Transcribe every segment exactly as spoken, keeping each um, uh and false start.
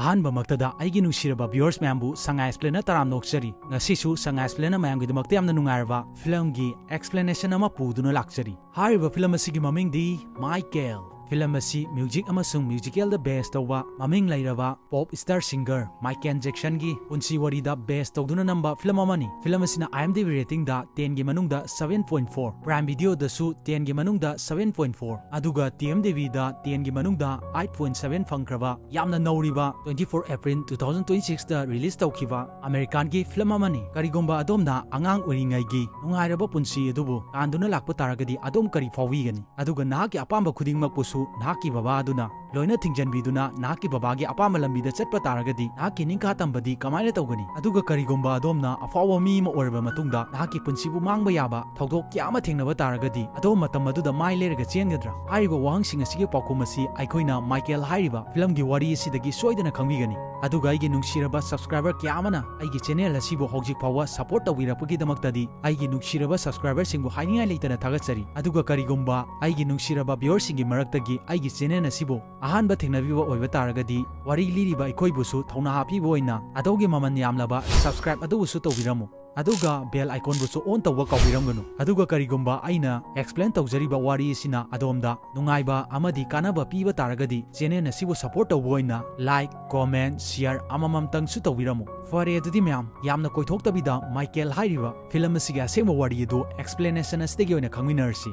ꯑꯍꯥꯟꯕꯃꯛꯇꯗ ꯑꯩꯒꯤ ꯅꯨꯡꯁꯤꯔꯕ viewers ꯃꯌꯥꯝꯕꯨ ꯁꯉꯥꯏ Explainꯅ ꯇꯔꯥꯝꯅ ꯑꯣꯛꯆꯔꯤ꯫ ꯉꯁꯤꯁꯨ ꯁꯉꯥꯏ Explainꯅ ꯃꯌꯥꯝꯒꯤꯗꯃꯛꯇ ꯌꯥꯝꯅ ꯅꯨꯡꯉꯥꯏꯔꯕ filmꯒꯤ explanation ꯑꯃ ꯄꯨꯗꯨꯅ ꯂꯥꯛꯆꯔꯤ꯫ ꯍꯥꯏꯔꯤꯕ film ꯑꯁꯤꯒꯤ ꯃꯃꯤꯡꯗꯤ Michael꯫ Film ꯑꯁꯤ music ꯑꯃꯁꯨꯡ musicalꯗ base ꯇꯧꯕ ꯃꯃꯤꯡ ꯂꯩꯔꯕ pop star singer Michael Jacksonꯒꯤ ꯄꯨꯟꯁꯤ ꯋꯥꯔꯤꯗ base ꯇꯧꯗꯨꯅ ꯅꯝꯕ film ꯑꯃꯅꯤ꯫ Film ꯑꯁꯤꯅ IMDb ratingꯗ tenꯒꯤ ꯃꯅꯨꯡꯗ seven point four, Prime Videoꯗꯁꯨ tenꯒꯤ ꯃꯅꯨꯡꯗ seven point four, ꯑꯗꯨꯒ TMDBꯗ tenꯒꯤ ꯃꯅꯨꯡꯗ eight point seven ꯐꯪꯈ꯭ꯔꯕ ꯌꯥꯝꯅ ꯅꯧꯔꯤꯕ twenty four April two thousand twenty sixꯇ release ꯇꯧꯈꯤꯕ Americanꯒꯤ film ꯑꯃꯅꯤ꯫ ꯀꯔꯤꯒꯨꯝꯕ ꯑꯗꯣꯝꯅ ꯑꯉꯥꯡ ꯑꯣꯏꯔꯤꯉꯩꯒꯤ ꯅꯨꯡꯉꯥꯏꯔꯕ ꯄꯨꯟꯁꯤ ꯑꯗꯨꯕꯨ ꯀꯥꯟꯗꯨꯅ ꯂꯥꯛꯄ ꯇꯥꯔꯒꯗꯤ ꯑꯗꯣꯝ ꯀꯔꯤ ꯐꯥꯎꯕꯤꯒꯅꯤ? ꯑꯗꯨꯒ ꯅꯍꯥꯛꯀꯤ ꯑꯄꯥꯝꯕ ꯈꯨꯗꯤꯡꯃꯛꯄꯨꯁꯨ ꯅꯍꯥꯛꯀꯤ ꯕꯕꯥ ꯑꯗꯨꯅ ꯂꯣꯏꯅ ꯊꯤꯡꯖꯤꯟꯕꯤꯗꯨꯅ ꯅꯍꯥꯛꯀꯤ ꯕꯕꯥꯒꯤ ꯑꯄꯥꯝꯕ ꯂꯝꯕꯤꯗ ꯆꯠꯄ ꯇꯥꯔꯒꯗꯤ ꯅꯍꯥꯛꯀꯤ ꯅꯤꯡꯈꯥ ꯇꯝꯕꯗꯤ ꯀꯃꯥꯏꯅ ꯇꯧꯒꯅꯤ? ꯑꯗꯨꯒ ꯀꯔꯤꯒꯨꯝꯕ ꯑꯗꯣꯝꯅ ꯑꯐꯥꯎꯕ ꯃꯤ ꯑꯃ ꯑꯣꯏꯔꯕ ꯃꯇꯨꯡꯗ ꯅꯍꯥꯛꯀꯤ ꯄꯨꯟꯁꯤꯕꯨ ꯃꯥꯡꯕ ꯌꯥꯕ ꯊꯧꯗꯣꯛ ꯀꯌꯥ ꯑꯃ ꯊꯦꯡꯅꯕ ꯇꯥꯔꯒꯗꯤ ꯑꯗꯣꯝ ꯃꯇꯝ ꯑꯗꯨꯗ ꯃꯥꯏ ꯂꯩꯔꯒ ꯆꯦꯟꯒꯗ꯭ꯔꯥ? ꯍꯥꯏꯔꯤꯕ ꯋꯥꯍꯪꯁꯤꯡ ꯑꯁꯤꯒꯤ ꯄꯥꯎꯈꯨꯝ ꯑꯁꯤ ꯑꯩꯈꯣꯏꯅ Michael ꯍꯥꯏꯔꯤꯕ filmꯒꯤ ꯋꯥꯔꯤ ꯑꯁꯤꯗꯒꯤ ꯁꯣꯏꯗꯅ ꯈꯪꯕꯤꯒꯅꯤ꯫ ꯑꯗꯨꯒ ꯑꯩꯒꯤ ꯅꯨꯡꯁꯤꯔꯕ subscriber ꯀꯌꯥ ꯑꯃꯅ ꯑꯩꯒꯤ channel ꯑꯁꯤꯕꯨ ꯍꯧꯖꯤꯛ ꯐꯥꯎꯕ support ꯇꯧꯕꯤꯔꯛꯄꯒꯤꯗꯃꯛꯇꯗꯤ ꯑꯩꯒꯤ ꯅꯨꯡꯁꯤꯔꯕ subscriberꯁꯤꯡꯕꯨ ꯍꯥꯏꯅꯤꯡꯉꯥꯏ ꯂꯩꯇꯅ ꯊꯥꯒꯠꯆꯔꯤ꯫ ꯑꯗꯨꯒ ꯀꯔꯤꯒꯨꯝꯕ ꯑꯩꯒꯤ ꯅꯨꯡꯁꯤꯔꯕ viewerꯁꯤꯡꯒꯤ ꯃꯔꯛꯇꯒꯤ ꯑꯩꯒꯤ channel ꯑꯁꯤꯕꯨ ꯑꯍꯥꯟꯕ ꯊꯦꯡꯅꯕꯤꯕ ꯑꯣꯏꯕ ꯇꯥꯔꯒꯗꯤ ꯋꯥꯔꯤ ꯂꯤꯔꯤꯕ ꯑꯩꯈꯣꯏꯕꯨꯁꯨ ꯊꯧꯅꯥ ꯍꯥꯞꯄꯤꯕ ꯑꯣꯏꯅ ꯑꯗꯣꯝꯒꯤ ꯃꯃꯜ ꯌꯥꯝꯂꯕ subscribe ꯑꯗꯨꯕꯨꯁꯨ ꯇꯧꯕꯤꯔꯝꯃꯨ꯫ ꯑꯗꯨꯒ bell iconꯕꯨꯁꯨ on ꯇꯧꯕ ꯀꯥꯎꯕꯤꯔꯝꯒꯅꯨ꯫ ꯑꯗꯨꯒ ꯀꯔꯤꯒꯨꯝꯕ ꯑꯩꯅ explain ꯇꯧꯖꯔꯤꯕ ꯋꯥꯔꯤ ꯑꯁꯤꯅ ꯑꯗꯣꯝꯗ ꯅꯨꯡꯉꯥꯏꯕ ꯑꯃꯗꯤ ꯀꯥꯟꯅꯕ ꯄꯤꯕ ꯇꯥꯔꯒꯗꯤ channel ꯑꯁꯤꯕꯨ support ꯇꯧꯕ ꯑꯣꯏꯅ like, comment, share ꯑꯃꯃꯝꯇꯪꯁꯨ ꯇꯧꯕꯤꯔꯝꯃꯨ꯫ ꯐꯔꯦ, ꯑꯗꯨꯗꯤ ꯃꯌꯥꯝ, ꯌꯥꯝꯅ ꯀꯣꯏꯊꯣꯛꯇꯕꯤꯗ Michael ꯍꯥꯏꯔꯤꯕ film ꯑꯁꯤꯒꯤ ꯑꯁꯦꯡꯕ ꯋꯥꯔꯤ ꯑꯗꯨ explanation ꯑꯁꯤꯗꯒꯤ ꯑꯣꯏꯅ ꯈꯪꯃꯤꯟꯅꯔꯁꯤ꯫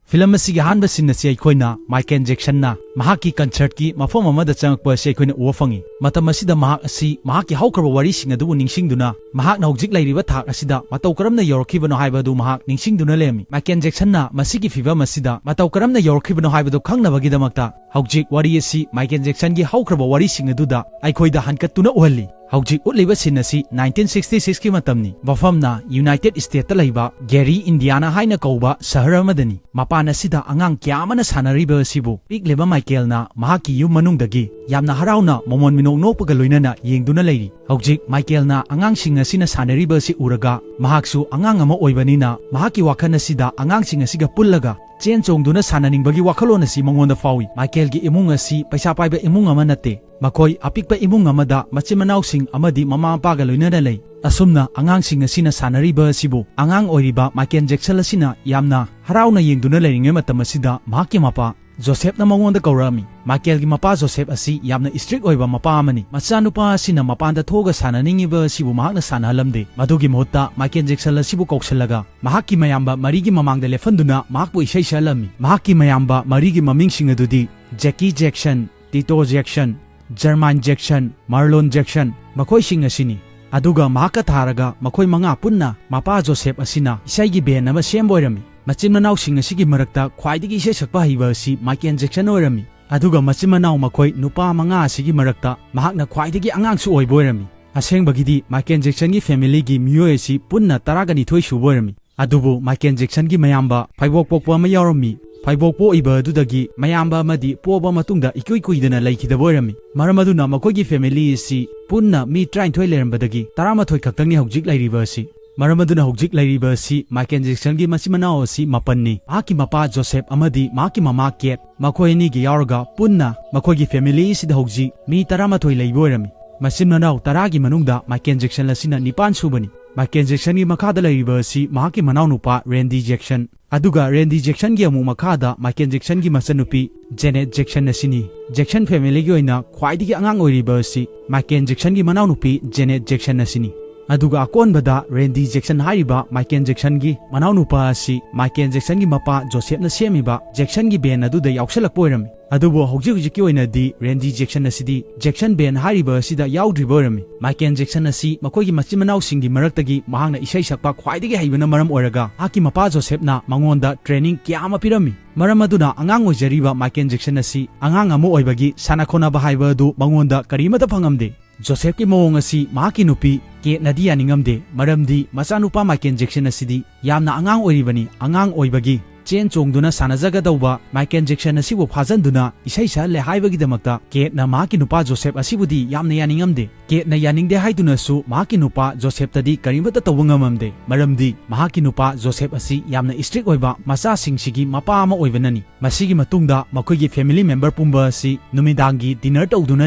Film ꯑꯁꯤꯒꯤ ꯑꯍꯥꯟꯕ scene ꯑꯁꯤ ꯑꯩꯈꯣꯏꯅ Michael Jacksonꯅ ꯃꯍꯥꯛꯀꯤ concertꯀꯤ ꯃꯐꯝ ꯑꯃꯗ ꯆꯪꯉꯛꯄ ꯑꯁꯤ ꯑꯩꯈꯣꯏꯅ ꯎꯕ ꯐꯪꯉꯤ꯫ ꯃꯇꯝ ꯑꯁꯤꯗ ꯃꯍꯥꯛ ꯑꯁꯤ ꯃꯍꯥꯛꯀꯤ ꯍꯧꯈ꯭ꯔꯕ ꯋꯥꯔꯤꯁꯤꯡ ꯑꯗꯨꯕꯨ ꯅꯤꯡꯁꯤꯡꯗꯨꯅ ꯃꯍꯥꯛꯅ ꯍꯧꯖꯤꯛ ꯂꯩꯔꯤꯕ ꯊꯥꯛ ꯑꯁꯤꯗ ꯃꯇꯧ ꯀꯔꯝꯅ ꯌꯧꯔꯛꯈꯤꯕꯅꯣ ꯍꯥꯏꯕ ꯑꯗꯨ ꯃꯍꯥꯛ ꯅꯤꯡꯁꯤꯡꯗꯨꯅ ꯂꯩꯔꯝꯃꯤ꯫ Michael Jacksonꯅ ꯃꯁꯤꯒꯤ ꯐꯤꯚꯝ ꯑꯁꯤꯗ ꯃꯇꯧ ꯀꯔꯝꯅ ꯌꯧꯔꯛꯈꯤꯕꯅꯣ ꯍꯥꯏꯕꯗꯨ ꯈꯪꯅꯕꯒꯤꯗꯃꯛꯇ ꯍꯧꯖꯤꯛ ꯋꯥꯔꯤ ꯑꯁꯤ Michael Jacksonꯒꯤ ꯍꯧꯈ꯭ꯔꯕ ꯋꯥꯔꯤꯁꯤꯡ ꯑꯗꯨꯗ ꯑꯩꯈꯣꯏꯗ ꯍꯟꯀꯠꯇꯨꯅ ꯎꯍꯜꯂꯤ꯫ ꯍꯧꯖꯤꯛ ꯎꯠꯂꯤꯕ scene ꯑꯁꯤ nineteen sixty sixꯀꯤ ꯃꯇꯝꯅꯤ꯫ ꯃꯐꯝꯅ United Statesꯇ ꯂꯩꯕ Gary, Indiana ꯍꯥꯏꯅ ꯀꯧꯕ ꯁꯍꯔ ꯑꯃꯗꯅꯤ꯫ ꯃꯄꯥꯟ ꯑꯁꯤꯗ ꯑꯉꯥꯡ ꯀꯌꯥ ꯑꯃꯅ ꯁꯥꯟꯅꯔꯤꯕ ꯑꯁꯤꯕꯨ ꯄꯤꯛꯂꯤꯕ Michael ꯃꯥꯏꯀꯦꯜꯅ ꯃꯍꯥꯛꯀꯤ ꯌꯨꯝ ꯃꯅꯨꯡꯗꯒꯤ ꯌꯥꯝꯅ ꯍꯔꯥꯎꯅ ꯃꯃꯣꯟ ꯃꯤꯅꯣꯛ ꯅꯣꯛꯄꯒ ꯂꯣꯏꯅꯅ ꯌꯦꯡꯗꯨꯅ ꯂꯩꯔꯤ꯫ ꯍꯧꯖꯤꯛ ꯃꯥꯏꯀꯦꯜꯅ ꯑꯉꯥꯡꯁꯤꯡ ꯑꯁꯤꯅ ꯁꯥꯟꯅꯔꯤꯕ ꯑꯁꯤ ꯎꯔꯒ, ꯃꯍꯥꯛꯁꯨ ꯑꯉꯥꯡ ꯑꯃ ꯑꯣꯏꯕꯅꯤꯅ, ꯃꯍꯥꯛꯀꯤ ꯋꯥꯈꯜ ꯑꯁꯤꯗ ꯑꯉꯥꯡꯁꯤꯡ ꯑꯁꯤꯒ ꯄꯨꯜꯂꯒ ꯆꯦꯟ ꯆꯣꯡꯗꯨꯅ ꯁꯥꯟꯅꯅꯤꯡꯕꯒꯤ ꯋꯥꯈꯜꯂꯣꯟ ꯑꯁꯤ ꯃꯉꯣꯟꯗ ꯐꯥꯎꯏ꯫ ꯃꯥꯏꯀꯦꯜꯒꯤ ꯏꯃꯨꯡ ꯑꯁꯤ ꯄꯩꯁꯥ ꯄꯥꯏꯕ ꯏꯃꯨꯡ ꯑꯃ ꯅꯠꯇꯦ꯫ ꯃꯈꯣꯏ ꯑꯄꯤꯛꯄ ꯏꯃꯨꯡ ꯑꯃꯗ ꯃꯆꯤꯟ ꯃꯅꯥꯎꯁꯤꯡ ꯑꯃꯗꯤ ꯃꯃꯥ ꯃꯄꯥꯒ ꯂꯣꯏꯅꯅ ꯂꯩ꯫ ꯑꯁꯨꯝꯅ ꯑꯉꯥꯡꯁꯤꯡ ꯑꯁꯤꯅ ꯁꯥꯟꯅꯔꯤꯕ ꯑꯁꯤꯕꯨ ꯑꯉꯥꯡ ꯑꯣꯏꯔꯤꯕ ꯃꯥꯏꯀꯦꯜ ꯖꯦꯛꯁꯟ ꯑꯁꯤꯅ ꯌꯥꯝꯅ ꯍꯔꯥꯎꯅ ꯌꯦꯡꯗꯨꯅ ꯂꯩꯔꯤꯉꯩ ꯃꯇꯝ ꯑꯁꯤꯗ, ꯃꯍꯥꯛꯀꯤ ꯃꯄꯥ ꯖꯣꯁꯦꯞꯅ ꯃꯉꯣꯟꯗ ꯀꯧꯔꯛꯑꯝꯃꯤ꯫ ꯃꯥꯏꯀꯦꯜꯒꯤ ꯃꯄꯥ ꯖꯣꯁꯦꯞ ꯑꯁꯤ ꯌꯥꯝꯅ ꯏꯁꯇ꯭ꯔꯤꯛ ꯑꯣꯏꯕ ꯃꯄꯥ ꯑꯃꯅꯤ꯫ ꯃꯆꯥꯅꯨꯄꯥ ꯑꯁꯤꯅ ꯃꯄꯥꯟꯗ ꯊꯣꯛꯑꯒ ꯁꯥꯟꯅꯅꯤꯡꯉꯤꯕ ꯑꯁꯤꯕꯨ ꯃꯍꯥꯛꯅ ꯁꯥꯟꯅꯍꯜꯂꯝꯗꯦ꯫ ꯃꯗꯨꯒꯤ ꯃꯍꯨꯠꯇ ꯃꯥꯏꯀꯦꯜ ꯖꯦꯛꯁꯟ ꯑꯁꯤꯕꯨ ꯀꯧꯁꯤꯜꯂꯒ ꯃꯍꯥꯛꯀꯤ ꯃꯌꯥꯝꯕ ꯃꯔꯤꯒꯤ ꯃꯃꯥꯡꯗ ꯂꯦꯞꯍꯟꯗꯨꯅ ꯃꯍꯥꯛꯄꯨ ꯏꯁꯩ ꯁꯛꯍꯜꯂꯝꯃꯤ꯫ ꯃꯍꯥꯛꯀꯤ ꯃꯌꯥꯝꯕ ꯃꯔꯤꯒꯤ ꯃꯃꯤꯡꯁꯤꯡ ꯑꯗꯨꯗꯤ ꯖꯦꯀꯤ ꯖꯦꯛꯁꯟ, ꯇꯤꯇꯣ ꯖꯦꯛꯁꯟ, ꯖꯔꯃꯥꯏꯟ ꯖꯦꯛꯁꯟ, ꯃꯥꯔꯂꯣꯟ ꯖꯦꯛꯁꯟ, ꯃꯈꯣꯏꯁꯤꯡ ꯑꯁꯤꯅꯤ꯫ ꯑꯗꯨꯒ ꯃꯍꯥꯛꯀ ꯊꯥꯔꯒ ꯃꯈꯣꯏ ꯃꯉꯥ ꯄꯨꯟꯅ ꯃꯄꯥ ꯖꯣꯁꯦꯞ ꯑꯁꯤꯅ ꯏꯁꯩꯒꯤ ꯕꯦꯟ ꯑꯃ ꯁꯦꯝꯕ ꯑꯣꯏꯔꯝꯃꯤ꯫ ꯃꯆꯤꯟ ꯃꯅꯥꯎꯁꯤꯡ ꯑꯁꯤꯒꯤ ꯃꯔꯛꯇ ꯈ꯭ꯋꯥꯏꯗꯒꯤ ꯏꯁꯩ ꯁꯛꯄ ꯍꯩꯕ ꯑꯁꯤ ꯃꯥꯏꯀꯦꯜ ꯖꯦꯛꯁꯟ ꯑꯣꯏꯔꯝꯃꯤ꯫ ꯑꯗꯨꯒ ꯃꯆꯤꯟ ꯃꯅꯥꯎ ꯃꯈꯣꯏ ꯅꯨꯄꯥ ꯃꯉꯥ ꯑꯁꯤꯒꯤ ꯃꯔꯛꯇ ꯃꯍꯥꯛꯅ ꯈ꯭ꯋꯥꯏꯗꯒꯤ ꯑꯉꯥꯡꯁꯨ ꯑꯣꯏꯕ ꯑꯣꯏꯔꯝꯃꯤ꯫ ꯑꯁꯦꯡꯕꯒꯤꯗꯤ ꯃꯥꯏꯀꯦꯜ ꯖꯦꯛꯁꯟꯒꯤ ꯐꯦꯃꯤꯂꯤꯒꯤ ꯃꯤꯑꯣꯏ ꯑꯁꯤ ꯄꯨꯟꯅ ꯇꯔꯥꯒ ꯅꯤꯊꯣꯏ ꯁꯨꯕ ꯑꯣꯏꯔꯝꯃꯤ꯫ ꯑꯗꯨꯕꯨ ꯃꯥꯏꯀꯦꯜ ꯖꯦꯛꯁꯟꯒꯤ ꯃꯌꯥꯝꯕ ꯐꯩꯕꯣꯛ ꯄꯣꯛꯄ ꯑꯃ ꯌꯥꯎꯔꯝꯃꯤ꯫ ꯐꯩꯕꯣꯛ ꯄꯣꯛꯏꯕ ꯑꯗꯨꯗꯒꯤ ꯃꯌꯥꯝꯕ ꯑꯃꯗꯤ ꯄꯣꯛꯑꯕ ꯃꯇꯨꯡꯗ ꯏꯀꯨꯏ ꯀꯨꯏꯗꯅ ꯂꯩꯈꯤꯗꯕ ꯑꯣꯏꯔꯝꯃꯤ꯫ ꯃꯔꯝ ꯑꯗꯨꯅ ꯃꯈꯣꯏꯒꯤ ꯐꯦꯃꯤꯂꯤ ꯑꯁꯤ ꯄꯨꯟꯅ ꯃꯤ ꯇꯔꯥꯅꯤꯊꯣꯏ ꯂꯩꯔꯝꯕꯗꯒꯤ ꯇꯔꯥꯃꯥꯊꯣꯏ ꯈꯛꯇꯪꯅꯤ ꯍꯧꯖꯤꯛ ꯂꯩꯔꯤꯕ ꯑꯁꯤ꯫ ꯃꯔꯝ ꯑꯗꯨꯅ ꯍꯧꯖꯤꯛ ꯂꯩꯔꯤꯕ ꯑꯁꯤ ꯃꯥꯏꯀꯦꯜ ꯖꯦꯛꯁꯟꯒꯤ ꯃꯆꯤꯟ ꯃꯅꯥꯎ ꯑꯁꯤ ꯃꯥꯄꯟꯅꯤ꯫ ꯃꯍꯥꯛꯀꯤ ꯃꯄꯥ ꯖꯣꯁꯦꯞ ꯑꯃꯗꯤ ꯃꯍꯥꯛꯀꯤ ꯃꯃꯥ ꯀꯦꯠ, ꯃꯈꯣꯏ ꯑꯅꯤꯒꯤ ꯌꯥꯎꯔꯒ ꯄꯨꯟꯅ ꯃꯈꯣꯏꯒꯤ ꯐꯦꯃꯤꯂꯤ ꯑꯁꯤꯗ ꯍꯧꯖꯤꯛ ꯃꯤ ꯇꯔꯥꯃꯥꯊꯣꯏ ꯂꯩꯕ ꯑꯣꯏꯔꯝꯃꯤ꯫ ꯃꯆꯤꯟ ꯃꯅꯥꯎ ꯇꯔꯥꯒꯤ ꯃꯅꯨꯡꯗ ꯃꯥꯏꯀꯦꯜ ꯖꯦꯛꯁꯟ ꯑꯁꯤꯅ ꯅꯤꯄꯥꯟ ꯁꯨꯕꯅꯤ꯫ ꯃꯥꯏꯀꯦꯜ ꯖꯦꯛꯁꯟꯒꯤ ꯃꯈꯥꯗ ꯂꯩꯔꯤꯕ ꯑꯁꯤ ꯃꯍꯥꯛꯀꯤ ꯃꯅꯥꯎꯅꯨꯄꯥ ꯔꯦꯟꯗꯤ ꯖꯦꯛꯁꯟ, ꯑꯗꯨꯒ ꯔꯦꯟꯗꯤ ꯖꯦꯛꯁꯟꯒꯤ ꯑꯃꯨꯛ ꯃꯈꯥꯗ ꯃꯥꯏꯀꯦꯜ ꯖꯦꯛꯁꯟꯒꯤ ꯃꯆꯟꯅꯨꯄꯤ ꯖꯦꯅꯦꯠ ꯖꯦꯛꯁꯟ ꯑꯁꯤꯅꯤ꯫ ꯖꯦꯛꯁꯟ ꯐꯦꯃꯤꯂꯤꯒꯤ ꯑꯣꯏꯅ ꯈ꯭ꯋꯥꯏꯗꯒꯤ ꯑꯉꯥꯡ ꯑꯣꯏꯔꯤꯕ ꯑꯁꯤ ꯃꯥꯏꯀꯦꯜ ꯖꯦꯛꯁꯟꯒꯤ ꯃꯅꯥꯎꯅꯨꯄꯤ ꯖꯦꯅꯦꯠ ꯖꯦꯛꯁꯟ ꯑꯁꯤꯅꯤ꯫ ꯑꯗꯨꯒ ꯑꯀꯣꯟꯕꯗ ꯔꯦꯟꯗꯤ ꯖꯦꯛꯁꯟ ꯍꯥꯏꯔꯤꯕ ꯃꯥꯏꯀꯦꯜ ꯖꯦꯛꯁꯟꯒꯤ ꯃꯅꯥꯎꯅꯨꯄꯥ ꯑꯁꯤ ꯃꯥꯏꯀꯦꯜ ꯖꯦꯛꯁꯟꯒꯤ ꯃꯄꯥ ꯖꯣꯁꯦꯞꯅ ꯁꯦꯝꯃꯤꯕ ꯖꯦꯛꯁꯟꯒꯤ ꯕꯦꯟ ꯑꯗꯨꯗ ꯌꯥꯎꯁꯜꯂꯛꯄ ꯑꯣꯏꯔꯝꯃꯤ꯫ ꯑꯗꯨꯕꯨ ꯍꯧꯖꯤꯛ ꯍꯧꯖꯤꯛꯀꯤ ꯑꯣꯏꯅꯗꯤ ꯔꯦꯟꯗꯤ ꯖꯦꯛꯁꯟ ꯑꯁꯤꯗꯤ ꯖꯦꯛꯁꯟ ꯕꯦꯟ ꯍꯥꯏꯔꯤꯕ ꯑꯁꯤꯗ ꯌꯥꯎꯗ꯭ꯔꯤꯕ ꯑꯣꯏꯔꯝꯃꯤ꯫ ꯃꯥꯏꯀꯦꯜ ꯖꯦꯛꯁꯟ ꯑꯁꯤ ꯃꯈꯣꯏꯒꯤ ꯃꯆꯤꯟ ꯃꯅꯥꯎꯁꯤꯡꯒꯤ ꯃꯔꯛꯇꯒꯤ ꯃꯍꯥꯛꯅ ꯏꯁꯩ ꯁꯛꯄ ꯈ꯭ꯋꯥꯏꯗꯒꯤ ꯍꯩꯕꯅ ꯃꯔꯝ ꯑꯣꯏꯔꯒ, ꯃꯍꯥꯛꯀꯤ ꯃꯄꯥ ꯖꯣꯁꯦꯞꯅ ꯃꯉꯣꯟꯗ ꯇ꯭ꯔꯦꯅꯤꯡ ꯀꯌꯥ ꯑꯃ ꯄꯤꯔꯝꯃꯤ꯫ ꯃꯔꯝ ꯑꯗꯨꯅ ꯑꯉꯥꯡ ꯑꯣꯏꯖꯔꯤꯕ ꯃꯥꯏꯀꯦꯜ ꯖꯦꯛꯁꯟ ꯑꯁꯤ ꯑꯉꯥꯡ ꯑꯃ ꯑꯣꯏꯕꯒꯤ ꯁꯥꯟꯅ ꯈꯣꯠꯅꯕ ꯍꯥꯏꯕ ꯑꯗꯨ ꯃꯉꯣꯟꯗ ꯀꯔꯤꯃꯠꯇ ꯐꯪꯉꯝꯗꯦ꯫ ꯖꯣꯁꯦꯐꯀꯤ ꯃꯑꯣꯡ ꯑꯁꯤ ꯃꯍꯥꯛꯀꯤ ꯅꯨꯄꯤ ꯀꯦꯠꯅꯗꯤ ꯌꯥꯅꯤꯡꯉꯝꯗꯦ, ꯃꯔꯝꯗꯤ ꯃꯆꯥꯅꯨꯄꯥ ꯃꯥꯏꯀꯦꯜ ꯖꯦꯛꯁꯟ ꯑꯁꯤꯗꯤ ꯌꯥꯝꯅ ꯑꯉꯥꯡ ꯑꯣꯏꯔꯤꯕꯅꯤ, ꯑꯉꯥꯡ ꯑꯣꯏꯕꯒꯤ ꯆꯦꯟ ꯆꯣꯡꯗꯨꯅ ꯁꯥꯟꯅꯖꯒꯗꯧꯕ ꯃꯥꯏꯀꯦꯜ ꯖꯦꯛꯁꯟ ꯑꯁꯤꯕꯨ ꯐꯥꯖꯟꯗꯨꯅ ꯏꯁꯩ ꯁꯛꯍꯜꯂꯦ ꯍꯥꯏꯕꯒꯤꯗꯃꯛꯇ ꯀꯦꯠꯅ ꯃꯍꯥꯛꯀꯤ ꯅꯨꯄꯥ ꯖꯣꯁꯦꯐ ꯑꯁꯤꯕꯨꯗꯤ ꯌꯥꯝꯅ ꯌꯥꯅꯤꯡꯉꯝꯗꯦ꯫ ꯀꯦꯠꯅ ꯌꯥꯅꯤꯡꯗꯦ ꯍꯥꯏꯗꯨꯅꯁꯨ ꯃꯍꯥꯛꯀꯤ ꯅꯨꯄꯥ ꯖꯣꯁꯦꯐꯇꯗꯤ ꯀꯔꯤꯃꯠꯇ ꯇꯧꯕ ꯉꯝꯃꯝꯗꯦ, ꯃꯔꯝꯗꯤ ꯃꯍꯥꯛꯀꯤ ꯅꯨꯄꯥ ꯖꯣꯁꯦꯐ ꯑꯁꯤ ꯌꯥꯝꯅ ꯏꯁꯇ꯭ꯔꯤꯛ ꯑꯣꯏꯕ ꯃꯆꯥꯁꯤꯡꯁꯤꯒꯤ ꯃꯄꯥ ꯑꯃ ꯑꯣꯏꯕꯅꯅꯤ꯫ ꯃꯁꯤꯒꯤ ꯃꯇꯨꯡꯗ ꯃꯈꯣꯏꯒꯤ ꯐꯦꯃꯤꯂꯤ ꯃꯦꯝꯕꯔ ꯄꯨꯝꯕ ꯑꯁꯤ ꯅꯨꯃꯤꯗꯥꯡꯒꯤ ꯗꯤꯅꯔ ꯇꯧꯗꯨꯅ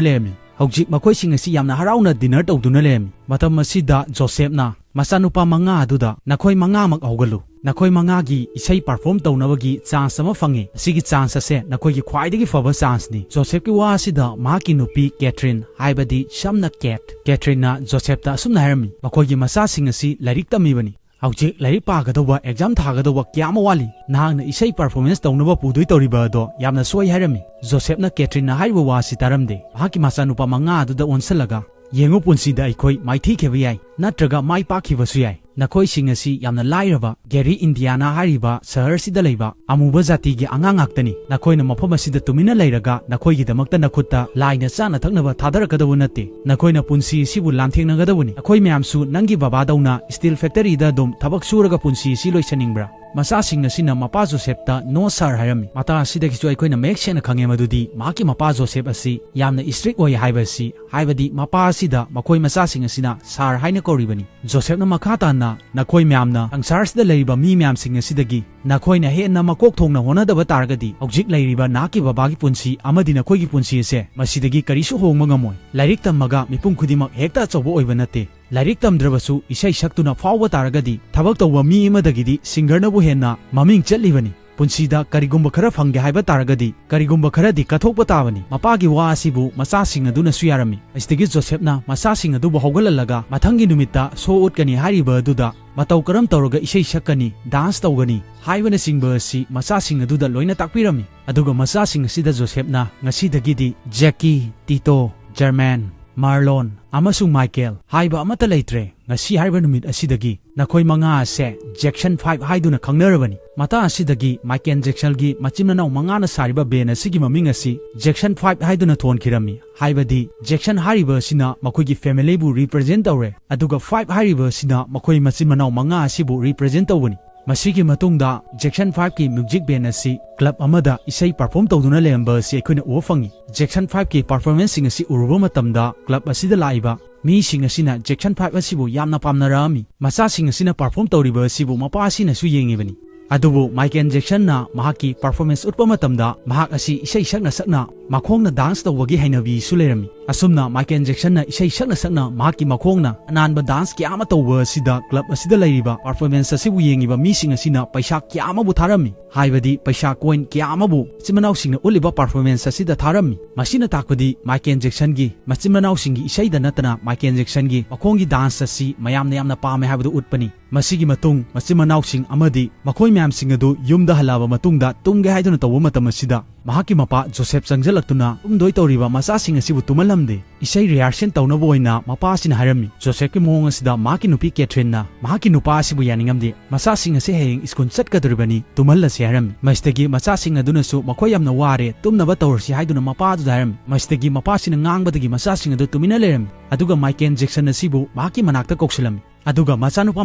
ꯂꯩꯔꯝꯃꯤ꯫ ꯍꯧꯖꯤꯛ ꯃꯈꯣꯏꯁꯤꯡ ꯑꯁꯤ ꯌꯥꯝꯅ ꯍꯔꯥꯎꯅ ꯗꯤꯅꯔ ꯇꯧꯗꯨꯅ ꯂꯩꯔꯝꯃꯤ꯫ ꯃꯇꯝ ꯑꯁꯤꯗ ꯖꯣꯁꯦꯐꯅ ꯃꯆꯥꯅꯨꯄꯥ ꯃꯉꯥ ꯑꯗꯨꯗ, "ꯅꯈꯣꯏ ꯃꯉꯥꯃꯛ ꯍꯧꯒꯠꯂꯨ꯫ ꯅꯈꯣꯏ ꯃꯉꯥꯒꯤ ꯏꯁꯩ ꯄꯔꯐꯣꯔꯝ ꯇꯧꯅꯕꯒꯤ ꯆꯥꯟꯁ ꯑꯃ ꯐꯪꯉꯤ꯫ ꯑꯁꯤꯒꯤ ꯆꯥꯟꯁ ꯑꯁꯦ ꯅꯈꯣꯏꯒꯤ ꯈ꯭ꯋꯥꯏꯗꯒꯤ ꯐꯕ ꯆꯥꯟꯁꯅꯤ꯫" ꯖꯣꯁꯦꯐꯀꯤ ꯋꯥ ꯑꯁꯤꯗ ꯃꯍꯥꯛꯀꯤ ꯅꯨꯄꯤ ꯀꯦꯊ꯭ꯔꯤꯟ, ꯍꯥꯏꯕꯗꯤ ꯁꯝꯅ ꯀꯦꯠ, ꯀꯦꯊ꯭ꯔꯤꯟꯅ ꯖꯣꯁꯦꯐꯇ ꯑꯁꯨꯝꯅ ꯍꯥꯏꯔꯝꯃꯤ, "ꯃꯈꯣꯏꯒꯤ ꯃꯆꯥꯁꯤꯡ ꯑꯁꯤ ꯂꯥꯏꯔꯤꯛ ꯇꯝꯃꯤꯕꯅꯤ꯫ ꯍꯧꯖꯤꯛ ꯂꯥꯏꯔꯤꯛ ꯄꯥꯒꯗꯧꯕ, ꯑꯦꯛꯖꯥꯝ ꯊꯥꯒꯗꯧꯕ ꯀꯌꯥ ꯑꯃ ꯋꯥꯠꯂꯤ꯫ ꯅꯍꯥꯛꯅ ꯏꯁꯩ ꯄꯔꯐꯣꯔꯃꯦꯟꯁ ꯇꯧꯅꯕ ꯄꯨꯗꯣꯏ ꯇꯧꯔꯤꯕ ꯑꯗꯣ ꯌꯥꯝꯅ ꯁꯣꯏ" ꯍꯥꯏꯔꯝꯃꯤ꯫ ꯖꯣꯁꯦꯐꯅ ꯀꯦꯊ꯭ꯔꯤꯟꯅ ꯍꯥꯏꯔꯤꯕ ꯋꯥ ꯑꯁꯤ ꯇꯥꯔꯝꯗꯦ꯫ ꯃꯍꯥꯛꯀꯤ ꯃꯆꯥꯅꯨꯄꯥ ꯃꯉꯥ ꯑꯗꯨꯗ ꯑꯣꯟꯁꯤꯜꯂꯒ, "ꯌꯦꯡꯉꯨ, ꯄꯨꯟꯁꯤꯗ ꯑꯩꯈꯣꯏ ꯃꯥꯏꯊꯤꯈꯤꯕ ꯌꯥꯏ, ꯅꯠꯇ꯭ꯔꯒ ꯃꯥꯏ ꯄꯥꯛꯈꯤꯕꯁꯨ ꯌꯥꯏ꯫ ꯅꯈꯣꯏꯁꯤꯡ ꯑꯁꯤ ꯌꯥꯝꯅ ꯂꯥꯏꯔꯕ ꯒꯦꯔꯤ, ꯏꯟꯗꯤꯌꯥꯅꯥ ꯍꯥꯏꯔꯤꯕ ꯁꯍꯔꯁꯤꯗ ꯂꯩꯕ ꯑꯃꯨꯕ ꯖꯥꯇꯤꯒꯤ ꯑꯉꯥꯡ ꯉꯥꯛꯇꯅꯤ꯫ ꯅꯈꯣꯏꯅ ꯃꯐꯝ ꯑꯁꯤꯗ ꯇꯨꯃꯤꯟꯅ ꯂꯩꯔꯒ ꯅꯈꯣꯏꯒꯤꯗꯃꯛꯇ ꯅꯈꯨꯠꯇ ꯂꯥꯏꯅ ꯆꯥꯅ ꯊꯛꯅꯕ ꯊꯥꯗꯔꯛꯀꯗꯕ ꯅꯠꯇꯦ꯫ ꯅꯈꯣꯏꯅ ꯄꯨꯟꯁꯤ ꯑꯁꯤꯕꯨ ꯂꯥꯟꯊꯦꯡꯅꯒꯗꯕꯅꯤ꯫ ꯅꯈꯣꯏ ꯃꯌꯥꯝꯁꯨ ꯅꯪꯒꯤ ꯕꯕꯥꯗꯧꯅ ꯁ꯭ꯇꯤꯜ ꯐꯦꯛꯇꯔꯤꯗ ꯑꯗꯨꯝ ꯊꯕꯛ ꯁꯨꯔꯒ ꯄꯨꯟꯁꯤ ꯑꯁꯤ ꯂꯣꯏꯁꯟꯅꯤꯡꯕ꯭ꯔꯥ?" ꯃꯆꯥꯁꯤꯡ ꯑꯁꯤꯅ ꯃꯄꯥ ꯖꯣꯁꯦꯐꯇ "No sir" ꯍꯥꯏꯔꯝꯃꯤ꯫ ꯃꯇꯥꯡ ꯑꯁꯤꯗꯒꯤꯁꯨ ꯑꯩꯈꯣꯏꯅ ꯃꯌꯦꯛ ꯁꯦꯡꯅ ꯈꯪꯉꯦ ꯃꯗꯨꯗꯤ ꯃꯍꯥꯛꯀꯤ ꯃꯄꯥ ꯖꯣꯁꯦꯐ ꯑꯁꯤ ꯌꯥꯝꯅ ꯏꯁꯇ꯭ꯔꯤꯛ ꯑꯣꯏ ꯍꯥꯏꯕ ꯑꯁꯤ, ꯍꯥꯏꯕꯗꯤ ꯃꯄꯥ ꯑꯁꯤꯗ ꯃꯈꯣꯏ ꯃꯆꯥꯁꯤꯡ ꯑꯁꯤꯅ "ꯁꯥꯔ" ꯍꯥꯏꯅ ꯀꯧꯔꯤꯕꯅꯤ꯫ ꯖꯣꯁꯦꯐꯅ ꯃꯈꯥ ꯇꯥꯅ, "ꯅꯈꯣꯏ ꯃꯌꯥꯝꯅ ꯁꯪꯁꯥꯔꯁꯤꯗ ꯂꯩꯔꯤꯕ ꯃꯤ ꯃꯌꯥꯝꯁꯤꯡ ꯑꯁꯤꯗꯒꯤ ꯅꯈꯣꯏꯅ ꯍꯦꯟꯅ ꯃꯀꯣꯛ ꯊꯣꯡꯅ ꯍꯣꯠꯅꯗꯕ ꯇꯥꯔꯒꯗꯤ, ꯍꯧꯖꯤꯛ ꯂꯩꯔꯤꯕ ꯅꯍꯥꯛꯀꯤ ꯕꯕꯥꯒꯤ ꯄꯨꯟꯁꯤ ꯑꯃꯗꯤ ꯅꯈꯣꯏꯒꯤ ꯄꯨꯟꯁꯤ ꯑꯁꯦ ꯃꯁꯤꯗꯒꯤ ꯀꯔꯤꯁꯨ ꯍꯣꯡꯕ ꯉꯝꯃꯣꯏ꯫ ꯂꯥꯏꯔꯤꯛ ꯇꯝꯃꯒ ꯃꯤꯄꯨꯝ ꯈꯨꯗꯤꯡꯃꯛ ꯍꯦꯛꯇ ꯑꯆꯧꯕ ꯑꯣꯏꯕ ꯅꯠꯇꯦ꯫ ꯂꯥꯏꯔꯤꯛ ꯇꯝꯗ꯭ꯔꯕꯁꯨ ꯏꯁꯩ ꯁꯛꯇꯨꯅ ꯐꯥꯎꯕ ꯇꯥꯔꯒꯗꯤ, ꯊꯕꯛ ꯇꯧꯕ ꯃꯤ ꯑꯃꯗꯒꯤꯗꯤ ꯁꯤꯡꯒꯔꯅꯕꯨ ꯍꯦꯟꯅ ꯃꯃꯤꯡ ꯆꯠꯂꯤꯕꯅꯤ꯫ ꯄꯨꯟꯁꯤꯗ ꯀꯔꯤꯒꯨꯝꯕ ꯈꯔ ꯐꯪꯒꯦ ꯍꯥꯏꯕ ꯇꯥꯔꯒꯗꯤ, ꯀꯔꯤꯒꯨꯝꯕ ꯈꯔꯗꯤ ꯀꯠꯊꯣꯛꯄ ꯇꯥꯕꯅꯤ꯫" ꯃꯄꯥꯒꯤ ꯋꯥ ꯑꯁꯤꯕꯨ ꯃꯆꯥꯁꯤꯡ ꯑꯗꯨꯅꯁꯨ ꯌꯥꯔꯝꯃꯤ꯫ ꯑꯁꯤꯗꯒꯤ ꯖꯣꯁꯦꯐꯅ ꯃꯆꯥꯁꯤꯡ ꯑꯗꯨꯕꯨ ꯍꯧꯒꯠꯍꯜꯂꯒ, ꯃꯊꯪꯒꯤ ꯅꯨꯃꯤꯠꯇ ꯁꯣ ꯎꯠꯀꯅꯤ ꯍꯥꯏꯔꯤꯕ ꯑꯗꯨꯗ ꯃꯇꯧ ꯀꯔꯝ ꯇꯧꯔꯒ ꯏꯁꯩ ꯁꯛꯀꯅꯤ, ꯗꯥꯟꯁ ꯇꯧꯒꯅꯤ ꯍꯥꯏꯕꯅꯆꯤꯡꯕ ꯑꯁꯤ ꯃꯆꯥꯁꯤꯡ ꯑꯗꯨꯗ ꯂꯣꯏꯅ ꯇꯥꯛꯄꯤꯔꯝꯃꯤ꯫ ꯑꯗꯨꯒ ꯃꯆꯥꯁꯤꯡ ꯑꯁꯤꯗ ꯖꯣꯁꯦꯐꯅ ꯉꯁꯤꯗꯒꯤꯗꯤ ꯖꯦꯀꯤ, ꯇꯤꯇꯣ, ꯖꯔꯃꯦꯟ, ꯃꯥꯔꯂꯣꯟ, ꯑꯃꯁꯨꯡ ꯃꯥꯏꯀꯦꯜ ꯍꯥꯏꯕ ꯑꯃꯠꯇ ꯂꯩꯇ꯭ꯔꯦ꯫ ꯉꯁꯤ ꯍꯥꯏꯔꯤꯕ ꯅꯨꯃꯤꯠ ꯑꯁꯤꯗꯒꯤ ꯅꯈꯣꯏ ꯃꯉꯥ ꯑꯁꯦ ꯖꯦꯛꯁꯟ ꯐꯥꯏꯚ ꯍꯥꯏꯗꯨꯅ ꯈꯪꯅꯔꯕꯅꯤ꯫ ꯃꯇꯥꯡ ꯑꯁꯤꯗꯒꯤ ꯃꯥꯏꯀꯦꯜ ꯖꯦꯛꯁꯟꯒꯤ ꯃꯆꯤꯟ ꯃꯅꯥꯎ ꯃꯉꯥꯅ ꯁꯥꯔꯤꯕ ꯕꯦꯟ ꯑꯁꯤꯒꯤ ꯃꯃꯤꯡ ꯑꯁꯤ ꯖꯦꯛꯁꯟ ꯐꯥꯏꯚ ꯍꯥꯏꯗꯨꯅ ꯊꯣꯟꯈꯤꯔꯝꯃꯤ꯫ ꯍꯥꯏꯕꯗꯤ ꯖꯦꯛꯁꯟ ꯍꯥꯏꯔꯤꯕ ꯑꯁꯤꯅ ꯃꯈꯣꯏꯒꯤ ꯐꯦꯃꯤꯂꯤꯕꯨ ꯔꯤꯄ꯭ꯔꯖꯦꯟ ꯇꯧꯔꯦ, ꯑꯗꯨꯒ ꯐꯥꯏꯚ ꯍꯥꯏꯔꯤꯕ ꯑꯁꯤꯅ ꯃꯈꯣꯏ ꯃꯆꯤꯟ ꯃꯅꯥꯎ ꯃꯉꯥ ꯑꯁꯤꯕꯨ ꯔꯤꯄ꯭ꯔꯖꯦꯟ ꯇꯧꯕꯅꯤ꯫ ꯃꯁꯤꯒꯤ ꯃꯇꯨꯡꯗ ꯖꯦꯛꯁꯟ ꯐꯥꯏꯚꯀꯤ ꯃ꯭ꯌꯨꯖꯤꯛ ꯕꯦꯟ ꯑꯁꯤ ꯀ꯭ꯂꯕ ꯑꯃꯗ ꯏꯁꯩ ꯄꯔꯐꯣꯔꯝ ꯇꯧꯗꯨꯅ ꯂꯩꯔꯝꯕ ꯑꯁꯤ ꯑꯩꯈꯣꯏꯅ ꯎꯕ ꯐꯪꯉꯤ꯫ ꯖꯦꯛꯁꯟ ꯐꯥꯏꯚꯀꯤ ꯄꯔꯐꯣꯔꯃꯦꯟꯁꯁꯤꯡ ꯑꯁꯤ ꯎꯔꯨꯕ ꯃꯇꯝꯗ ꯀ꯭ꯂꯕ ꯑꯁꯤꯗ ꯂꯥꯛꯏꯕ ꯃꯤꯁꯤꯡ ꯑꯁꯤꯅ ꯖꯦꯛꯁꯟ ꯐꯥꯏꯚ ꯑꯁꯤꯕꯨ ꯌꯥꯝꯅ ꯄꯥꯝꯅꯔꯛꯑꯝꯃꯤ꯫ ꯃꯆꯥꯁꯤꯡ ꯑꯁꯤꯅ ꯄꯔꯐꯣꯔꯝ ꯇꯧꯔꯤꯕ ꯑꯁꯤꯕꯨ ꯃꯄꯥ ꯑꯁꯤꯅꯁꯨ ꯌꯦꯡꯉꯤꯕꯅꯤ꯫ ꯑꯗꯨꯕꯨ ꯃꯥꯏꯀꯦꯜ ꯖꯦꯛꯁꯟꯅ ꯃꯍꯥꯛꯀꯤ ꯄꯔꯐꯣꯔꯃꯦꯟꯁ ꯎꯠꯄ ꯃꯇꯝꯗ ꯃꯍꯥꯛ ꯑꯁꯤ ꯏꯁꯩ ꯁꯛꯅ ꯁꯛꯅ ꯃꯈꯣꯡꯅ ꯗꯥꯟꯁ ꯇꯧꯕꯒꯤ ꯍꯩꯅꯕꯤꯁꯨ ꯂꯩꯔꯝꯃꯤ꯫ ꯑꯁꯨꯝꯅ ꯃꯥꯏꯀꯦꯜ ꯖꯦꯛꯁꯟꯅ ꯏꯁꯩ ꯁꯛꯅ ꯁꯛꯅ ꯃꯍꯥꯛꯀꯤ ꯃꯈꯣꯡꯅ ꯑꯅꯥꯟꯕ ꯗꯥꯟꯁ ꯀꯌꯥ ꯑꯃ ꯇꯧꯕ ꯑꯁꯤꯗ ꯀ꯭ꯂꯕ ꯑꯁꯤꯗ ꯂꯩꯔꯤꯕ ꯄꯔꯐꯣꯔꯃꯦꯟꯁ ꯑꯁꯤꯕꯨ ꯌꯦꯡꯉꯤꯕ ꯃꯤꯁꯤꯡ ꯑꯁꯤꯅ ꯄꯩꯁꯥ ꯀꯌꯥ ꯑꯃꯕꯨ ꯊꯥꯔꯝꯃꯤ꯫ ꯍꯥꯏꯕꯗꯤ ꯄꯩꯁꯥ ꯀꯣꯏꯟ ꯀꯌꯥ ꯑꯃꯕꯨ ꯃꯆꯤꯟ ꯃꯅꯥꯎꯁꯤꯡꯅ ꯎꯠꯂꯤꯕ ꯄꯔꯐꯣꯔꯃꯦꯟꯁ ꯑꯁꯤꯗ ꯊꯥꯔꯝꯃꯤ꯫ ꯃꯁꯤꯅ ꯇꯥꯛꯄꯗꯤ ꯃꯥꯏꯀꯦꯜ ꯖꯦꯛꯁꯟꯒꯤ ꯃꯆꯤꯟ ꯃꯅꯥꯎꯁꯤꯡꯒꯤ ꯏꯁꯩꯗ ꯅꯠꯇꯅ ꯃꯥꯏꯀꯦꯜ ꯖꯦꯛꯁꯟꯒꯤ ꯃꯈꯣꯡꯒꯤ ꯗꯥꯟꯁ ꯑꯁꯤ ꯃꯌꯥꯝꯅ ꯌꯥꯝꯅ ꯄꯥꯝꯃꯦ ꯍꯥꯏꯕꯗꯨ ꯎꯠꯄꯅꯤ꯫ ꯃꯁꯤꯒꯤ ꯃꯇꯨꯡ ꯃꯆꯤꯟ ꯃꯅꯥꯎꯁꯤꯡ ꯑꯃꯗꯤ ꯃꯈꯣꯏ ꯃꯌꯥꯝꯁꯤꯡ ꯑꯗꯨ ꯌꯨꯝꯗ ꯍꯜꯂꯛꯑꯕ ꯃꯇꯨꯡꯗ ꯇꯨꯝꯒꯦ ꯍꯥꯏꯗꯨꯅ ꯇꯧꯕ ꯃꯇꯝ ꯑꯁꯤꯗ ꯃꯍꯥꯛꯀꯤ ꯃꯄꯥ ꯖꯣꯁꯦꯐ ꯆꯪꯁꯤꯜꯂꯛꯇꯨꯅ ꯇꯨꯝꯗꯣꯏ ꯇꯧꯔꯤꯕ ꯃꯆꯥꯁꯤꯡ ꯑꯁꯤꯕꯨ ꯇꯨꯝꯍꯜꯂꯝꯗꯦ꯫ ꯏꯁꯩ ꯔꯤꯍꯥꯔꯁꯦꯜ ꯇꯧꯅꯕ ꯑꯣꯏꯅ ꯃꯄꯥ ꯑꯁꯤꯅ ꯍꯥꯏꯔꯝꯃꯤ꯫ ꯖꯣꯁꯦꯐꯀꯤ ꯃꯑꯣꯡ ꯑꯁꯤꯗ ꯃꯍꯥꯛꯀꯤ ꯅꯨꯄꯤ ꯀꯦꯊ꯭ꯔꯤꯟꯅ ꯃꯍꯥꯛꯀꯤ ꯅꯨꯄꯥ ꯑꯁꯤꯕꯨ ꯌꯥꯅꯤꯡꯉꯝꯗꯦ꯫ ꯃꯆꯥꯁꯤꯡ ꯑꯁꯤ ꯍꯌꯦꯡ ꯁ꯭ꯀꯨꯜ ꯆꯠꯀꯗꯧꯔꯤꯕꯅꯤ, ꯇꯨꯝꯍꯜꯂꯁꯤ ꯍꯥꯏꯔꯝꯃꯤ꯫ ꯃꯁꯤꯗꯒꯤ ꯃꯆꯥꯁꯤꯡ ꯑꯗꯨꯅꯁꯨ ꯃꯈꯣꯏ ꯌꯥꯝꯅ ꯋꯥꯔꯦ, ꯇꯨꯝꯅꯕ ꯇꯧꯔꯁꯤ ꯍꯥꯏꯗꯨꯅ ꯃꯄꯥ ꯑꯗꯨꯗ ꯍꯥꯏꯔꯝꯃꯤ꯫ ꯃꯁꯤꯗꯒꯤ ꯃꯄꯥꯁꯤꯅ ꯉꯥꯡꯕꯗꯒꯤ ꯃꯆꯥꯁꯤꯡ ꯑꯗꯨ ꯇꯨꯃꯤꯟꯅ ꯂꯩꯔꯝꯃꯤ꯫ ꯑꯗꯨꯒ ꯃꯥꯏꯀꯦꯜ ꯖꯦꯛꯁꯟ ꯑꯁꯤꯕꯨ ꯃꯍꯥꯛꯀꯤ ꯃꯅꯥꯛꯇ ꯀꯧꯁꯤꯜꯂꯝꯃꯤ꯫ ꯑꯗꯨꯒ ꯃꯆꯥꯅꯨꯄꯥ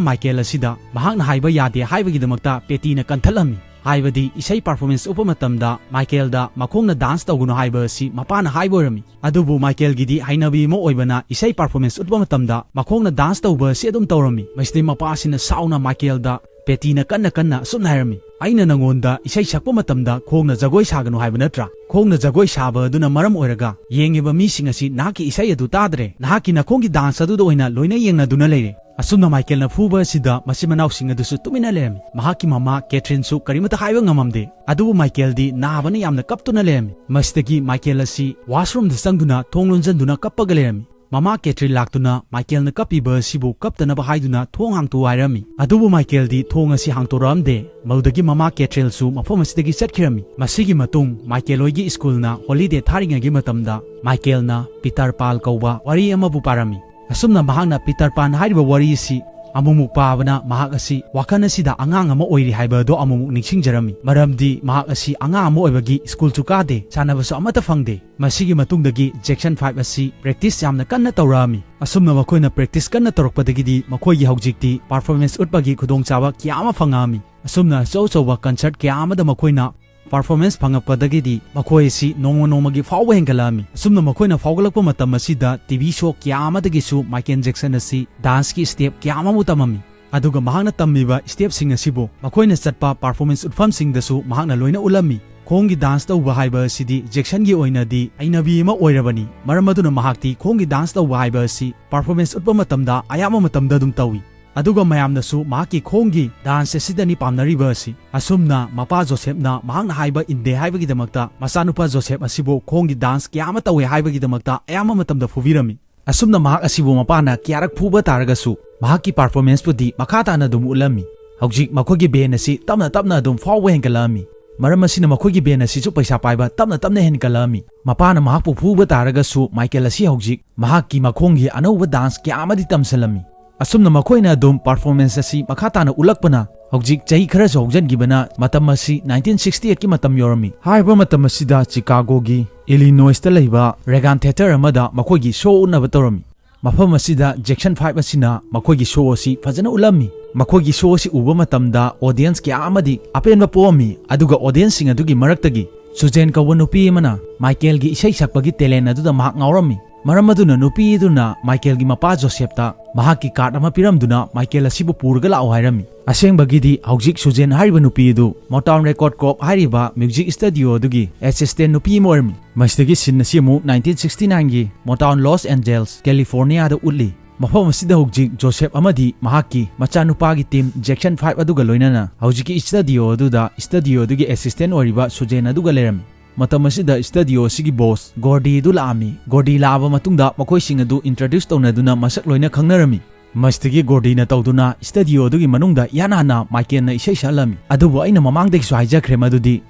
ꯃꯥꯏꯀꯦꯜ ꯑꯁꯤꯗ ꯃꯍꯥꯛꯅ ꯍꯥꯏꯕ ꯌꯥꯗꯦ ꯍꯥꯏꯕꯒꯤꯗꯃꯛꯇ ꯄꯦꯇꯤꯅ ꯀꯟꯊꯠꯂꯝꯃꯤ꯫ ꯍꯥꯏꯕꯗꯤ ꯏꯁꯩ ꯄꯔꯐꯣꯔꯃꯦꯟꯁ ꯎꯠꯄ ꯃꯇꯝꯗ ꯃꯥꯏꯀꯦꯜꯗ ꯃꯈꯣꯡꯅ ꯗꯥꯟꯁ ꯇꯧꯒꯅꯨ ꯍꯥꯏꯕ ꯑꯁꯤ ꯃꯄꯥꯅ ꯍꯥꯏꯕ ꯑꯣꯏꯔꯝꯃꯤ꯫ ꯑꯗꯨꯕꯨ ꯃꯥꯏꯀꯦꯜꯒꯤꯗꯤ ꯍꯩꯅꯕꯤ ꯑꯃ ꯑꯣꯏꯕꯅ ꯏꯁꯩ ꯄꯔꯐꯣꯔꯃꯦꯟꯁ ꯎꯠꯄ ꯃꯇꯝꯗ ꯃꯈꯣꯡꯅ ꯗꯥꯟꯁ ꯇꯧꯕ ꯑꯁꯤ ꯑꯗꯨꯝ ꯇꯧꯔꯝꯃꯤ꯫ ꯃꯁꯤꯗꯩ ꯃꯄꯥ ꯑꯁꯤꯅ ꯁꯥꯎꯅ ꯃꯥꯏꯀꯦꯜꯗ ꯄꯦꯇꯤꯅ ꯀꯟꯅ ꯀꯟꯅ ꯑꯁꯨꯝꯅ ꯍꯥꯏꯔꯝꯃꯤ, "ꯑꯩꯅ ꯅꯉꯣꯟꯗ ꯏꯁꯩ ꯁꯛꯄ ꯃꯇꯝꯗ ꯈꯣꯡꯅ ꯖꯒꯣꯏ ꯁꯥꯒꯅꯨ ꯍꯥꯏꯕ ꯅꯠꯇ꯭ꯔꯥ? ꯈꯣꯡꯅ ꯖꯒꯣꯏ ꯁꯥꯕ ꯑꯗꯨꯅ ꯃꯔꯝ ꯑꯣꯏꯔꯒ ꯌꯦꯡꯉꯤꯕ ꯃꯤꯁꯤꯡ ꯑꯁꯤ ꯅꯍꯥꯛꯀꯤ ꯏꯁꯩ ꯑꯗꯨ ꯇꯥꯗ꯭ꯔꯦ, ꯅꯍꯥꯛꯀꯤ ꯅꯈꯣꯡꯒꯤ ꯗꯥꯟꯁ ꯑꯗꯨꯗ ꯑꯣꯏꯅ ꯂꯣꯏꯅ ꯌꯦꯡꯅꯗꯨꯅ ꯂꯩꯔꯦ"꯫ ꯑꯁꯨꯝꯅ ꯃꯥꯏꯀꯦꯜꯅ ꯐꯨꯕ ꯑꯁꯤꯗ ꯃꯆꯤꯟ ꯃꯅꯥꯎꯁꯤꯡ ꯑꯗꯨꯁꯨ ꯇꯨꯃꯤꯟꯅ ꯂꯩꯔꯝꯃꯤ꯫ ꯃꯍꯥꯛꯀꯤ ꯃꯃꯥ ꯀꯦꯊ꯭ꯔꯤꯟꯁꯨ ꯀꯔꯤꯃꯠꯇ ꯍꯥꯏꯕ ꯉꯝꯃꯝꯗꯦ꯫ ꯑꯗꯨꯕꯨ ꯃꯥꯏꯀꯦꯜꯗꯤ ꯅꯥꯕꯅ ꯌꯥꯝꯅ ꯀꯞꯇꯨꯅ ꯂꯩꯔꯝꯃꯤ꯫ ꯃꯁꯤꯗꯒꯤ ꯃꯥꯏꯀꯦꯜ ꯑꯁꯤ ꯋꯥꯁꯔꯨꯝꯗ ꯆꯪꯗꯨꯅ ꯊꯣꯡ ꯂꯣꯟꯖꯟꯗꯨꯅ ꯀꯞꯄꯒ ꯂꯩꯔꯝꯃꯤ꯫ ꯃꯃꯥ ꯀꯦꯊ꯭ꯔꯤꯟ ꯂꯥꯛꯇꯨꯅ ꯃꯥꯏꯀꯦꯜꯅ ꯀꯞꯄꯤꯕ ꯑꯁꯤꯕꯨ ꯀꯞꯇꯅꯕ ꯍꯥꯏꯗꯨꯅ ꯊꯣꯡ ꯍꯥꯡꯇꯣꯛꯎ ꯍꯥꯏꯔꯝꯃꯤ꯫ ꯑꯗꯨꯕꯨ ꯃꯥꯏꯀꯦꯜꯗꯤ ꯊꯣꯡ ꯑꯁꯤ ꯍꯥꯡꯇꯣꯔꯛꯑꯝꯗꯦ꯫ ꯃꯗꯨꯗꯒꯤ ꯃꯃꯥ ꯀꯦꯊ꯭ꯔꯤꯟꯁꯨ ꯃꯐꯝ ꯑꯁꯤꯗꯒꯤ ꯆꯠꯈꯤꯔꯝꯃꯤ꯫ ꯃꯁꯤꯒꯤ ꯃꯇꯨꯡ ꯃꯥꯏꯀꯦꯜ ꯍꯣꯏꯒꯤ ꯁ꯭ꯀꯨꯜꯅ ꯍꯣꯂꯤꯗꯦ ꯊꯥꯔꯤꯉꯩꯒꯤ ꯃꯇꯝꯗ ꯃꯥꯏꯀꯦꯜꯅ ꯄꯤꯇꯔ ꯄꯥꯟ ꯀꯧꯕ ꯋꯥꯔꯤ ꯑꯃꯕꯨ ꯄꯥꯔꯝꯃꯤ꯫ ꯑꯁꯨꯝꯅ ꯃꯍꯥꯛꯅ ꯄꯤꯇꯔ ꯄꯥꯟ ꯍꯥꯏꯔꯤꯕ ꯋꯥꯔꯤ ꯑꯁꯤ ꯑꯃꯨꯛꯃꯨꯛ ꯄꯥꯕꯅ ꯃꯍꯥꯛ ꯑꯁꯤ ꯋꯥꯈꯜ ꯑꯁꯤꯗ ꯑꯉꯥꯡ ꯑꯃ ꯑꯣꯏꯔꯤ ꯍꯥꯏꯕ ꯑꯗꯨ ꯑꯃꯨꯛꯃꯨꯛ ꯅꯤꯡꯁꯤꯡꯖꯔꯝꯃꯤ꯫ ꯃꯔꯝꯗꯤ ꯃꯍꯥꯛ ꯑꯁꯤ ꯑꯉꯥꯡ ꯑꯃ ꯑꯣꯏꯕꯒꯤ ꯁ꯭ꯀꯨꯜꯁꯨ ꯀꯥꯗꯦ, ꯁꯥꯟꯅꯕꯁꯨ ꯑꯃꯠꯇ ꯐꯪꯗꯦ꯫ ꯃꯁꯤꯒꯤ ꯃꯇꯨꯡꯗꯒꯤ ꯖꯦꯛꯁꯟ ꯐꯥꯏꯚ ꯑꯁꯤ ꯄ꯭ꯔꯦꯛꯇꯤꯁ ꯌꯥꯝꯅ ꯀꯟꯅ ꯇꯧꯔꯛꯑꯝꯃꯤ꯫ ꯑꯁꯨꯝꯅ ꯃꯈꯣꯏꯅ ꯄ꯭ꯔꯦꯛꯇꯤꯁ ꯀꯟꯅ ꯇꯧꯔꯛꯄꯗꯒꯤꯗꯤ ꯃꯈꯣꯏꯒꯤ ꯍꯧꯖꯤꯛꯇꯤ ꯄꯔꯐꯣꯔꯃꯦꯟꯁ ꯎꯠꯄꯒꯤ ꯈꯨꯗꯣꯡꯆꯥꯕ ꯀꯌꯥ ꯑꯃ ꯐꯪꯉꯛꯑꯝꯃꯤ꯫ ꯑꯁꯨꯝꯅ ꯑꯆꯧ ꯑꯆꯧꯕ ꯀꯟꯁꯔꯠ ꯀꯌꯥ ꯑꯃꯗ ꯃꯈꯣꯏꯅ ꯄꯔꯐꯣꯔꯃꯦꯟꯁ ꯐꯪꯉꯛꯄꯗꯒꯤꯗꯤ ꯃꯈꯣꯏ ꯑꯁꯤ ꯅꯣꯡꯃ ꯅꯣꯡꯃꯒꯤ ꯐꯥꯎꯕ ꯍꯦꯟꯒꯠꯂꯛꯑꯝꯃꯤ꯫ ꯑꯁꯨꯝꯅ ꯃꯈꯣꯏꯅ ꯐꯥꯎꯒꯠꯂꯛꯄ ꯃꯇꯝ ꯑꯁꯤꯗ ꯇꯤ ꯚꯤ ꯁꯣ ꯀꯌꯥ ꯑꯃꯗꯒꯤꯁꯨ ꯃꯥꯏꯀꯦꯜ ꯖꯦꯛꯁꯟ ꯑꯁꯤ ꯗꯥꯟꯁꯀꯤ ꯁ꯭ꯇꯦꯞ ꯀꯌꯥ ꯑꯃꯕꯨ ꯇꯝꯃꯝꯃꯤ꯫ ꯑꯗꯨꯒ ꯃꯍꯥꯛꯅ ꯇꯝꯃꯤꯕ ꯁ꯭ꯇꯦꯞꯁꯤꯡ ꯑꯁꯤꯕꯨ ꯃꯈꯣꯏꯅ ꯆꯠꯄ ꯄꯔꯐꯣꯔꯃꯦꯟꯁ ꯎꯠꯐꯝꯁꯤꯡꯗꯁꯨ ꯃꯍꯥꯛꯅ ꯂꯣꯏꯅ ꯎꯠꯂꯝꯃꯤ꯫ ꯈꯣꯡꯒꯤ ꯗꯥꯟꯁ ꯇꯧꯕ ꯍꯥꯏꯕ ꯑꯁꯤꯗꯤ ꯖꯦꯛꯁꯟꯒꯤ ꯑꯣꯏꯅꯗꯤ ꯍꯩꯅꯕꯤ ꯑꯃ ꯑꯣꯏꯔꯕꯅꯤ꯫ ꯃꯔꯝ ꯑꯗꯨꯅ ꯃꯍꯥꯛꯇꯤ ꯈꯣꯡꯒꯤ ꯗꯥꯟꯁ ꯇꯧꯕ ꯍꯥꯏꯕ ꯑꯁꯤ ꯄꯔꯐꯣꯔꯃꯦꯟꯁ ꯎꯠꯄ ꯃꯇꯝꯗ ꯑꯌꯥꯝꯕ ꯃꯇꯝꯗ ꯑꯗꯨꯝ ꯇꯧꯏ꯫ ꯑꯗꯨꯒ ꯃꯌꯥꯝꯅꯁꯨ ꯃꯍꯥꯛꯀꯤ ꯈꯣꯡꯒꯤ ꯗꯥꯟꯁ ꯑꯁꯤꯗꯅꯤ ꯄꯥꯝꯅꯔꯤꯕ ꯑꯁꯤ꯫ ꯑꯁꯨꯝꯅ ꯃꯄꯥ ꯖꯣꯁꯦꯞꯅ ꯃꯍꯥꯛꯅ ꯍꯥꯏꯕ ꯏꯟꯗꯦ ꯍꯥꯏꯕꯒꯤꯗꯃꯛꯇ ꯃꯆꯥꯅꯨꯄꯥ ꯖꯣꯁꯦꯞ ꯑꯁꯤꯕꯨ ꯈꯣꯡꯒꯤ ꯗꯥꯟꯁ ꯀꯌꯥ ꯑꯃ ꯇꯧꯏ ꯍꯥꯏꯕꯒꯤꯗꯃꯛꯇ ꯑꯌꯥꯝꯕ ꯃꯇꯝꯗ ꯐꯨꯕꯤꯔꯝꯃꯤ꯫ ꯑꯁꯨꯝꯅ ꯃꯍꯥꯛ ꯑꯁꯤꯕꯨ ꯃꯄꯥꯅ ꯀꯌꯥꯔꯛ ꯐꯨꯕ ꯇꯥꯔꯒꯁꯨ ꯃꯍꯥꯛꯀꯤ ꯄꯔꯐꯣꯔꯃꯦꯟꯁꯄꯨꯗꯤ ꯃꯈꯥ ꯇꯥꯅ ꯑꯗꯨꯝ ꯎꯠꯂꯝꯃꯤ꯫ ꯍꯧꯖꯤꯛ ꯃꯈꯣꯏꯒꯤ ꯕꯦꯟ ꯑꯁꯤ ꯇꯞꯅ ꯇꯞꯅ ꯑꯗꯨꯝ ꯐꯥꯎꯕ ꯍꯦꯟꯒꯠꯂꯛꯑꯝꯃꯤ꯫ ꯃꯔꯝ ꯑꯁꯤꯅ ꯃꯈꯣꯏꯒꯤ ꯕꯦꯟ ꯑꯁꯤꯁꯨ ꯄꯩꯁꯥ ꯄꯥꯏꯕ ꯇꯞꯅ ꯇꯞꯅ ꯍꯦꯟꯒꯠꯂꯛꯑꯝꯃꯤ꯫ ꯃꯄꯥꯅ ꯃꯍꯥꯛꯄꯨ ꯐꯨꯕ ꯇꯥꯔꯒꯁꯨ ꯃꯥꯏꯀꯦꯜ ꯑꯁꯤ ꯍꯧꯖꯤꯛ ꯃꯍꯥꯛꯀꯤ ꯃꯈꯣꯡꯒꯤ ꯑꯅꯧꯕ ꯗꯥꯟꯁ ꯀꯌꯥ ꯑꯃꯗꯤ ꯇꯝꯁꯤꯜꯂꯝꯃꯤ꯫ ꯑꯁꯨꯝꯅ ꯃꯈꯣꯏꯅ ꯑꯗꯨꯝ ꯄꯔꯐꯣꯔꯃꯦꯟꯁ ꯑꯁꯤ ꯃꯈꯥ ꯇꯥꯅ ꯎꯠꯂꯛꯄꯅ ꯍꯧꯖꯤꯛ ꯆꯍꯤ ꯈꯔꯁꯨ ꯍꯧꯖꯤꯟꯈꯤꯕꯅ ꯃꯇꯝ ꯑꯁꯤ ꯅꯥꯏꯟꯇꯤꯟ ꯁꯤꯛꯁꯇꯤ ꯑꯩꯠꯀꯤ ꯃꯇꯝ ꯌꯧꯔꯝꯃꯤ꯫ ꯍꯥꯏꯔꯤꯕ ꯃꯇꯝ ꯑꯁꯤꯗ ꯆꯤꯀꯥꯒꯣꯒꯤ ꯏꯂꯤꯅꯣꯏꯁꯇ ꯂꯩꯕ ꯔꯦꯒꯥꯟ ꯊꯤꯌꯦꯇꯔ ꯑꯃꯗ ꯃꯈꯣꯏꯒꯤ ꯁꯣ ꯎꯠꯅꯕ ꯇꯧꯔꯝꯃꯤ꯫ ꯃꯐꯝ ꯑꯁꯤꯗ ꯖꯦꯛꯁꯟ ꯐꯥꯏꯚ ꯑꯁꯤꯅ ꯃꯈꯣꯏꯒꯤ ꯁꯣ ꯑꯁꯤ ꯐꯖꯅ ꯎꯠꯂꯝꯃꯤ꯫ ꯃꯈꯣꯏꯒꯤ ꯁꯣ ꯑꯁꯤ ꯎꯕ ꯃꯇꯝꯗ ꯑꯣꯗꯤꯌꯦꯟꯁ ꯀꯌꯥ ꯑꯃꯗꯤ ꯑꯄꯦꯟꯕ ꯄꯣꯛꯑꯝꯃꯤ꯫ ꯑꯗꯨꯒ ꯑꯣꯗꯤꯌꯦꯟꯁꯁꯤꯡ ꯑꯗꯨꯒꯤ ꯃꯔꯛꯇꯒꯤ ꯁꯨꯖꯦꯟ ꯀꯧꯕ ꯅꯨꯄꯤ ꯑꯃꯅ ꯃꯥꯏꯀꯦꯜꯒꯤ ꯏꯁꯩ ꯁꯛꯄꯒꯤ ꯇꯦꯂꯦꯟ ꯑꯗꯨꯗ ꯃꯍꯥꯛ ꯉꯥꯎꯔꯝꯃꯤ꯫ ꯃꯔꯝ ꯑꯗꯨꯅ ꯅꯨꯄꯤ ꯑꯗꯨꯅ ꯃꯥꯏꯀꯦꯜꯒꯤ ꯃꯄꯥ ꯖꯣꯁꯦꯞꯇ ꯃꯍꯥꯛꯀꯤ ꯀꯥꯔꯗ ꯑꯃ ꯄꯤꯔꯝꯗꯨꯅ ꯃꯥꯏꯀꯦꯜ ꯑꯁꯤꯕꯨ ꯄꯨꯔꯒ ꯂꯥꯛꯑꯣ ꯍꯥꯏꯔꯝꯃꯤ꯫ ꯑꯁꯦꯡꯕꯒꯤꯗꯤ ꯍꯧꯖꯤꯛ ꯁꯨꯖꯦꯟ ꯍꯥꯏꯔꯤꯕ ꯅꯨꯄꯤ ꯑꯗꯨ ꯃꯣꯇꯥꯎꯟ ꯔꯦꯀꯣꯔꯗ ꯀꯣꯔꯞ ꯍꯥꯏꯔꯤꯕ ꯃ꯭ꯌꯨꯖꯤꯛ ꯁ꯭ꯇꯨꯗꯤꯑꯣ ꯑꯗꯨꯒꯤ ꯑꯦꯁꯤꯁꯇꯦꯟ ꯅꯨꯄꯤ ꯑꯃ ꯑꯣꯏꯔꯝꯃꯤ꯫ ꯃꯁꯤꯗꯒꯤ ꯁꯤꯟ ꯑꯁꯤ ꯑꯃꯨꯛ ꯅꯥꯏꯟꯇꯤꯟ ꯁꯤꯛꯁꯇꯤ ꯅꯥꯏꯟꯒꯤ ꯃꯣꯇꯥꯎꯟ ꯂꯣꯁ ꯑꯦꯟꯖꯦꯜꯁ, ꯀꯦꯂꯤꯐꯣꯔꯅꯤꯌꯥꯗ ꯎꯠꯂꯤ꯫ ꯃꯐꯝ ꯑꯁꯤꯗ ꯍꯧꯖꯤꯛ ꯖꯣꯁꯦꯞ ꯑꯃꯗꯤ ꯃꯍꯥꯛꯀꯤ ꯃꯆꯥꯅꯨꯄꯥꯒꯤ ꯇꯤꯝ ꯖꯦꯛꯁꯟ ꯐꯥꯏꯚ ꯑꯗꯨꯒ ꯂꯣꯏꯅꯅ ꯍꯧꯖꯤꯛꯀꯤ ꯁ꯭ꯇꯨꯗꯤꯑꯣ ꯑꯗꯨꯗ ꯁ꯭ꯇꯨꯗꯤꯑꯣ ꯑꯗꯨꯒꯤ ꯑꯦꯁꯤꯁꯇꯦꯟ ꯑꯣꯏꯔꯤꯕ ꯁꯨꯖꯦꯟ ꯑꯗꯨꯒ ꯂꯩꯔꯝꯃꯤ꯫ ꯃꯇꯝ ꯑꯁꯤꯗ ꯁ꯭ꯇꯨꯗꯤꯑꯣ ꯑꯁꯤꯒꯤ ꯕꯣꯁ ꯒꯣꯔꯗꯤ ꯑꯗꯨ ꯂꯥꯛꯑꯝꯃꯤ꯫ ꯒꯣꯔꯗꯤ ꯂꯥꯛꯑꯕ ꯃꯇꯨꯡꯗ ꯃꯈꯣꯏꯁꯤꯡ ꯑꯗꯨ ꯏꯟꯇ꯭ꯔꯣꯗ꯭ꯌꯨꯁ ꯇꯧꯅꯗꯨꯅ ꯃꯁꯛ ꯂꯣꯏꯅ ꯈꯪꯅꯔꯝꯃꯤ꯫ ꯃꯁꯤꯗꯒꯤ ꯒꯣꯔꯗꯤꯅ ꯇꯧꯗꯨꯅ ꯁ꯭ꯇꯨꯗꯤꯑꯣ ꯑꯗꯨꯒꯤ ꯃꯅꯨꯡꯗ ꯏꯍꯥꯟ ꯍꯥꯟꯅ ꯃꯥꯏꯀꯦꯜꯅ ꯏꯁꯩ ꯁꯛꯍꯜꯂꯝꯃꯤ꯫ ꯑꯗꯨꯕꯨ ꯑꯩꯅ ꯃꯃꯥꯡꯗꯒꯤꯁꯨ ꯍꯥꯏꯖꯈ꯭ꯔꯦ ꯃꯗꯨꯗꯤ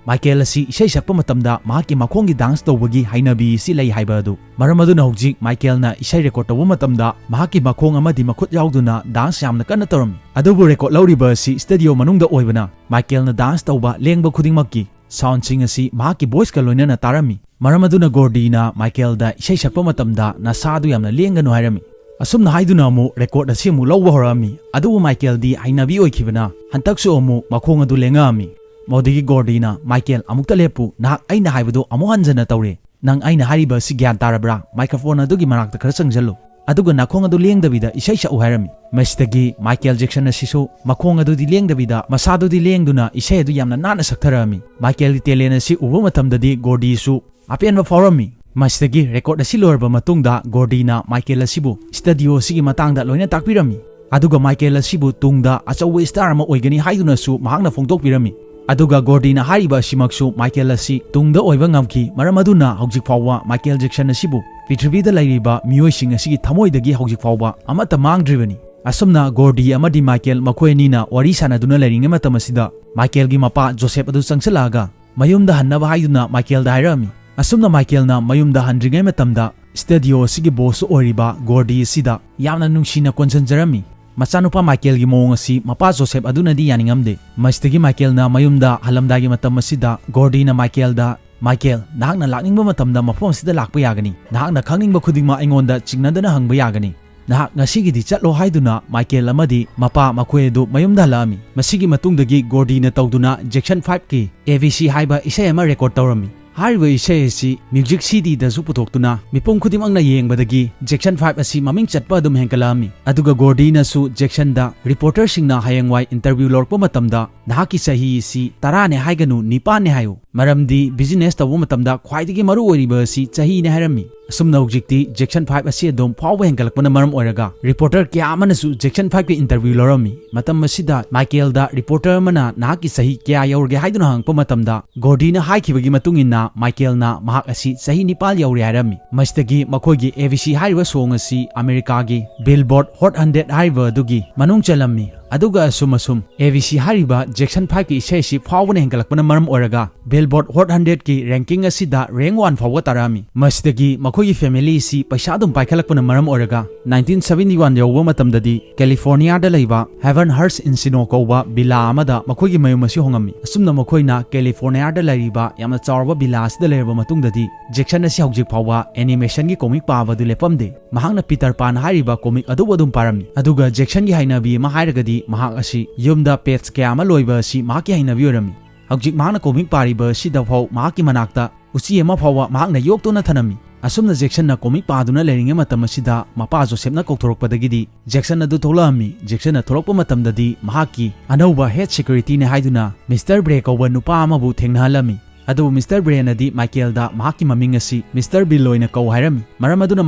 ꯃꯥꯏꯀꯦꯜ ꯑꯁꯤ ꯏꯁꯩ ꯁꯛꯄ ꯃꯇꯝꯗ ꯃꯍꯥꯛꯀꯤ ꯃꯈꯣꯡꯒꯤ ꯗꯥꯟꯁ ꯇꯧꯕꯒꯤ ꯍꯩꯅꯕꯤ ꯑꯁꯤ ꯂꯩ ꯍꯥꯏꯕ ꯑꯗꯨ꯫ ꯃꯔꯝ ꯑꯗꯨꯅ ꯍꯧꯖꯤꯛ ꯃꯥꯏꯀꯦꯜꯅ ꯏꯁꯩ ꯔꯦꯀꯣꯔꯗ ꯇꯧꯕ ꯃꯇꯝꯗ ꯃꯍꯥꯛꯀꯤ ꯃꯈꯣꯡ ꯑꯃꯗꯤ ꯃꯈꯨꯠ ꯌꯥꯎꯗꯨꯅ ꯗꯥꯟꯁ ꯌꯥꯝꯅ ꯀꯟꯅ ꯇꯧꯔꯝꯃꯤ꯫ ꯑꯗꯨꯕꯨ ꯔꯦꯀꯣꯔꯗ ꯂꯧꯔꯤꯕ ꯑꯁꯤ ꯁ꯭ꯇꯨꯗꯤꯑꯣ ꯃꯅꯨꯡꯗ ꯑꯣꯏꯕꯅ ꯃꯥꯏꯀꯦꯜꯅ ꯗꯥꯟꯁ ꯇꯧꯕ ꯂꯦꯡꯕ ꯈꯨꯗꯤꯡꯃꯛꯀꯤ ꯁꯥꯎꯟꯁꯤꯡ ꯑꯁꯤ ꯃꯍꯥꯛꯀꯤ ꯚꯣꯏꯁꯀ ꯂꯣꯏꯅꯅ ꯇꯥꯔꯝꯃꯤ꯫ ꯃꯔꯝ ꯑꯗꯨꯅ ꯒꯣꯔꯗꯤꯅ ꯃꯥꯏꯀꯦꯜꯗ ꯏꯁꯩ ꯁꯛꯄ ꯃꯇꯝꯗ ꯅꯁꯥꯗꯨ ꯌꯥꯝꯅ ꯂꯦꯡꯒꯅꯨ ꯍꯥꯏꯔꯝꯃꯤ꯫ ꯑꯁꯨꯝꯅ ꯍꯥꯏꯗꯨꯅ ꯑꯃꯨꯛ ꯔꯦꯀꯣꯔꯗ ꯑꯁꯤ ꯑꯃꯨꯛ ꯂꯧꯕ ꯍꯧꯔꯛꯑꯝꯃꯤ꯫ ꯑꯗꯨꯕꯨ ꯃꯥꯏꯀꯦꯜꯗꯤ ꯍꯩꯅꯕꯤ ꯑꯣꯏꯈꯤꯕꯅ ꯍꯟꯇꯛꯁꯨ ꯑꯃꯨꯛ ꯃꯈꯣꯡ ꯑꯗꯨ ꯂꯦꯡꯉꯛꯑꯝꯃꯤ꯫ ꯃꯗꯨꯗꯒꯤ ꯒꯣꯔꯗꯤꯅ, "ꯃꯥꯏꯀꯦꯜ, ꯑꯃꯨꯛꯇ ꯂꯦꯞꯄꯨ, ꯅꯍꯥꯛ ꯑꯩꯅ ꯍꯥꯏꯕꯗꯨ ꯑꯃꯨꯛ ꯍꯟꯖꯟꯅ ꯇꯧꯔꯦ꯫ ꯅꯪ ꯑꯩꯅ ꯍꯥꯏꯔꯤꯕ ꯑꯁꯤ ꯒ꯭ꯌꯥꯟ ꯇꯥꯔꯕ꯭ꯔꯥ? ꯃꯥꯏꯀ꯭ꯔꯣꯐꯣꯟ ꯑꯗꯨꯒꯤ ꯃꯅꯥꯛꯇ ꯈꯔ ꯆꯪꯁꯤꯜꯂꯨ꯫ ꯑꯗꯨꯒ ꯅꯥꯈꯣꯡ ꯑꯗꯨ ꯂꯦꯡꯗꯕꯤꯗ ꯏꯁꯩ ꯁꯛꯎ" ꯍꯥꯏꯔꯝꯃꯤ꯫ ꯃꯁꯤꯗꯒꯤ ꯃꯥꯏꯀꯦꯜ ꯖꯦꯛꯁꯟ ꯑꯁꯤꯁꯨ ꯃꯈꯣꯡ ꯑꯗꯨꯗꯤ ꯂꯦꯡꯗꯕꯤꯗ ꯃꯁꯥꯗꯨꯗꯤ ꯂꯦꯡꯗꯨꯅ ꯏꯁꯩ ꯑꯗꯨ ꯌꯥꯝꯅ ꯅꯥꯟꯅ ꯁꯛꯊꯔꯛꯑꯝꯃꯤ꯫ ꯃꯥꯏꯀꯦꯜꯒꯤ ꯇꯦꯂꯦꯟ ꯑꯁꯤ ꯎꯕ ꯃꯇꯝꯗꯗꯤ ꯒꯣꯔꯗꯤꯁꯨ ꯑꯄꯦꯟꯕ ꯐꯥꯎꯔꯝꯃꯤ꯫ ꯃꯁꯤꯗꯒꯤ ꯔꯦꯀꯣꯔꯗ ꯑꯁꯤ ꯂꯣꯏꯔꯕ ꯃꯇꯨꯡꯗ ꯒꯣꯔꯗꯤꯅ ꯃꯥꯏꯀꯦꯜ ꯑꯁꯤꯕꯨ ꯁ꯭ꯇꯨꯗꯤꯑꯣ ꯑꯁꯤꯒꯤ ꯃꯇꯥꯡꯗ ꯂꯣꯏꯅ ꯇꯥꯛꯄꯤꯔꯝꯃꯤ꯫ ꯑꯗꯨꯒ ꯃꯥꯏꯀꯦꯜ ꯑꯁꯤꯕꯨ ꯇꯨꯡꯗ ꯑꯆꯧꯕ ꯁ꯭ꯇꯥꯔ ꯑꯃ ꯑꯣꯏꯒꯅꯤ ꯍꯥꯏꯗꯨꯅꯁꯨ ꯃꯍꯥꯛꯅ ꯐꯣꯡꯗꯣꯛꯄꯤꯔꯝꯃꯤ꯫ ꯑꯗꯨꯒ ꯒꯣꯔꯗꯤꯅ ꯍꯥꯏꯔꯤꯕ ꯑꯁꯤꯃꯛꯁꯨ ꯃꯥꯏꯀꯦꯜ ꯑꯁꯤ ꯇꯨꯡꯗ ꯑꯣꯏꯕ ꯉꯝꯈꯤ꯫ ꯃꯔꯝ ꯑꯗꯨꯅ ꯍꯧꯖꯤꯛ ꯐꯥꯎꯕ ꯃꯥꯏꯀꯦꯜ ꯖꯦꯛꯁꯟ ꯑꯁꯤꯕꯨ ꯄ꯭ꯔꯤꯊꯤꯕꯤꯗ ꯂꯩꯔꯤꯕ ꯃꯤꯑꯣꯏꯁꯤꯡ ꯑꯁꯤꯒꯤ ꯊꯃꯣꯏꯗꯒꯤ ꯍꯧꯖꯤꯛ ꯐꯥꯎꯕ ꯑꯃꯠꯇ ꯃꯥꯡꯗ꯭ꯔꯤꯕꯅꯤ꯫ ꯑꯁꯨꯝꯅ ꯒꯣꯔꯗꯤ ꯑꯃꯗꯤ ꯃꯥꯏꯀꯦꯜ ꯃꯈꯣꯏ ꯑꯅꯤꯅ ꯋꯥꯔꯤ ꯁꯥꯟꯅꯗꯨꯅ ꯂꯩꯔꯤꯉꯩ ꯃꯇꯝ ꯑꯁꯤꯗ ꯃꯥꯏꯀꯦꯜꯒꯤ ꯃꯄꯥ ꯖꯣꯁꯦꯞ ꯑꯗꯨ ꯆꯪꯁꯤꯜꯂꯛꯑꯒ ꯃꯌꯨꯝꯗ ꯍꯟꯅꯕ ꯍꯥꯏꯗꯨꯅ ꯃꯥꯏꯀꯦꯜꯗ ꯍꯥꯏꯔꯛꯑꯝꯃꯤ꯫ ꯑꯁꯨꯝꯅ ꯃꯥꯏꯀꯦꯜꯅ ꯃꯌꯨꯝꯗ ꯍꯟꯗ꯭ꯔꯤꯉꯩ ꯃꯇꯝꯗ ꯁ꯭ꯇꯨꯗꯤꯑꯣ ꯑꯁꯤꯒꯤ ꯕꯣꯁꯁꯨ ꯑꯣꯏꯔꯤꯕ ꯒꯣꯔꯗꯤ ꯑꯁꯤꯗ ꯌꯥꯝꯅ ꯅꯨꯡꯁꯤꯅ ꯀꯣꯟꯁꯤꯟꯖꯔꯝꯃꯤ꯫ ꯃꯆꯥꯅꯨꯄꯥ ꯃꯥꯏꯀꯦꯜꯒꯤ ꯃꯑꯣꯡ ꯑꯁꯤ ꯃꯄꯥ ꯖꯣꯁꯦꯞ ꯑꯗꯨꯅꯗꯤ ꯌꯥꯅꯤꯡꯉꯝꯗꯦ꯫ ꯃꯁꯤꯗꯒꯤ ꯃꯥꯏꯀꯦꯜꯅ ꯃꯌꯨꯝꯗ ꯍꯜꯂꯝꯗꯥꯏꯒꯤ ꯃꯇꯝ ꯑꯁꯤꯗ ꯒꯣꯔꯗꯤꯅ ꯃꯥꯏꯀꯦꯜꯗ, "ꯃꯥꯏꯀꯦꯜ, ꯅꯍꯥꯛꯅ ꯂꯥꯛꯅꯤꯡꯕ ꯃꯇꯝꯗ ꯃꯐꯝ ꯑꯁꯤꯗ ꯂꯥꯛꯄ ꯌꯥꯒꯅꯤ꯫ ꯅꯍꯥꯛꯅ ꯈꯪꯅꯤꯡꯕ ꯈꯨꯗꯤꯡꯃꯛ ꯑꯩꯉꯣꯟꯗ ꯆꯤꯡꯅꯗꯅ ꯍꯪꯕ ꯌꯥꯒꯅꯤ꯫ ꯅꯍꯥꯛ ꯉꯁꯤꯒꯤꯗꯤ ꯆꯠꯂꯣ" ꯍꯥꯏꯗꯨꯅ ꯃꯥꯏꯀꯦꯜ ꯑꯃꯗꯤ ꯃꯄꯥ ꯃꯈꯣꯏ ꯑꯗꯨ ꯃꯌꯨꯝꯗ ꯍꯜꯂꯛꯑꯝꯃꯤ꯫ ꯃꯁꯤꯒꯤ ꯃꯇꯨꯡꯗꯒꯤ ꯒꯣꯔꯗꯤꯅ ꯇꯧꯗꯨꯅ ꯖꯦꯛꯁꯟ ꯐꯥꯏꯚꯀꯤ ꯑꯦ ꯕꯤ ꯁꯤ ꯍꯥꯏꯕ ꯏꯁꯩ ꯑꯃ ꯔꯦꯀꯣꯔꯗ ꯇꯧꯔꯝꯃꯤ꯫ ꯍꯥꯏꯔꯤꯕ ꯏꯁꯩ ꯑꯁꯤ ꯃ꯭ꯌꯨꯖꯤꯛ ꯁꯤ ꯗꯤꯗꯁꯨ ꯄꯨꯊꯣꯛꯇꯨꯅ ꯃꯤꯄꯨꯝ ꯈꯨꯗꯤꯡꯃꯛꯅ ꯌꯦꯡꯕꯗꯒꯤ ꯖꯦꯛꯁꯟ ꯐꯥꯏꯚ ꯑꯁꯤ ꯃꯃꯤꯡ ꯆꯠꯄ ꯑꯗꯨꯝ ꯍꯦꯟꯒꯠꯂꯛꯑꯝꯃꯤ꯫ ꯑꯗꯨꯒ ꯒꯣꯔꯗꯤꯅꯁꯨ ꯖꯦꯛꯁꯟꯗ ꯔꯤꯄꯣꯔꯇꯔꯁꯤꯡꯅ ꯍꯌꯦꯡꯋꯥꯏ ꯏꯟꯇꯔꯚ꯭ꯌꯨ ꯂꯧꯔꯛꯄ ꯃꯇꯝꯗ "ꯅꯍꯥꯛꯀꯤ ꯆꯍꯤ ꯑꯁꯤ ꯇꯔꯥꯅꯦ ꯍꯥꯏꯒꯅꯨ, ꯅꯤꯄꯥꯟꯅꯦ ꯍꯥꯏꯌꯨ, ꯃꯔꯝꯗꯤ business ꯇꯧꯕ ꯃꯇꯝꯗ ꯈ꯭ꯋꯥꯏꯗꯒꯤ ꯃꯔꯨ ꯑꯣꯏꯔꯤꯕ ꯑꯁꯤ ꯆꯍꯤꯅꯤ ꯍꯥꯏꯔꯝꯃꯤ꯫ ꯑꯁꯨꯝꯅ ꯍꯧꯖꯤꯛꯇꯤ Jackson five ꯑꯁꯤ ꯑꯗꯨꯝ ꯐꯥꯎꯕ ꯍꯦꯟꯒꯠꯂꯛꯄꯅ ꯃꯔꯝ ꯑꯣꯏꯔꯒ reporter ꯀꯌꯥ ꯑꯃꯅꯁꯨ Jackson five ꯀꯤ interview ꯂꯧꯔꯝꯃꯤ꯫ ꯃꯇꯝ ꯑꯁꯤꯗ ꯃꯥꯏꯀꯦꯜꯗ reporter ꯑꯃꯅ ꯅꯍꯥꯛꯀꯤ ꯆꯍꯤ ꯀꯌꯥ ꯌꯧꯔꯒꯦ ꯍꯥꯏꯗꯨꯅ ꯍꯪꯉꯛꯄ ꯃꯇꯝꯗ ꯒꯣꯔꯗꯤꯅ ꯍꯥꯏꯈꯤꯕꯒꯤ ꯃꯇꯨꯡ ꯏꯟꯅ ꯃꯥꯏꯀꯦꯜꯅ ꯃꯍꯥꯛ ꯑꯁꯤ ꯆꯍꯤ ꯅꯤꯄꯥꯟ ꯌꯧꯔꯦ ꯍꯥꯏꯔꯝꯃꯤ꯫ ꯃꯁꯤꯗꯒꯤ ꯃꯈꯣꯏꯒꯤ A B C ꯍꯥꯏꯔꯤꯕ song ꯑꯁꯤ ꯑꯃꯦꯔꯤꯀꯥꯒꯤ Billboard Hot hundred ꯍꯥꯏꯔꯤꯕ ꯑꯗꯨꯒꯤ ꯃꯅꯨꯡ ꯆꯜꯂꯝꯃꯤ꯫ ꯑꯗꯨꯒ ꯑꯁꯨꯝ ꯑꯁꯨꯝ A B C ꯍꯥꯏꯔꯤꯕ Jackson five ꯀꯤ ꯏꯁꯩ ꯑꯁꯤ ꯐꯥꯎꯕꯅ ꯍꯦꯟꯒꯠꯂꯛꯄꯅ ꯃꯔꯝ ꯑꯣꯏꯔꯒ Billboard Hot hundred ꯀꯤ ranking ꯑꯁꯤꯗ rank one ꯐꯥꯎꯕ ꯇꯥꯔꯛꯑꯝꯃꯤ꯫ ꯃꯁꯤꯗꯒꯤ ꯃꯈꯣꯏꯒꯤ family ꯑꯁꯤ ꯄꯩꯁꯥ ꯑꯗꯨꯝ ꯄꯥꯏꯈꯠꯂꯛꯄꯅ ꯃꯔꯝ ꯑꯣꯏꯔꯒ nineteen seventy one ꯌꯧꯕ ꯃꯇꯝꯗꯗꯤ ꯀꯦꯂꯤꯐꯣꯔꯅꯤꯌꯥꯗ ꯂꯩꯕ Heaven Hurst Encino ꯀꯧꯕ villa ꯑꯃꯗ ꯃꯈꯣꯏꯒꯤ ꯃꯌꯨꯝ ꯑꯁꯤ ꯍꯣꯡꯉꯝꯃꯤ꯫ ꯑꯁꯨꯝꯅ ꯃꯈꯣꯏꯅ ꯀꯦꯂꯤꯐꯣꯔꯅꯤꯌꯥꯗ ꯂꯩꯔꯤꯕ ꯌꯥꯝꯅ ꯆꯥꯎꯔꯕ villa ꯑꯁꯤꯗ ꯂꯩꯔꯕ ꯃꯇꯨꯡꯗꯗꯤ Jackson ꯑꯁꯤ ꯍꯧꯖꯤꯛ ꯐꯥꯎꯕ animation ꯒꯤ comic ꯄꯥꯕ ꯑꯗꯨ ꯂꯦꯞꯄꯝꯗꯦ꯫ ꯃꯍꯥꯛꯅ Peter Pan ꯍꯥꯏꯔꯤꯕ comic ꯑꯗꯨꯕꯨ ꯑꯗꯨꯝ ꯄꯥꯔꯝꯃꯤ꯫ ꯑꯗꯨꯒ Jackson ꯒꯤ ꯍꯩꯅꯕꯤ ꯑꯃ ꯍꯥꯏꯔꯒꯗꯤ ꯃꯍꯥꯛ ꯑꯁꯤ ꯌꯨꯝꯗ pets ꯀꯌꯥ ꯑꯃ ꯂꯣꯏꯕ ꯑꯁꯤ ꯃꯍꯥꯛꯀꯤ ꯍꯩꯅꯕꯤ ꯑꯣꯏꯔꯝꯃꯤ꯫ ꯍꯧꯖꯤꯛ ꯃꯍꯥꯛꯅ comic ꯄꯥꯔꯤꯕ ꯑꯁꯤꯗ ꯐꯥꯎ ꯃꯍꯥꯛꯀꯤ ꯃꯅꯥꯛꯇ ꯎꯆꯤ ꯑꯃ ꯐꯥꯎꯕ ꯃꯍꯥꯛꯅ ꯌꯣꯛꯇꯨꯅ ꯊꯅꯝꯃꯤ꯫ ꯑꯁꯨꯝꯅ Jackson ꯅ comic ꯄꯥꯗꯨꯅ ꯂꯩꯔꯤꯉꯩ ꯃꯇꯝ ꯑꯁꯤꯗ ꯃꯄꯥ ꯖꯣꯁꯦꯞꯅ ꯀꯧꯊꯣꯔꯛꯄꯗꯒꯤꯗꯤ Jackson ꯑꯗꯨ ꯊꯣꯛꯂꯛꯑꯝꯃꯤ꯫ Jackson ꯅ ꯊꯣꯛꯂꯛꯄ ꯃꯇꯝꯗꯗꯤ ꯃꯍꯥꯛꯀꯤ ꯑꯅꯧꯕ head security ꯅꯤ ꯍꯥꯏꯗꯨꯅ Mister Bray ꯀꯧꯕ ꯅꯨꯄꯥ ꯑꯃꯕꯨ ꯊꯦꯡꯅꯍꯜꯂꯝꯃꯤ꯫ ꯑꯗꯨꯕꯨ Mister Bray ꯅꯗꯤ ꯃꯥꯏꯀꯦꯜꯗ ꯃꯍꯥꯛꯀꯤ ꯃꯃꯤꯡ ꯑꯁꯤ Mister Bill ꯑꯣꯏꯅ ꯀꯧ ꯍꯥꯏꯔꯝꯃꯤ꯫ ꯃꯔꯝ ꯑꯗꯨꯅ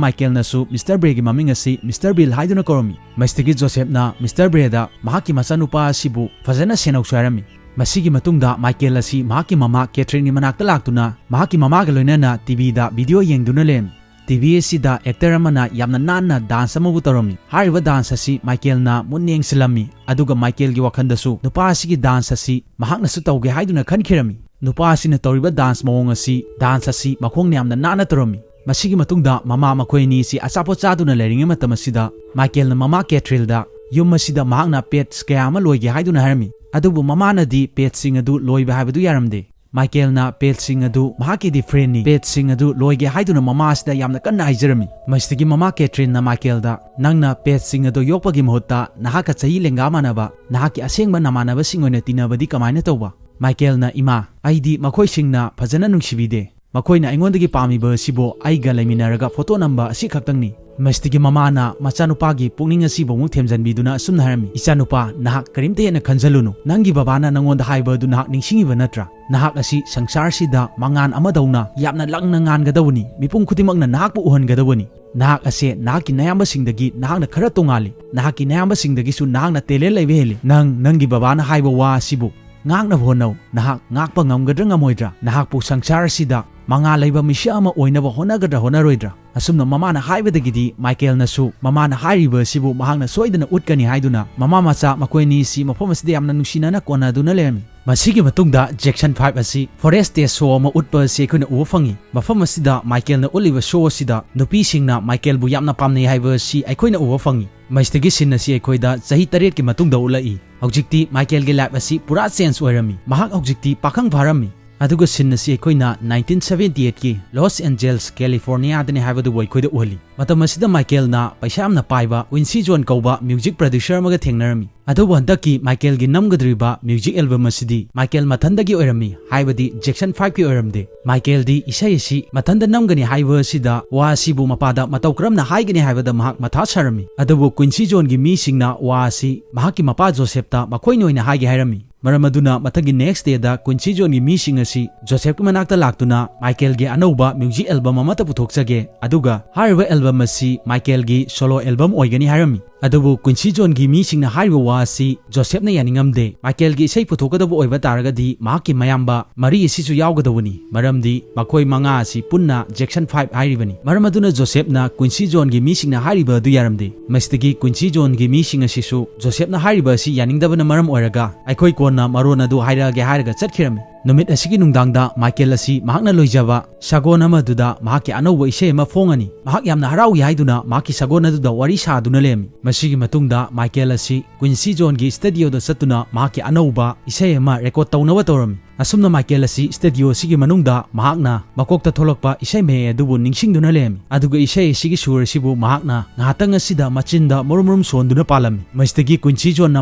ꯃꯥꯏꯀꯦꯜꯅꯁꯨ Mister Bray ꯒꯤ ꯃꯃꯤꯡ ꯑꯁꯤ Mister Bill ꯍꯥꯏꯗꯨꯅ ꯀꯧꯔꯝꯃꯤ꯫ ꯃꯁꯤꯗꯒꯤ ꯖꯣꯁꯦꯞꯅ Mister Bray ꯗ ꯃꯍꯥꯛꯀꯤ ꯃꯆꯥꯅꯨꯄꯥ ꯑꯁꯤꯕꯨ ꯐꯖꯅ ꯁꯦꯟꯅꯧꯁꯨ ꯍꯥꯏꯔꯝꯃꯤ꯫ ꯃꯁꯤꯒꯤ ꯃꯇꯨꯡꯗ ꯃꯥꯏꯀꯦꯜ ꯑꯁꯤ ꯃꯍꯥꯛꯀꯤ ꯃꯃꯥ ꯀꯦꯊ꯭ꯔꯤꯟꯒꯤ ꯃꯅꯥꯛꯇ ꯂꯥꯛꯇꯨꯅ ꯃꯍꯥꯛꯀꯤ ꯃꯃꯥꯒ ꯂꯣꯏꯅꯅ T V ꯗ video ꯌꯦꯡꯗꯨꯅ ꯂꯩꯔꯝꯃꯤ꯫ T V ꯑꯁꯤꯗ actor ꯑꯃꯅ ꯌꯥꯝꯅ ꯅꯥꯟꯅ dance ꯑꯃꯕꯨ ꯇꯧꯔꯝꯃꯤ꯫ ꯍꯥꯏꯔꯤꯕ dance ꯑꯁꯤ ꯃꯥꯏꯀꯦꯜꯅ ꯃꯨꯟꯅ ꯌꯦꯡꯁꯤꯜꯂꯝꯃꯤ꯫ ꯑꯗꯨꯒ ꯃꯥꯏꯀꯦꯜꯒꯤ ꯋꯥꯈꯜꯗꯁꯨ ꯅꯨꯄꯥ ꯑꯁꯤꯒꯤ dance ꯑꯁꯤ ꯃꯍꯥꯛꯅꯁꯨ ꯇꯧꯒꯦ ꯍꯥꯏꯗꯨꯅ ꯈꯟꯈꯤꯔꯝꯃꯤ꯫ ꯅꯨꯄꯥ ꯑꯁꯤꯅ ꯇꯧꯔꯤꯕ dance ꯃꯑꯣꯡ ꯑꯁꯤ, dance ꯑꯁꯤ ꯃꯈꯣꯡꯅ ꯌꯥꯝꯅ ꯅꯥꯟꯅ ꯇꯧꯔꯝꯃꯤ꯫ ꯃꯁꯤꯒꯤ ꯃꯇꯨꯡꯗ ꯃꯃꯥ ꯃꯈꯣꯏ ꯑꯅꯤ ꯑꯁꯤ ꯑꯆꯥꯄꯣꯠ ꯆꯥꯗꯨꯅ ꯂꯩꯔꯤꯉꯩ ꯃꯇꯝ ꯑꯁꯤꯗ ꯃꯥꯏꯀꯦꯜꯅ ꯃꯃꯥ ꯀꯦꯊ꯭ꯔꯤꯟꯗ ꯌꯨꯝ ꯑꯁꯤꯗ ꯃꯍꯥꯛꯅ pets ꯀꯌꯥ ꯑꯃ ꯂꯣꯏꯒꯦ ꯍꯥꯏꯗꯨꯅ ꯍꯥꯏꯔꯝꯃꯤ꯫ ꯑꯗꯨꯕꯨ ꯃꯃꯥꯅꯗꯤ pets ꯁꯤꯡ ꯑꯗꯨ ꯂꯣꯏꯕ ꯍꯥꯏꯕꯗꯨ ꯌꯥꯔꯝꯗꯦ꯫ ꯃꯥꯏꯀꯦꯜꯅ pets ꯁꯤꯡ ꯑꯗꯨ ꯃꯍꯥꯛꯀꯤꯗꯤ friend ꯅꯤ, pets ꯁꯤꯡ ꯑꯗꯨ ꯂꯣꯏꯒꯦ ꯍꯥꯏꯗꯨꯅ ꯃꯃꯥ ꯑꯁꯤꯗ ꯌꯥꯝꯅ ꯀꯟꯅ ꯍꯥꯏꯖꯔꯝꯃꯤ꯫ ꯃꯁꯤꯗꯒꯤ ꯃꯃꯥ ꯀꯦꯊ꯭ꯔꯤꯟꯅ ꯃꯥꯏꯀꯦꯜꯗ, "ꯅꯪꯅ pets ꯁꯤꯡ ꯑꯗꯨ ꯌꯣꯛꯄꯒꯤ ꯃꯍꯨꯠꯇ ꯅꯍꯥꯛꯀ ꯆꯍꯤ ꯂꯦꯡꯒꯥ ꯃꯥꯟꯅꯕ ꯅꯍꯥꯛꯀꯤ ꯑꯁꯦꯡꯕ ꯅꯃꯥꯟꯅꯕꯁꯤꯡ ꯑꯣꯏꯅ ꯇꯤꯟꯅꯕꯗꯤ ꯀꯃꯥꯏꯅ ꯇꯧꯕ?" ꯃꯥꯏꯀꯦꯜꯅ, "ꯏꯃꯥ, ꯑꯩꯗꯤ ꯃꯈꯣꯏꯁꯤꯡꯅ ꯐꯖꯅ ꯅꯨꯡꯁꯤꯕꯤꯗꯦ꯫ ꯃꯈꯣꯏꯅ ꯑꯩꯉꯣꯟꯗꯒꯤ ꯄꯥꯝꯃꯤꯕ ꯑꯁꯤꯕꯨ ꯑꯩꯒ ꯂꯩꯃꯤꯟꯅꯔꯒ photo ꯅꯝꯕ ꯑꯁꯤ ꯈꯛꯇꯪꯅꯤ꯫" ꯃꯁꯤꯗꯒꯤ ꯃꯃꯥꯅ ꯃꯆꯥꯅꯨꯄꯥꯒꯤ ꯄꯨꯛꯅꯤꯡ ꯑꯁꯤꯕꯨ ꯑꯃꯨꯛ ꯊꯦꯝꯖꯤꯟꯕꯤꯗꯨꯅ ꯑꯁꯨꯝꯅ ꯍꯥꯏꯔꯝꯃꯤ, "ꯏꯆꯥꯅꯨꯄꯥ, ꯅꯍꯥꯛ ꯀꯔꯤꯝꯇ ꯍꯦꯟꯅ ꯈꯟꯖꯜꯂꯨꯅꯨ꯫ ꯅꯪꯒꯤ ꯕꯕꯥꯅ ꯅꯪꯉꯣꯟꯗ ꯍꯥꯏꯕ ꯑꯗꯨ ꯅꯍꯥꯛ ꯅꯤꯡꯁꯤꯡꯉꯤꯕ ꯅꯠꯇ꯭ꯔꯥ? ꯅꯍꯥꯛ ꯑꯁꯤ ꯁꯪꯁꯥꯔꯁꯤꯗ ꯃꯉꯥꯜ ꯑꯃꯗꯧꯅ ꯌꯥꯝꯅ ꯂꯪꯅ ꯉꯥꯟꯒꯗꯕꯅꯤ꯫ ꯃꯤꯄꯨꯝ ꯈꯨꯗꯤꯡꯃꯛꯅ ꯅꯍꯥꯛꯄꯨ ꯎꯍꯟꯒꯗꯕꯅꯤ꯫ ꯅꯍꯥꯛ ꯑꯁꯦ ꯅꯍꯥꯛꯀꯤ ꯅꯌꯥꯝꯕꯁꯤꯡꯗꯒꯤ ꯅꯍꯥꯛꯅ ꯈꯔ ꯇꯣꯉꯥꯜꯂꯤ꯫ ꯅꯍꯥꯛꯀꯤ ꯅꯌꯥꯝꯕꯁꯤꯡꯗꯒꯤꯁꯨ ꯅꯍꯥꯛꯅ talent ꯂꯩꯕ ꯍꯦꯜꯂꯤ꯫ ꯅꯪ ꯅꯪꯒꯤ ꯕꯕꯥꯅ ꯍꯥꯏꯕ ꯋꯥ ꯑꯁꯤꯕꯨ ꯉꯥꯛꯅꯕ ꯍꯣꯠꯅꯧ꯫ ꯅꯍꯥꯛ ꯉꯥꯛꯄ ꯉꯝꯒꯗ꯭ꯔꯥ ꯉꯝꯃꯣꯏꯗ꯭ꯔꯥ? ꯅꯍꯥꯛꯄꯨ ꯁꯪꯁꯥꯔ ꯑꯁꯤꯗ ꯃꯉꯥꯜ ꯂꯩꯕ ꯃꯤꯁꯛ ꯑꯃ ꯑꯣꯏꯅꯕ ꯍꯣꯠꯅꯒꯗ꯭ꯔꯥ ꯍꯣꯠꯅꯔꯣꯏꯗ꯭ꯔꯥ? ꯑꯁꯨꯝꯅ ꯃꯃꯥꯅ ꯍꯥꯏꯕꯗꯒꯤꯗꯤ ꯃꯥꯏꯀꯦꯜꯅꯁꯨ ꯃꯃꯥꯅ ꯍꯥꯏꯔꯤꯕ ꯑꯁꯤꯕꯨ ꯃꯍꯥꯛꯅ ꯁꯣꯏꯗꯅ ꯎꯠꯀꯅꯤ ꯍꯥꯏꯗꯨꯅ ꯃꯃꯥ ꯃꯆꯥ ꯃꯈꯣꯏ ꯑꯅꯤ ꯑꯁꯤ ꯃꯐꯝ ꯑꯁꯤꯗ ꯌꯥꯝꯅ ꯅꯨꯡꯁꯤꯅꯅ ꯀꯣꯟꯅꯗꯨꯅ ꯂꯩꯔꯝꯃꯤ꯫ ꯃꯁꯤꯒꯤ ꯃꯇꯨꯡꯗ Jackson five ꯑꯁꯤ forest test show ꯑꯃ ꯎꯠꯄ ꯑꯁꯤ ꯑꯩꯈꯣꯏꯅ ꯎꯕ ꯐꯪꯉꯤ꯫ ꯃꯐꯝ ꯑꯁꯤꯗ ꯃꯥꯏꯀꯦꯜꯅ ꯎꯠꯂꯤꯕ show ꯑꯁꯤꯗ ꯅꯨꯄꯤꯁꯤꯡꯅ ꯃꯥꯏꯀꯦꯜꯕꯨ ꯌꯥꯝꯅ ꯄꯥꯝꯅꯩ ꯍꯥꯏꯕ ꯑꯁꯤ ꯑꯩꯈꯣꯏꯅ ꯎꯕ ꯐꯪꯉꯤ꯫ ꯃꯁꯤꯗꯒꯤ scene ꯑꯁꯤ ꯑꯩꯈꯣꯏꯗ ꯆꯍꯤ ꯇꯔꯦꯠꯀꯤ ꯃꯇꯨꯡꯗ ꯎꯠꯂꯛꯏ꯫ ꯍꯧꯖꯤꯛꯇꯤ ꯃꯥꯏꯀꯦꯜꯒꯤ life ꯑꯁꯤ ꯄꯨꯔꯥ change ꯑꯣꯏꯔꯝꯃꯤ꯫ ꯃꯍꯥꯛ ꯍꯧꯖꯤꯛꯇꯤ ꯄꯥꯈꯪ ꯐꯥꯔꯝꯃꯤ꯫ ꯑꯗꯨꯒ scene ꯑꯁꯤ ꯑꯩꯈꯣꯏꯅ nineteen seventy eight ꯀꯤ Los Angeles, California ꯗꯅꯤ ꯍꯥꯏꯕꯗꯨꯕꯨ ꯑꯩꯈꯣꯏꯗ ꯎꯍꯜꯂꯤ꯫ ꯃꯇꯝ ꯑꯁꯤꯗ ꯃꯥꯏꯀꯦꯜꯅ ꯄꯩꯁꯥ ꯌꯥꯝꯅ ꯄꯥꯏꯕ Quincy Jones ꯀꯧꯕ music producer ꯑꯃꯒ ꯊꯦꯡꯅꯔꯝꯃꯤ꯫ ꯑꯗꯨꯕꯨ ꯍꯟꯗꯛꯀꯤ ꯃꯥꯏꯀꯦꯜꯒꯤ ꯅꯝꯒꯗꯧꯔꯤꯕ music album ꯑꯁꯤꯗꯤ ꯃꯥꯏꯀꯦꯜ ꯃꯊꯟꯗꯒꯤ ꯑꯣꯏꯔꯝꯃꯤ, ꯍꯥꯏꯕꯗꯤ Jackson five ꯀꯤ ꯑꯣꯏꯔꯝꯗꯦ꯫ ꯃꯥꯏꯀꯦꯜꯗꯤ ꯏꯁꯩ ꯑꯁꯤ ꯃꯊꯟꯗ ꯅꯝꯒꯅꯤ ꯍꯥꯏꯕ ꯑꯁꯤꯗ ꯋꯥ ꯑꯁꯤꯕꯨ ꯃꯄꯥꯗ ꯃꯇꯧ ꯀꯔꯝꯅ ꯍꯥꯏꯒꯅꯤ ꯍꯥꯏꯕꯗ ꯃꯍꯥꯛ ꯃꯊꯥ ꯁꯥꯔꯝꯃꯤ꯫ ꯑꯗꯨꯕꯨ Quincy Jones ꯒꯤ ꯃꯤꯁꯤꯡꯅ ꯋꯥ ꯑꯁꯤ ꯃꯍꯥꯛꯀꯤ ꯃꯄꯥ ꯖꯣꯁꯦꯞꯇ ꯃꯈꯣꯏꯅ ꯑꯣꯏꯅ ꯍꯥꯏꯒꯦ ꯍꯥꯏꯔꯝꯃꯤ꯫ ꯃꯔꯝ ꯑꯗꯨꯅ ꯃꯊꯪꯒꯤ next day ꯗ Quincy Jones ꯒꯤ ꯃꯤꯁꯤꯡ ꯑꯁꯤ ꯖꯣꯁꯦꯞꯀꯤ ꯃꯅꯥꯛꯇ ꯂꯥꯛꯇꯨꯅ ꯃꯥꯏꯀꯦꯜꯒꯤ ꯑꯅꯧꯕ music album ꯑꯃꯠꯇ ꯄꯨꯊꯣꯛꯆꯒꯦ, ꯑꯗꯨꯒ ꯍꯥꯏꯔꯤꯕ album ꯑꯁꯤ ꯃꯥꯏꯀꯦꯜꯒꯤ solo album ꯑꯣꯏꯒꯅꯤ ꯍꯥꯏꯔꯝꯃꯤ꯫ ꯑꯗꯨꯕꯨ Quincy Jones ꯒꯤ ꯃꯤꯁꯤꯡꯅ ꯍꯥꯏꯔꯤꯕ ꯋꯥ ꯑꯁꯤ ꯖꯣꯁꯦꯞꯅ ꯌꯥꯅꯤꯡꯉꯝꯗꯦ꯫ ꯃꯥꯏꯀꯦꯜꯒꯤ ꯏꯁꯩ ꯄꯨꯊꯣꯛꯀꯗꯕ ꯑꯣꯏꯕ ꯇꯥꯔꯒꯗꯤ ꯃꯍꯥꯛꯀꯤ ꯃꯌꯥꯝꯕ ꯃꯔꯤ ꯑꯁꯤꯁꯨ ꯌꯥꯎꯒꯗꯧꯕꯅꯤ, ꯃꯔꯝꯗꯤ ꯃꯈꯣꯏ ꯃꯉꯥ ꯑꯁꯤ ꯄꯨꯟꯅ Jackson five ꯍꯥꯏꯔꯤꯕꯅꯤ꯫ ꯃꯔꯝ ꯑꯗꯨꯅ ꯖꯣꯁꯦꯞꯅ Quincy Jones ꯒꯤ ꯃꯤꯁꯤꯡꯅ ꯍꯥꯏꯔꯤꯕ ꯑꯗꯨ ꯌꯥꯔꯝꯗꯦ꯫ ꯃꯁꯤꯗꯒꯤ Quincy Jones ꯒꯤ ꯃꯤꯁꯤꯡ ꯑꯁꯤꯁꯨ ꯖꯣꯁꯦꯞꯅ ꯍꯥꯏꯔꯤꯕ ꯑꯁꯤ ꯌꯥꯅꯤꯡꯗꯕꯅ ꯃꯔꯝ ꯑꯣꯏꯔꯒ ꯑꯩꯈꯣꯏ ꯀꯣꯟꯅ ꯃꯔꯣꯟ ꯑꯗꯨ ꯍꯥꯏꯔꯛꯑꯒꯦ ꯍꯥꯏꯔꯒ ꯆꯠꯈꯤꯔꯝꯃꯤ꯫ ꯅꯨꯃꯤꯠ ꯑꯁꯤꯒꯤ ꯅꯨꯡꯗꯥꯡꯗ ꯃꯥꯏꯀꯦꯜ ꯑꯁꯤ ꯃꯍꯥꯛꯅ ꯂꯣꯏꯖꯕ ꯁꯒꯣꯜ ꯑꯃꯗꯨꯗ ꯃꯍꯥꯛꯀꯤ ꯑꯅꯧꯕ ꯏꯁꯩ ꯑꯃ ꯐꯣꯡꯉꯅꯤ꯫ ꯃꯍꯥꯛ ꯌꯥꯝꯅ ꯍꯔꯥꯎꯏ ꯍꯥꯏꯗꯨꯅ ꯃꯍꯥꯛꯀꯤ ꯁꯒꯣꯜ ꯑꯗꯨꯗ ꯋꯥꯔꯤ ꯁꯥꯗꯨꯅ ꯂꯩꯔꯝꯃꯤ꯫ ꯃꯁꯤꯒꯤ ꯃꯇꯨꯡꯗ ꯃꯥꯏꯀꯦꯜ ꯑꯁꯤ Quincy Jones ꯒꯤ studio ꯗ ꯆꯠꯇꯨꯅ ꯃꯍꯥꯛꯀꯤ ꯑꯅꯧꯕ ꯏꯁꯩ ꯑꯃ record ꯇꯧꯅꯕ ꯇꯧꯔꯝꯃꯤ꯫ ꯑꯁꯨꯝꯅ ꯃꯥꯏꯀꯦꯜ ꯑꯁꯤ studio ꯑꯁꯤꯒꯤ ꯃꯅꯨꯡꯗ ꯃꯍꯥꯛꯅ ꯃꯀꯣꯛꯇ ꯊꯣꯛꯂꯛꯄ ꯏꯁꯩ ꯃꯌꯦꯛ ꯑꯗꯨꯕꯨ ꯅꯤꯡꯁꯤꯡꯗꯨꯅ ꯂꯩꯔꯝꯃꯤ꯫ ꯑꯗꯨꯒ ꯏꯁꯩ ꯑꯁꯤꯒꯤ ꯁꯨꯔ ꯑꯁꯤꯕꯨ ꯃꯍꯥꯛꯅ ꯉꯥꯏꯍꯥꯛꯇꯪ ꯑꯁꯤꯗ ꯃꯆꯤꯟꯗ ꯃꯔꯨꯝ ꯃꯔꯨꯝ ꯁꯣꯟꯗꯨꯅ ꯄꯥꯜꯂꯝꯃꯤ꯫ ꯃꯁꯤꯗꯒꯤ Quincy Jones ꯅ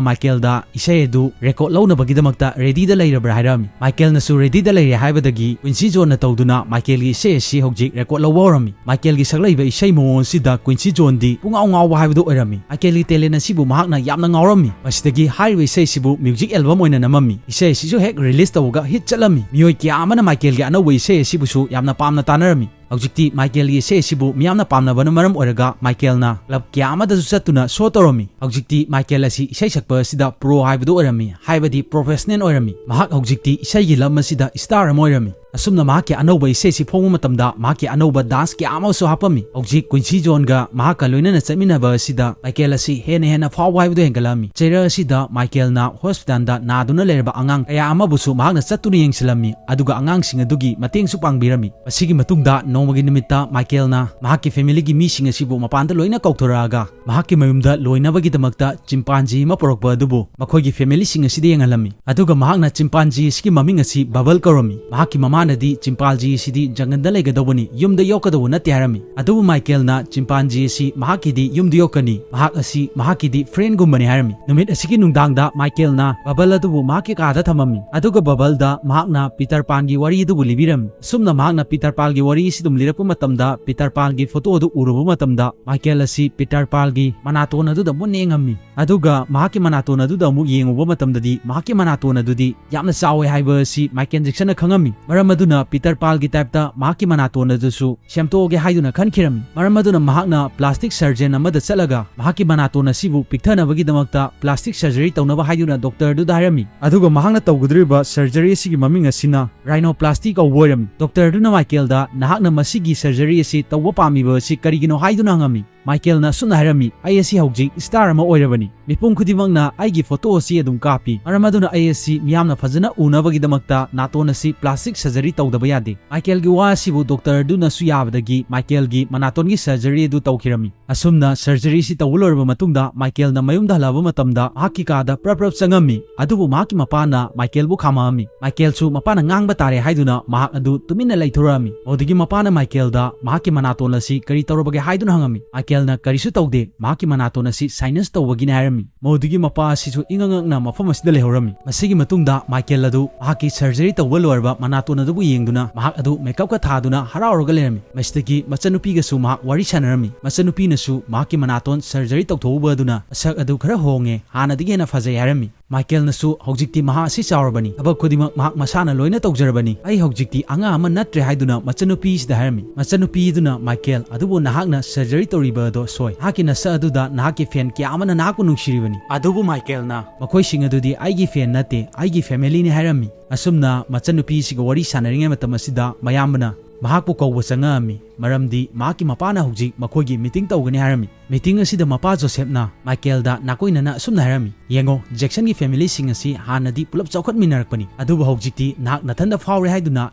ꯃꯥꯏꯀꯦꯜꯗ ꯏꯁꯩ ꯑꯗꯨ record ꯂꯧꯅꯕꯒꯤꯗꯃꯛꯇ ready ꯗ ꯂꯩꯔꯕ꯭ꯔꯥ ꯍꯥꯏꯔꯝꯃꯤ꯫ ꯃꯥꯏꯀꯦꯜꯅꯁꯨ ready ꯗ ꯂꯩꯔꯦ ꯍꯥꯏꯕꯗꯒꯤ Quincy Jones ꯅ ꯇꯧꯗꯨꯅ ꯃꯥꯏꯀꯦꯜꯒꯤ ꯏꯁꯩ ꯑꯁꯤ ꯍꯧꯖꯤꯛ record ꯂꯧꯕ ꯍꯧꯔꯝꯃꯤ꯫ ꯃꯥꯏꯀꯦꯜꯒꯤ ꯁꯛꯂꯛꯏꯕ ꯏꯁꯩ ꯃꯑꯣꯡ ꯑꯁꯤꯗ Quincy Jones ꯗꯤ ꯄꯨꯡꯉꯥꯎ ꯉꯥꯎꯕ ꯍꯥꯏꯕꯗꯨ ꯑꯣꯏꯔꯝꯃꯤ꯫ ꯃꯥꯏꯀꯦꯜꯒꯤ talent ꯑꯁꯤꯕꯨ ꯃꯍꯥꯛꯅ ꯌꯥꯝꯅ ꯉꯥꯎꯔꯝꯃꯤ꯫ ꯃꯁꯤꯗꯒꯤ ꯍꯥꯏꯔꯤꯕ ꯏꯁꯩ ꯑꯁꯤꯕꯨ music album ꯑꯣꯏꯅ ꯅꯝꯃꯝꯃꯤ꯫ ꯏꯁꯩ ꯑꯁꯤꯁꯨ ꯍꯦꯛ release ꯇꯧꯕꯒ hit ꯆꯠꯂꯝꯃꯤ꯫ ꯃꯤꯑꯣꯏ ꯀꯌꯥ ꯑꯃꯅ ꯃꯥꯏꯀꯦꯜꯒꯤ ꯑꯅꯧꯕ ꯏꯁꯩ ꯑꯁꯤꯕꯨꯁꯨ ꯌꯥꯝꯅ ꯄꯥꯝꯅ ꯇꯥꯅꯔꯝꯃꯤ꯫ ꯍꯧꯖꯤꯛꯇꯤ ꯃꯥꯏꯀꯦꯜꯒꯤ ꯏꯁꯩ ꯑꯁꯤꯕꯨ ꯃꯤꯌꯥꯝꯅ ꯄꯥꯝꯅꯕꯅ ꯃꯔꯝ ꯑꯣꯏꯔꯒ ꯃꯥꯏꯀꯦꯜꯅ club ꯀꯌꯥ ꯑꯃꯗꯁꯨ ꯆꯠꯇꯨꯅ show ꯇꯧꯔꯝꯃꯤ꯫ ꯍꯧꯖꯤꯛꯇꯤ ꯃꯥꯏꯀꯦꯜ ꯑꯁꯤ ꯏꯁꯩ ꯁꯛꯄ ꯑꯁꯤꯗ pro ꯍꯥꯏꯕꯗꯨ ꯑꯣꯏꯔꯝꯃꯤ, ꯍꯥꯏꯕꯗꯤ professional ꯑꯣꯏꯔꯝꯃꯤ꯫ ꯃꯍꯥꯛ ꯍꯧꯖꯤꯛꯇꯤ ꯏꯁꯩꯒꯤ ꯂꯝ ꯑꯁꯤꯗ star ꯑꯃ ꯑꯣꯏꯔꯝꯃꯤ꯫ ꯑꯁꯨꯝꯅ ꯃꯍꯥꯛꯀꯤ ꯑꯅꯧꯕ ꯏꯁꯩꯁꯤ ꯐꯣꯡꯕ ꯃꯇꯝꯗ ꯃꯍꯥꯛꯀꯤ ꯑꯅꯧꯕ dance ꯀꯌꯥ ꯑꯃꯁꯨ ꯍꯥꯞꯄꯝꯃꯤ꯫ ꯍꯧꯖꯤꯛ ꯀ꯭ꯋꯤꯟꯁꯤ ꯖꯣꯟꯒ ꯃꯍꯥꯛꯀ ꯂꯣꯏꯅꯅ ꯆꯠꯃꯤꯟꯅꯕ ꯑꯁꯤꯗ ꯃꯥꯏꯀꯦꯜ ꯑꯁꯤ ꯍꯦꯟꯅ ꯍꯦꯟꯅ ꯐꯥꯎꯕ ꯍꯥꯏꯕꯗꯨ ꯍꯦꯟꯒꯠꯂꯛꯂꯝꯃꯤ꯫ ꯆꯩꯔꯛ ꯑꯁꯤꯗ ꯃꯥꯏꯀꯦꯜꯅ hospitalꯗ ꯅꯥꯗꯨꯅ ꯂꯩꯔꯕ ꯑꯉꯥꯡ ꯀꯌꯥ ꯑꯃꯕꯨꯁꯨ ꯃꯍꯥꯛꯅ ꯆꯠꯇꯨꯅ ꯌꯦꯡꯁꯤꯜꯂꯝꯃꯤ, ꯑꯗꯨꯒ ꯑꯉꯥꯡꯁꯤꯡ ꯑꯗꯨꯒꯤ ꯃꯇꯦꯡꯁꯨ ꯄꯥꯡꯕꯤꯔꯝꯃꯤ꯫ ꯃꯁꯤꯒꯤ ꯃꯇꯨꯡꯗ ꯅꯣꯡꯃꯒꯤ ꯅꯨꯃꯤꯠꯇ ꯃꯥꯏꯀꯦꯜꯅ ꯃꯍꯥꯛꯀꯤ familyꯒꯤ ꯃꯤꯁꯤꯡ ꯑꯁꯤꯕꯨ ꯃꯄꯥꯟꯗ ꯂꯣꯏꯅ ꯀꯧꯊꯣꯔꯛꯂꯒ ꯃꯍꯥꯛꯀꯤ ꯃꯌꯨꯝꯗ ꯂꯣꯏꯅꯕꯒꯤꯗꯃꯛꯇ chimpanzee ꯑꯃ ꯄꯨꯔꯛꯄ ꯑꯗꯨꯕꯨ ꯃꯈꯣꯏꯒꯤ familyꯁꯤꯡ ꯑꯁꯤꯗ ꯌꯦꯡꯍꯜꯂꯝꯃꯤ꯫ ꯑꯗꯨꯒ ꯃꯍꯥꯛꯅ chimpanzee ꯑꯁꯤꯒꯤ ꯃꯃꯤꯡ ꯑꯁꯤ ꯕꯕꯜ ꯀꯧꯔꯝꯃꯤ꯫ ꯃꯍꯥꯛꯀꯤ ꯃꯃꯥꯅꯗꯤ chimpanzee ꯑꯁꯤꯗꯤ ꯖꯪꯒꯜꯗ ꯂꯩꯒꯗꯧꯕꯅꯤ, ꯌꯨꯝꯗ ꯌꯣꯛꯀꯗꯧꯕ ꯅꯠꯇꯦ ꯍꯥꯏꯔꯝꯃꯤ꯫ ꯑꯗꯨꯕꯨ ꯃꯥꯏꯀꯦꯜꯅ chimpanzee ꯑꯁꯤ ꯃꯍꯥꯛꯀꯤꯗꯤ ꯌꯨꯝꯗ ꯌꯣꯛꯀꯅꯤ, ꯃꯍꯥꯛ ꯑꯁꯤ ꯃꯍꯥꯛꯀꯤꯗꯤ friendꯒꯨꯝꯕꯅꯤ ꯍꯥꯏꯔꯝꯃꯤ꯫ ꯅꯨꯃꯤꯠ ꯑꯁꯤꯒꯤ ꯅꯨꯡꯗꯥꯡꯗ ꯃꯥꯏꯀꯦꯜꯅ ꯕꯕꯜ ꯑꯗꯨꯕꯨ ꯃꯍꯥꯛꯀꯤ ꯀꯥꯗ ꯊꯝꯃꯝꯃꯤ꯫ ꯑꯗꯨꯒ ꯕꯕꯜꯗ ꯃꯍꯥꯛꯅ ꯄꯤꯇꯔ ꯄꯥꯟꯒꯤ ꯋꯥꯔꯤ ꯑꯗꯨꯕꯨ ꯂꯤꯕꯤꯔꯝꯃꯤ꯫ ꯑꯁꯨꯝꯅ ꯃꯍꯥꯛꯅ ꯄꯤꯇꯔ ꯄꯥꯟꯒꯤ ꯋꯥꯔꯤ ꯑꯁꯤ ꯑꯗꯨꯝ ꯂꯤꯔꯛꯄ ꯃꯇꯝꯗ, ꯄꯤꯇꯔ ꯄꯥꯟꯒꯤ photo ꯑꯗꯨ ꯎꯔꯨꯕ ꯃꯇꯝꯗ, ꯃꯥꯏꯀꯦꯜ ꯑꯁꯤ ꯄꯤꯇꯔ ꯄꯥꯟꯒꯤ ꯃꯅꯥꯇꯣꯟ ꯑꯗꯨꯗ ꯃꯨꯟꯅ ꯌꯦꯡꯉꯝꯃꯤ꯫ ꯑꯗꯨꯒ ꯃꯍꯥꯛꯀꯤ ꯃꯅꯥꯇꯣꯟ ꯑꯗꯨꯗ ꯑꯃꯨꯛ ꯌꯦꯡꯉꯨꯕ ꯃꯇꯝꯗꯗꯤ, ꯃꯍꯥꯛꯀꯤ ꯃꯅꯥꯇꯣꯟ ꯑꯗꯨꯗꯤ ꯌꯥꯝꯅ ꯆꯥꯎꯋꯦ ꯍꯥꯏꯕ ꯑꯁꯤ ꯃꯥꯏꯀꯦꯜ ꯖꯦꯛꯁꯟꯅ ꯈꯪꯉꯝꯃꯤ꯫ ꯃꯔꯝ ꯑꯗꯨꯅ ꯄꯤꯇꯔ ꯄꯥꯟꯒꯤ typeꯇ ꯃꯍꯥꯛꯀꯤ ꯃꯅꯥꯇꯣꯟ ꯑꯗꯨꯁꯨ ꯁꯦꯝꯗꯣꯛꯑꯒꯦ ꯍꯥꯏꯗꯨꯅ ꯈꯟꯈꯤꯔꯝꯃꯤ꯫ ꯃꯔꯝ ꯑꯗꯨꯅ ꯃꯍꯥꯛꯅ plastic surgeon ꯑꯃꯗ ꯆꯠꯂꯒ ꯃꯍꯥꯛꯀꯤ ꯃꯅꯥꯇꯣꯟ ꯑꯁꯤꯕꯨ ꯄꯤꯛꯊꯅꯕꯒꯤꯗꯃꯛꯇ plastic surgery ꯇꯧꯅꯕ ꯍꯥꯏꯗꯨꯅ doctorꯗꯨꯗ ꯍꯥꯏꯔꯝꯃꯤ꯫ ꯑꯗꯨꯒ ꯃꯍꯥꯛꯅ ꯇꯧꯒꯗꯧꯔꯤꯕ surgery ꯑꯁꯤꯒꯤ ꯃꯃꯤꯡ ꯑꯁꯤꯅ rhinoplasty ꯀꯧꯕ ꯑꯣꯏꯔꯝꯃꯤ꯫ Doctorꯗꯨꯅ ꯃꯥꯏꯀꯦꯜꯗ, "ꯅꯍꯥꯛꯅ ꯃꯁꯤꯒꯤ surgery ꯑꯁꯤ ꯇꯧꯕ ꯄꯥꯝꯃꯤꯕ ꯑꯁꯤ ꯀꯔꯤꯒꯤꯅꯣ?" ꯍꯥꯏꯗꯨꯅ ꯍꯪꯉꯝꯃꯤ꯫ ꯃꯥꯏꯀꯦꯜꯅ ꯑꯁꯨꯝꯅ ꯍꯥꯏꯔꯝꯃꯤ, "ꯑꯩ ꯑꯁꯤ ꯍꯧꯖꯤꯛ star ꯑꯃ ꯑꯣꯏꯔꯕꯅꯤ꯫ ꯃꯤꯄꯨꯝ ꯈꯨꯗꯤꯡꯃꯛꯅ ꯑꯩꯒꯤ photo ꯑꯁꯤ ꯑꯗꯨꯝ ꯀꯥꯞꯄꯤ꯫ ꯃꯔꯝ ꯑꯗꯨꯅ ꯑꯩ ꯑꯁꯤ ꯃꯤꯌꯥꯝꯅ ꯐꯖꯅ ꯎꯅꯕꯒꯤꯗꯃꯛꯇ ꯅꯥꯇꯣꯟ ꯑꯁꯤ plastic surgery ꯇꯧꯗꯕ ꯌꯥꯗꯦ꯫" ꯃꯥꯏꯀꯦꯜꯒꯤ ꯋꯥ ꯑꯁꯤꯕꯨ doctorꯗꯨꯅꯁꯨ ꯌꯥꯕꯗꯒꯤ ꯃꯥꯏꯀꯦꯜꯒꯤ ꯃꯅꯥꯇꯣꯟꯒꯤ surgery ꯑꯗꯨ ꯇꯧꯈꯤꯔꯝꯃꯤ꯫ ꯑꯁꯨꯝꯅ surgery ꯑꯁꯤ ꯇꯧꯕ ꯂꯣꯏꯔꯕ ꯃꯇꯨꯡꯗ ꯃꯥꯏꯀꯦꯜꯅ ꯃꯌꯨꯝꯗ ꯍꯜꯂꯛꯑꯕ ꯃꯇꯝꯗ ꯃꯍꯥꯛꯀꯤ ꯀꯥꯗ ꯄ꯭ꯔꯞ ꯄ꯭ꯔꯞ ꯆꯪꯉꯝꯃꯤ꯫ ꯑꯗꯨꯕꯨ ꯃꯍꯥꯛꯀꯤ ꯃꯄꯥꯅ ꯃꯥꯏꯀꯦꯜꯕꯨ ꯈꯥꯝꯃꯛꯑꯝꯃꯤ꯫ ꯃꯥꯏꯀꯦꯜꯁꯨ ꯃꯄꯥꯅ ꯉꯥꯡꯕ ꯇꯥꯔꯦ ꯍꯥꯏꯗꯨꯅ ꯃꯍꯥꯛ ꯑꯗꯨ ꯇꯨꯃꯤꯟꯅ ꯂꯩꯊꯣꯔꯛꯑꯝꯃꯤ꯫ ꯑꯗꯨꯗꯒꯤ ꯃꯄꯥꯅ ꯃꯥꯏꯀꯦꯜꯗ ꯃꯍꯥꯛꯀꯤ ꯃꯅꯥꯇꯣꯟ ꯑꯁꯤ ꯀꯔꯤ ꯇꯧꯔꯕꯒꯦ ꯍꯥꯏꯗꯨꯅ ꯍꯪꯉꯝꯃꯤ꯫ ꯃꯥꯏꯀꯦꯜꯅ ꯀꯔꯤꯁꯨ ꯇꯧꯗꯦ, ꯃꯍꯥꯛꯀꯤ ꯃꯅꯥꯇꯣꯟ ꯑꯁꯤ sinus ꯇꯧꯕꯒꯤꯅꯤ ꯍꯥꯏꯔꯝꯃꯤ꯫ ꯃꯗꯨꯗꯒꯤ ꯃꯄꯥ ꯑꯁꯤꯁꯨ ꯏꯉꯛ ꯉꯛꯅ ꯃꯐꯝ ꯑꯁꯤꯗ ꯂꯩꯍꯧꯔꯝꯃꯤ꯫ ꯃꯁꯤꯒꯤ ꯃꯇꯨꯡꯗ ꯃꯥꯏꯀꯦꯜ ꯑꯗꯨ ꯃꯍꯥꯛꯀꯤ surgery ꯇꯧꯕ ꯂꯣꯏꯔꯕ ꯃꯅꯥꯇꯣꯟ ꯑꯗꯨꯕꯨ ꯌꯦꯡꯗꯨꯅ ꯃꯍꯥꯛ ꯑꯗꯨ makeupꯀ ꯊꯥꯗꯨꯅ ꯍꯔꯥꯎꯔꯒ ꯂꯩꯔꯝꯃꯤ꯫ ꯃꯁꯤꯗꯒꯤ ꯃꯆꯟꯅꯨꯄꯤꯒꯁꯨ ꯃꯍꯥꯛ ꯋꯥꯔꯤ ꯁꯥꯟꯅꯔꯝꯃꯤ꯫ ꯃꯆꯟꯅꯨꯄꯤꯅꯁꯨ ꯃꯍꯥꯛꯀꯤ ꯃꯅꯥꯇꯣꯟ surgery ꯇꯧꯊꯣꯛꯎꯕ ꯑꯗꯨꯅ ꯃꯁꯛ ꯑꯗꯨ ꯈꯔ ꯍꯣꯡꯉꯦ, ꯍꯥꯟꯅꯗꯒꯤ ꯍꯦꯟꯅ ꯐꯖꯩ ꯍꯥꯏꯔꯝꯃꯤ꯫ ꯃꯥꯏꯀꯦꯜꯅꯁꯨ ꯍꯧꯖꯤꯛꯇꯤ ꯃꯍꯥꯛ ꯑꯁꯤ ꯆꯥꯎꯔꯕꯅꯤ, ꯊꯕꯛ ꯈꯨꯗꯤꯡꯃꯛ ꯃꯍꯥꯛ ꯃꯁꯥꯅ ꯂꯣꯏꯅ ꯇꯧꯖꯔꯕꯅꯤ, ꯑꯩ ꯍꯧꯖꯤꯛꯇꯤ ꯑꯉꯥꯡ ꯑꯃ ꯅꯠꯇ꯭ꯔꯦ ꯍꯥꯏꯗꯨꯅ ꯃꯆꯟꯅꯨꯄꯤꯁꯤꯗ ꯍꯥꯏꯔꯝꯃꯤ꯫ ꯃꯆꯟꯅꯨꯄꯤꯗꯨꯅ, "ꯃꯥꯏꯀꯦꯜ, ꯑꯗꯨꯕꯨ ꯅꯍꯥꯛꯅ ꯁꯔꯖꯔꯤ ꯇꯧꯔꯤꯕ ꯑꯗꯣ ꯁꯣꯏ꯫ ꯅꯍꯥꯛꯀꯤ ꯅꯁꯛ ꯑꯗꯨꯗ ꯅꯍꯥꯛꯀꯤ ꯐꯦꯟ ꯀꯌꯥ ꯑꯃꯅ ꯅꯍꯥꯛꯄꯨ ꯅꯨꯡꯁꯤꯔꯤꯕꯅꯤ"꯫ ꯑꯗꯨꯕꯨ ꯃꯥꯏꯀꯦꯜꯅ, "ꯃꯈꯣꯏꯁꯤꯡ ꯑꯗꯨꯗꯤ ꯑꯩꯒꯤ ꯐꯦꯟ ꯅꯠꯇꯦ, ꯑꯩꯒꯤ ꯐꯦꯃꯤꯂꯤꯅꯤ" ꯍꯥꯏꯔꯝꯃꯤ꯫ ꯑꯁꯨꯝꯅ ꯃꯆꯟꯅꯨꯄꯤꯁꯤꯒ ꯋꯥꯔꯤ ꯁꯥꯟꯅꯔꯤꯉꯩ ꯃꯇꯝ ꯑꯁꯤꯗ ꯃꯌꯥꯝꯕꯅ ꯃꯍꯥꯛꯄꯨ ꯀꯧꯕ ꯆꯪꯉꯛꯑꯝꯃꯤ, ꯃꯔꯝꯗꯤ ꯃꯍꯥꯛꯀꯤ ꯃꯄꯥꯅ ꯍꯧꯖꯤꯛ ꯃꯈꯣꯏꯒꯤ ꯃꯤꯇꯤꯡ ꯇꯧꯒꯅꯤ ꯍꯥꯏꯔꯝꯃꯤ꯫ ꯃꯤꯇꯤꯡ ꯑꯁꯤꯗ ꯃꯄꯥ ꯖꯣꯁꯦꯞꯅ ꯃꯥꯏꯀꯦꯜꯗ ꯅꯥꯀꯣꯏꯅꯅ ꯑꯁꯨꯝꯅ ꯍꯥꯏꯔꯝꯃꯤ, "ꯌꯦꯡꯉꯣ, ꯖꯦꯛꯁꯟꯒꯤ ꯐꯦꯃꯤꯂꯤꯁꯤꯡ ꯑꯁꯤ ꯍꯥꯟꯅꯗꯤ ꯄꯨꯂꯞ ꯆꯥꯎꯈꯠꯃꯤꯟꯅꯔꯛꯄꯅꯤ, ꯑꯗꯨꯕꯨ ꯍꯧꯖꯤꯛꯇꯤ ꯅꯍꯥꯛ ꯅꯊꯟꯗ ꯐꯥꯎꯔꯦ ꯍꯥꯏꯗꯨꯅ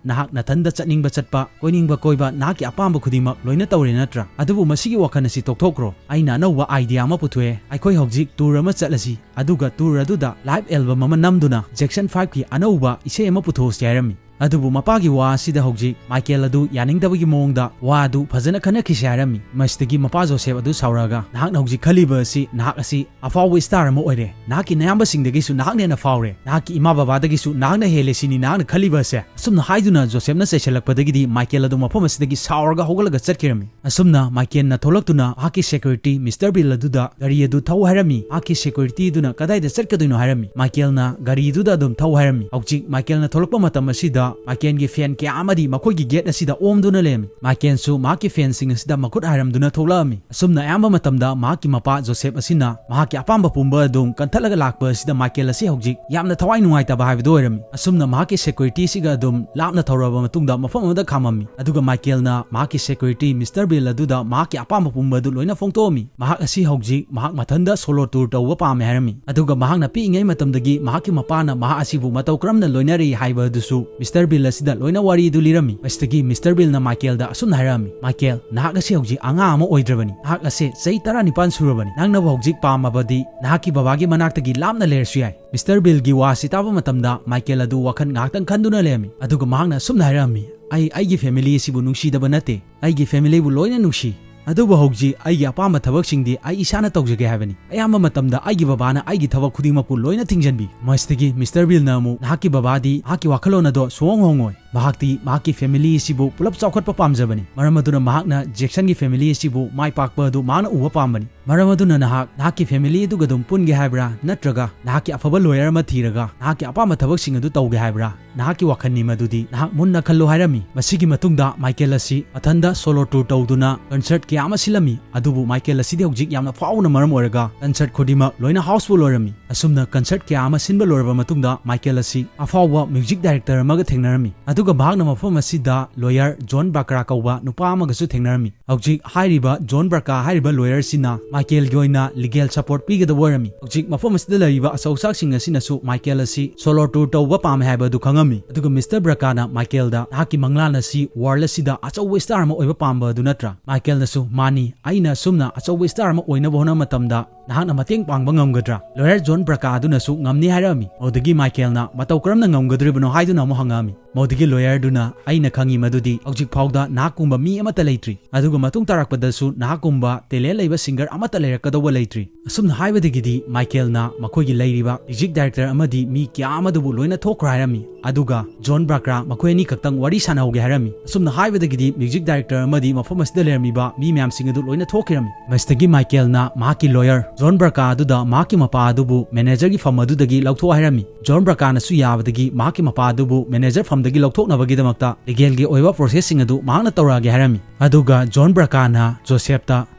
ꯅꯍꯥꯛ ꯅꯊꯟꯗ ꯆꯠꯅꯤꯡꯕ ꯆꯠꯄ, ꯀꯣꯏꯅꯤꯡꯕ ꯀꯣꯏꯕ, ꯅꯍꯥꯛꯀꯤ ꯑꯄꯥꯝꯕ ꯈꯨꯗꯤꯡꯃꯛ ꯂꯣꯏꯅ ꯇꯧꯔꯦ ꯅꯠꯇ꯭ꯔꯥ? ꯑꯗꯨꯕꯨ ꯃꯁꯤꯒꯤ ꯋꯥꯈꯜ ꯑꯁꯤ ꯇꯣꯛꯊꯣꯛꯈ꯭ꯔꯣ꯫ ꯑꯩꯅ ꯑꯅꯧꯕ ꯑꯥꯏꯗꯤꯌꯥ ꯑꯃ ꯄꯨꯊꯣꯛꯑꯦ꯫ ꯑꯩꯈꯣꯏ ꯍꯧꯖꯤꯛ ꯇꯨꯔ ꯑꯃ ꯆꯠꯂꯁꯤ, ꯑꯗꯨꯒ ꯇꯨꯔ ꯑꯗꯨꯗ ꯂꯥꯏꯚ ꯑꯦꯜꯕꯝ ꯑꯃ ꯅꯝꯗꯨꯅ ꯖꯦꯛꯁꯟ ꯐꯥꯏꯚꯀꯤ ꯑꯅꯧꯕ ꯏꯁꯩ ꯑꯃ ꯄꯨꯊꯣꯛꯑꯁꯤ" ꯍꯥꯏꯔꯝꯃꯤ꯫ ꯑꯗꯨꯕꯨ ꯃꯄꯥꯒꯤ ꯋꯥ ꯑꯁꯤꯗ ꯍꯧꯖꯤꯛ ꯃꯥꯏꯀꯦꯜ ꯑꯗꯨ ꯌꯥꯅꯤꯡꯗꯕꯒꯤ ꯃꯑꯣꯡꯗ ꯋꯥ ꯑꯗꯨ ꯐꯖꯅ ꯈꯟꯅꯈꯤꯁꯤ ꯍꯥꯏꯔꯝꯃꯤ꯫ ꯃꯁꯤꯗꯒꯤ ꯃꯄꯥ ꯖꯣꯁꯦꯐ ꯑꯗꯨ ꯁꯥꯎꯔꯛꯑꯒ, "ꯅꯍꯥꯛꯅ ꯍꯧꯖꯤꯛ ꯈꯜꯂꯤꯕ ꯑꯁꯤ ꯅꯍꯥꯛ ꯑꯁꯤ ꯑꯐꯥꯎꯕ ꯁ꯭ꯇꯥꯔ ꯑꯃ ꯑꯣꯏꯔꯦ, ꯅꯍꯥꯛꯀꯤ ꯅꯌꯥꯝꯕꯁꯤꯡꯗꯒꯤꯁꯨ ꯅꯍꯥꯛꯅ ꯍꯦꯟꯅ ꯐꯥꯎꯔꯦ, ꯅꯍꯥꯛꯀꯤ ꯏꯃꯥ ꯕꯕꯥꯗꯒꯤꯁꯨ ꯅꯍꯥꯛꯅ ꯍꯦꯜꯂꯦ ꯁꯤꯅꯤ ꯅꯍꯥꯛꯅ ꯈꯜꯂꯤꯕ ꯑꯁꯦ?" ꯑꯁꯨꯝꯅ ꯍꯥꯏꯗꯨꯅ ꯖꯣꯁꯦꯐꯅ ꯆꯩꯁꯜꯂꯛꯄꯗꯒꯤꯗꯤ ꯃꯥꯏꯀꯦꯜ ꯑꯗꯨ ꯃꯐꯝ ꯑꯁꯤꯗꯒꯤ ꯁꯥꯎꯔꯒ ꯍꯧꯒꯠꯂꯒ ꯆꯠꯈꯤꯔꯝꯃꯤ꯫ ꯑꯁꯨꯝꯅ ꯃꯥꯏꯀꯦꯜꯅ ꯊꯣꯛꯂꯛꯇꯨꯅ ꯃꯍꯥꯛꯀꯤ ꯁꯦꯀ꯭ꯌꯨꯔꯤꯇꯤ ꯃꯤꯁꯇꯔ ꯕꯤꯜ ꯑꯗꯨꯗ ꯒꯥꯔꯤ ꯑꯗꯨ ꯊꯧ ꯍꯥꯏꯔꯝꯃꯤ꯫ ꯃꯍꯥꯛꯀꯤ ꯁꯦꯀ꯭ꯌꯨꯔꯤꯇꯤ ꯑꯗꯨꯅ ꯀꯗꯥꯏꯗ ꯆꯠꯀꯗꯣꯏꯅꯣ ꯍꯥꯏꯔꯝꯃꯤ꯫ ꯃꯥꯏꯀꯦꯜꯅ ꯒꯥꯔꯤꯗꯨꯗ ꯑꯗꯨꯝ ꯊꯧ ꯍꯥꯏꯔꯝꯃꯤ꯫ ꯍꯧꯖꯤꯛ ꯃꯥꯏꯀꯦꯜꯅ ꯊꯣꯛꯂꯛꯄ ꯃꯇꯝ ꯑꯁꯤꯗ ꯃꯥꯏꯀꯦꯜꯒꯤ ꯐꯦꯟ ꯀꯌꯥ ꯑꯃꯗꯤ ꯃꯈꯣꯏꯒꯤ ꯒꯦꯠ ꯑꯁꯤꯗ ꯑꯣꯝꯗꯨꯅ ꯂꯩꯔꯝꯃꯤ꯫ ꯃꯥꯏꯀꯦꯜꯁꯨ ꯃꯍꯥꯛꯀꯤ ꯐꯦꯟꯁꯤꯡ ꯑꯁꯤꯗ ꯃꯈꯨꯠ ꯍꯥꯏꯔꯝꯗꯨꯅ ꯊꯣꯛꯂꯛꯑꯝꯃꯤ꯫ ꯑꯁꯨꯝꯅ ꯑꯌꯥꯝꯕ ꯃꯇꯝꯗ ꯃꯍꯥꯛꯀꯤ ꯃꯄꯥ ꯖꯣꯁꯦꯐ ꯑꯁꯤꯅ ꯃꯍꯥꯛꯀꯤ ꯑꯄꯥꯝꯕ ꯄꯨꯝꯕ ꯑꯗꯨꯝ ꯀꯟꯊꯠꯂꯒ ꯂꯥꯛꯄ ꯑꯁꯤꯗ ꯃꯥꯏꯀꯦꯜ ꯑꯁꯤ ꯍꯧꯖꯤꯛ ꯌꯥꯝꯅ ꯊꯋꯥꯏ ꯅꯨꯡꯉꯥꯏꯇꯕ ꯍꯥꯏꯕꯗꯨ ꯑꯣꯏꯔꯝꯃꯤ꯫ ꯑꯁꯨꯝꯅ ꯃꯍꯥꯛꯀꯤ ꯁꯦꯀ꯭ꯌꯨꯔꯤꯇꯤꯁꯤꯒ ꯑꯗꯨꯝ ꯂꯥꯞꯅ ꯊꯧꯔꯕ ꯃꯇꯨꯡꯗ ꯃꯐꯝ ꯑꯃꯗ ꯈꯥꯝꯃꯝꯃꯤ꯫ ꯑꯗꯨꯒ ꯃꯥꯏꯀꯦꯜꯅ ꯃꯍꯥꯛꯀꯤ ꯁꯦꯀ꯭ꯌꯨꯔꯤꯇꯤ ꯃꯤꯁꯇꯔ ꯕꯤꯜ ꯑꯗꯨꯗ ꯃꯍꯥꯛꯀꯤ ꯑꯄꯥꯝꯕ ꯄꯨꯝꯕ ꯑꯗꯨ ꯂꯣꯏꯅ ꯐꯣꯡꯗꯣꯛꯑꯝꯃꯤ꯫ ꯃꯍꯥꯛ ꯑꯁꯤ ꯍꯧꯖꯤꯛ ꯃꯍꯥꯛ ꯃꯊꯟꯗ ꯁꯣꯂꯣ ꯇꯨꯔ ꯇꯧꯕ ꯄꯥꯝꯃꯦ ꯍꯥꯏꯔꯝꯃꯤ꯫ ꯑꯗꯨꯒ ꯃꯍꯥꯛꯅ ꯄꯤꯛꯏꯉꯩ ꯃꯇꯝꯗꯒꯤ ꯃꯍꯥꯛꯀꯤ ꯃꯄꯥꯅ ꯃꯍꯥꯛ ꯑꯁꯤꯕꯨ ꯃꯇꯧ ꯀꯔꯝꯅ ꯂꯣꯏꯅꯔꯤ ꯍꯥꯏꯕ ꯑꯗꯨꯁꯨ ꯃꯤꯁꯇꯔ ꯕꯤꯜ ꯑꯁꯤꯗ ꯂꯣꯏꯅ ꯋꯥꯔꯤ ꯑꯗꯨ ꯂꯤꯔꯝꯃꯤ꯫ ꯃꯁꯤꯗꯒꯤ ꯃꯤꯁꯇꯔ ꯕꯤꯜꯅ ꯃꯥꯏꯀꯦꯜꯗ ꯑꯁꯨꯝꯅ ꯍꯥꯏꯔꯛꯑꯝꯃꯤ, "ꯃꯥꯏꯀꯦꯜ, ꯅꯍꯥꯛ ꯑꯁꯤ ꯍꯧꯖꯤꯛ ꯑꯉꯥꯡ ꯑꯃ ꯑꯣꯏꯗ꯭ꯔꯕꯅꯤ꯫ ꯅꯍꯥꯛ ꯑꯁꯦ ꯆꯍꯤ ꯇꯔꯥꯅꯤꯄꯥꯟ ꯁꯨꯔꯕꯅꯤ꯫ ꯅꯪꯅꯕꯨ ꯍꯧꯖꯤꯛ ꯄꯥꯝꯃꯕꯗꯤ ꯅꯍꯥꯛꯀꯤ ꯕꯕꯥꯒꯤ ꯃꯅꯥꯛꯇꯒꯤ ꯂꯥꯞꯅ ꯂꯩꯔꯁꯨ ꯌꯥꯏ"꯫ ꯃꯤꯁꯇꯔ ꯕꯤꯜꯒꯤ ꯋꯥ ꯑꯁꯤ ꯇꯥꯕ ꯃꯇꯝꯗ ꯃꯥꯏꯀꯦꯜ ꯑꯗꯨ ꯋꯥꯈꯜ ꯉꯥꯏꯍꯥꯛꯇꯪ ꯈꯟꯗꯨꯅ ꯂꯩꯔꯝꯃꯤ꯫ ꯑꯗꯨꯒ ꯃꯍꯥꯛꯅ ꯑꯁꯨꯝꯅ ꯍꯥꯏꯔꯛꯑꯝꯃꯤ, "ꯑꯩ ꯑꯩꯒꯤ ꯐꯦꯃꯤꯂꯤ ꯑꯁꯤꯕꯨ ꯅꯨꯡꯁꯤꯗꯕ ꯅꯠꯇꯦ꯫ ꯑꯩꯒꯤ ꯐꯦꯃꯤꯂꯤꯕꯨ ꯂꯣꯏꯅ ꯅꯨꯡꯁꯤ꯫ ꯑꯗꯨꯕꯨ ꯍꯧꯖꯤꯛ ꯑꯩꯒꯤ ꯑꯄꯥꯝꯕ ꯊꯕꯛꯁꯤꯡꯗꯤ ꯑꯩ ꯏꯁꯥꯅ ꯇꯧꯖꯒꯦ ꯍꯥꯏꯕꯅꯤ꯫ ꯑꯌꯥꯝꯕ ꯃꯇꯝꯗ ꯑꯩꯒꯤ ꯕꯕꯥꯅ ꯑꯩꯒꯤ ꯊꯕꯛ ꯈꯨꯗꯤꯡꯃꯛꯄꯨ ꯂꯣꯏꯅ ꯊꯤꯡꯖꯤꯟꯕꯤ"꯫ ꯃꯁꯤꯗꯒꯤ ꯃꯤꯁꯇꯔ ꯕꯤꯜꯅ ꯑꯃꯨꯛ, "ꯅꯍꯥꯛꯀꯤ ꯕꯕꯥꯗꯤ ꯃꯍꯥꯛꯀꯤ ꯋꯥꯈꯜꯂꯣꯟ ꯑꯗꯣ ꯁꯨꯡꯍꯣꯡ ꯍꯣꯡꯉꯣꯏ꯫ ꯃꯍꯥꯛꯇꯤ ꯃꯍꯥꯛꯀꯤ family ꯑꯁꯤꯕꯨ ꯄꯨꯂꯞ ꯆꯥꯎꯈꯠꯄ ꯄꯥꯝꯖꯕꯅꯤ꯫ ꯃꯔꯝ ꯑꯗꯨꯅ ꯃꯍꯥꯛꯅ ꯖꯦꯛꯁꯟꯒꯤ family ꯑꯁꯤꯕꯨ ꯃꯥꯏ ꯄꯥꯛꯄ ꯑꯗꯨ ꯃꯍꯥꯛꯅ ꯎꯕ ꯄꯥꯝꯕꯅꯤ꯫ ꯃꯔꯝ ꯑꯗꯨꯅ ꯅꯍꯥꯛ ꯅꯍꯥꯛꯀꯤ family ꯑꯗꯨꯒ ꯑꯗꯨꯝ ꯄꯨꯟꯒꯦ ꯍꯥꯏꯕ꯭ꯔꯥ, ꯅꯠꯇ꯭ꯔꯒ ꯅꯍꯥꯛꯀꯤ ꯑꯐꯕ lawyer ꯑꯃ ꯊꯤꯔꯒ ꯅꯍꯥꯛꯀꯤ ꯑꯄꯥꯝꯕ ꯊꯕꯛꯁꯤꯡ ꯑꯗꯨ ꯇꯧꯒꯦ ꯍꯥꯏꯕ꯭ꯔꯥ? ꯅꯍꯥꯛꯀꯤ ꯋꯥꯈꯜꯅꯤ ꯃꯗꯨꯗꯤ, ꯅꯍꯥꯛ ꯃꯨꯟꯅ ꯈꯜꯂꯨ ꯍꯥꯏꯔꯝꯃꯤ꯫ ꯃꯁꯤꯒꯤ ꯃꯇꯨꯡꯗ ꯃꯥꯏꯀꯦꯜ ꯑꯁꯤ ꯃꯊꯟꯗ solo tour ꯇꯧꯗꯨꯅ concert ꯀꯌꯥ ꯑꯃ ꯁꯤꯜꯂꯝꯃꯤ꯫ ꯑꯗꯨꯕꯨ ꯃꯥꯏꯀꯦꯜ ꯑꯁꯤꯗꯤ ꯍꯧꯖꯤꯛ ꯌꯥꯝꯅ ꯐꯥꯎꯕꯅ ꯃꯔꯝ ꯑꯣꯏꯔꯒ concert ꯈꯨꯗꯤꯡꯃꯛ ꯂꯣꯏꯅ housefull ꯑꯣꯏꯔꯝꯃꯤ꯫ ꯑꯁꯨꯝꯅ concert ꯀꯌꯥ ꯑꯃ ꯁꯤꯟꯕ ꯂꯣꯏꯔꯕ ꯃꯇꯨꯡꯗ ꯃꯥꯏꯀꯦꯜ ꯑꯁꯤ ꯑꯐꯥꯎꯕ music director ꯑꯃꯒ ꯊꯦꯡꯅꯔꯝꯃꯤ꯫ ꯑꯗꯨꯒ ꯃꯍꯥꯛꯅ ꯃꯐꯝ ꯑꯁꯤꯗ lawyer ꯖꯣꯟ ꯕ꯭ꯔꯀꯥ ꯀꯧꯕ ꯅꯨꯄꯥ ꯑꯃꯒꯁꯨ ꯊꯦꯡꯅꯔꯝꯃꯤ꯫ ꯍꯧꯖꯤꯛ ꯍꯥꯏꯔꯤꯕ ꯖꯣꯟ ꯕ꯭ꯔꯀꯥ ꯍꯥꯏꯔꯤꯕ lawyer ꯁꯤꯅ ꯃꯥꯏꯀꯦꯜꯒꯤ ꯑꯣꯏꯅ legal support ꯄꯤꯒꯗꯕ ꯑꯣꯏꯔꯝꯃꯤ꯫ ꯍꯧꯖꯤꯛ ꯃꯐꯝ ꯑꯁꯤꯗ ꯂꯩꯔꯤꯕ ꯑꯆꯧ ꯑꯁꯥꯡꯁꯤꯡ ꯑꯁꯤꯅꯁꯨ ꯃꯥꯏꯀꯦꯜ ꯑꯁꯤ solo tour ꯇꯧꯕ ꯄꯥꯝꯃꯦ ꯍꯥꯏꯕ ꯑꯗꯨ ꯈꯪꯉꯝꯃꯤ꯫ ꯑꯗꯨꯒ Mister ꯕ꯭ꯔꯀꯥꯅ ꯃꯥꯏꯀꯦꯜꯗ, "ꯅꯍꯥꯛꯀꯤ ꯃꯪꯂꯥꯟ ꯑꯁꯤ world ꯑꯁꯤꯗ ꯑꯆꯧꯕ star ꯑꯃ ꯑꯣꯏꯕ ꯄꯥꯝꯕ ꯑꯗꯨ ꯅꯠꯇ꯭ꯔꯥ?" ꯃꯥꯏꯀꯦꯜꯅꯁꯨ, "ꯃꯥꯅꯤ, ꯑꯩꯅ ꯑꯁꯨꯝꯅ ꯑꯆꯧꯕ star ꯑꯃ ꯑꯣꯏꯅꯕ ꯍꯣꯠꯅꯕ ꯃꯇꯝꯗ ꯅꯍꯥꯛꯅ ꯃꯇꯦꯡ ꯄꯥꯡꯕ ꯉꯝꯒꯗ꯭ꯔꯥ?" Lawyer ꯖꯣꯟ ꯕ꯭ꯔꯀꯥ ꯑꯗꯨꯅꯁꯨ ꯉꯝꯅꯤ ꯍꯥꯏꯔꯛꯑꯝꯃꯤ꯫ ꯃꯗꯨꯗꯒꯤ ꯃꯥꯏꯀꯦꯜꯅ, "ꯃꯇꯧ ꯀꯔꯝꯅ ꯉꯝꯒꯗꯧꯔꯤꯕꯅꯣ?" ꯍꯥꯏꯗꯨꯅ ꯑꯃꯨꯛ ꯍꯪꯉꯛꯑꯝꯃꯤ꯫ ꯃꯗꯨꯗꯒꯤ lawyer ꯗꯨꯅ, "ꯑꯩꯅ ꯈꯪꯉꯤ ꯃꯗꯨꯗꯤ ꯍꯧꯖꯤꯛ ꯐꯥꯎꯗ ꯅꯍꯥꯛꯀꯨꯝꯕ ꯃꯤ ꯑꯃꯠꯇ ꯂꯩꯇ꯭ꯔꯤ, ꯑꯗꯨꯒ ꯃꯇꯨꯡ ꯇꯥꯔꯛꯄꯗꯁꯨ ꯅꯍꯥꯛꯀꯨꯝꯕ talent ꯂꯩꯕ singer ꯑꯃꯠꯇ ꯂꯩꯔꯛꯀꯗꯧꯕ ꯂꯩꯇ꯭ꯔꯤ꯫" ꯑꯁꯨꯝꯅ ꯍꯥꯏꯕꯗꯒꯤꯗꯤ ꯃꯥꯏꯀꯦꯜꯅ ꯃꯈꯣꯏꯒꯤ ꯂꯩꯔꯤꯕ music director ꯑꯃꯗꯤ ꯃꯤ ꯀꯌꯥ ꯑꯃꯗꯨꯕꯨ ꯂꯣꯏꯅ ꯊꯣꯛꯈ꯭ꯔꯣ ꯍꯥꯏꯔꯝꯃꯤ꯫ ꯑꯗꯨꯒ ꯖꯣꯟ ꯕ꯭ꯔꯀꯥ ꯃꯈꯣꯏ ꯑꯅꯤ ꯈꯛꯇꯪ ꯋꯥꯔꯤ ꯁꯥꯟꯅꯍꯧꯒꯦ ꯍꯥꯏꯔꯝꯃꯤ꯫ ꯑꯁꯨꯝꯅ ꯍꯥꯏꯕꯗꯒꯤꯗꯤ music director ꯑꯃꯗꯤ ꯃꯐꯝ ꯑꯁꯤꯗ ꯂꯩꯔꯝꯃꯤꯕ ꯃꯤ ꯃꯌꯥꯝꯁꯤꯡ ꯑꯗꯨ ꯂꯣꯏꯅ ꯊꯣꯛꯈꯤꯔꯝꯃꯤ꯫ ꯃꯁꯤꯗꯒꯤ ꯃꯥꯏꯀꯦꯜꯅ ꯃꯍꯥꯛꯀꯤ lawyer ꯖꯣꯟ ꯕ꯭ꯔꯀꯥ ꯑꯗꯨꯗ ꯃꯍꯥꯛꯀꯤ ꯃꯄꯥ ꯑꯗꯨꯕꯨ manager ꯒꯤ ꯐꯝ ꯑꯗꯨꯗꯒꯤ ꯂꯧꯊꯣꯛ ꯍꯥꯏꯔꯝꯃꯤ꯫ ꯖꯣꯟ ꯕ꯭ꯔꯀꯥꯅꯁꯨ ꯌꯥꯕꯗꯒꯤ ꯃꯍꯥꯛꯀꯤ ꯃꯄꯥ ꯑꯗꯨꯕꯨ manager ꯐꯝꯗꯒꯤ ꯂꯧꯊꯣꯛꯅꯕꯒꯤꯗꯃꯛꯇ legal ꯒꯤ ꯑꯣꯏꯕ process ꯁꯤꯡ ꯑꯗꯨ ꯃꯍꯥꯛꯅ ꯇꯧꯔꯛꯑꯒꯦ ꯍꯥꯏꯔꯝꯃꯤ꯫ ꯑꯗꯨꯒ ꯖꯣꯟ ꯕ꯭ꯔꯀꯥꯅ ꯖꯣꯁꯦꯞꯇ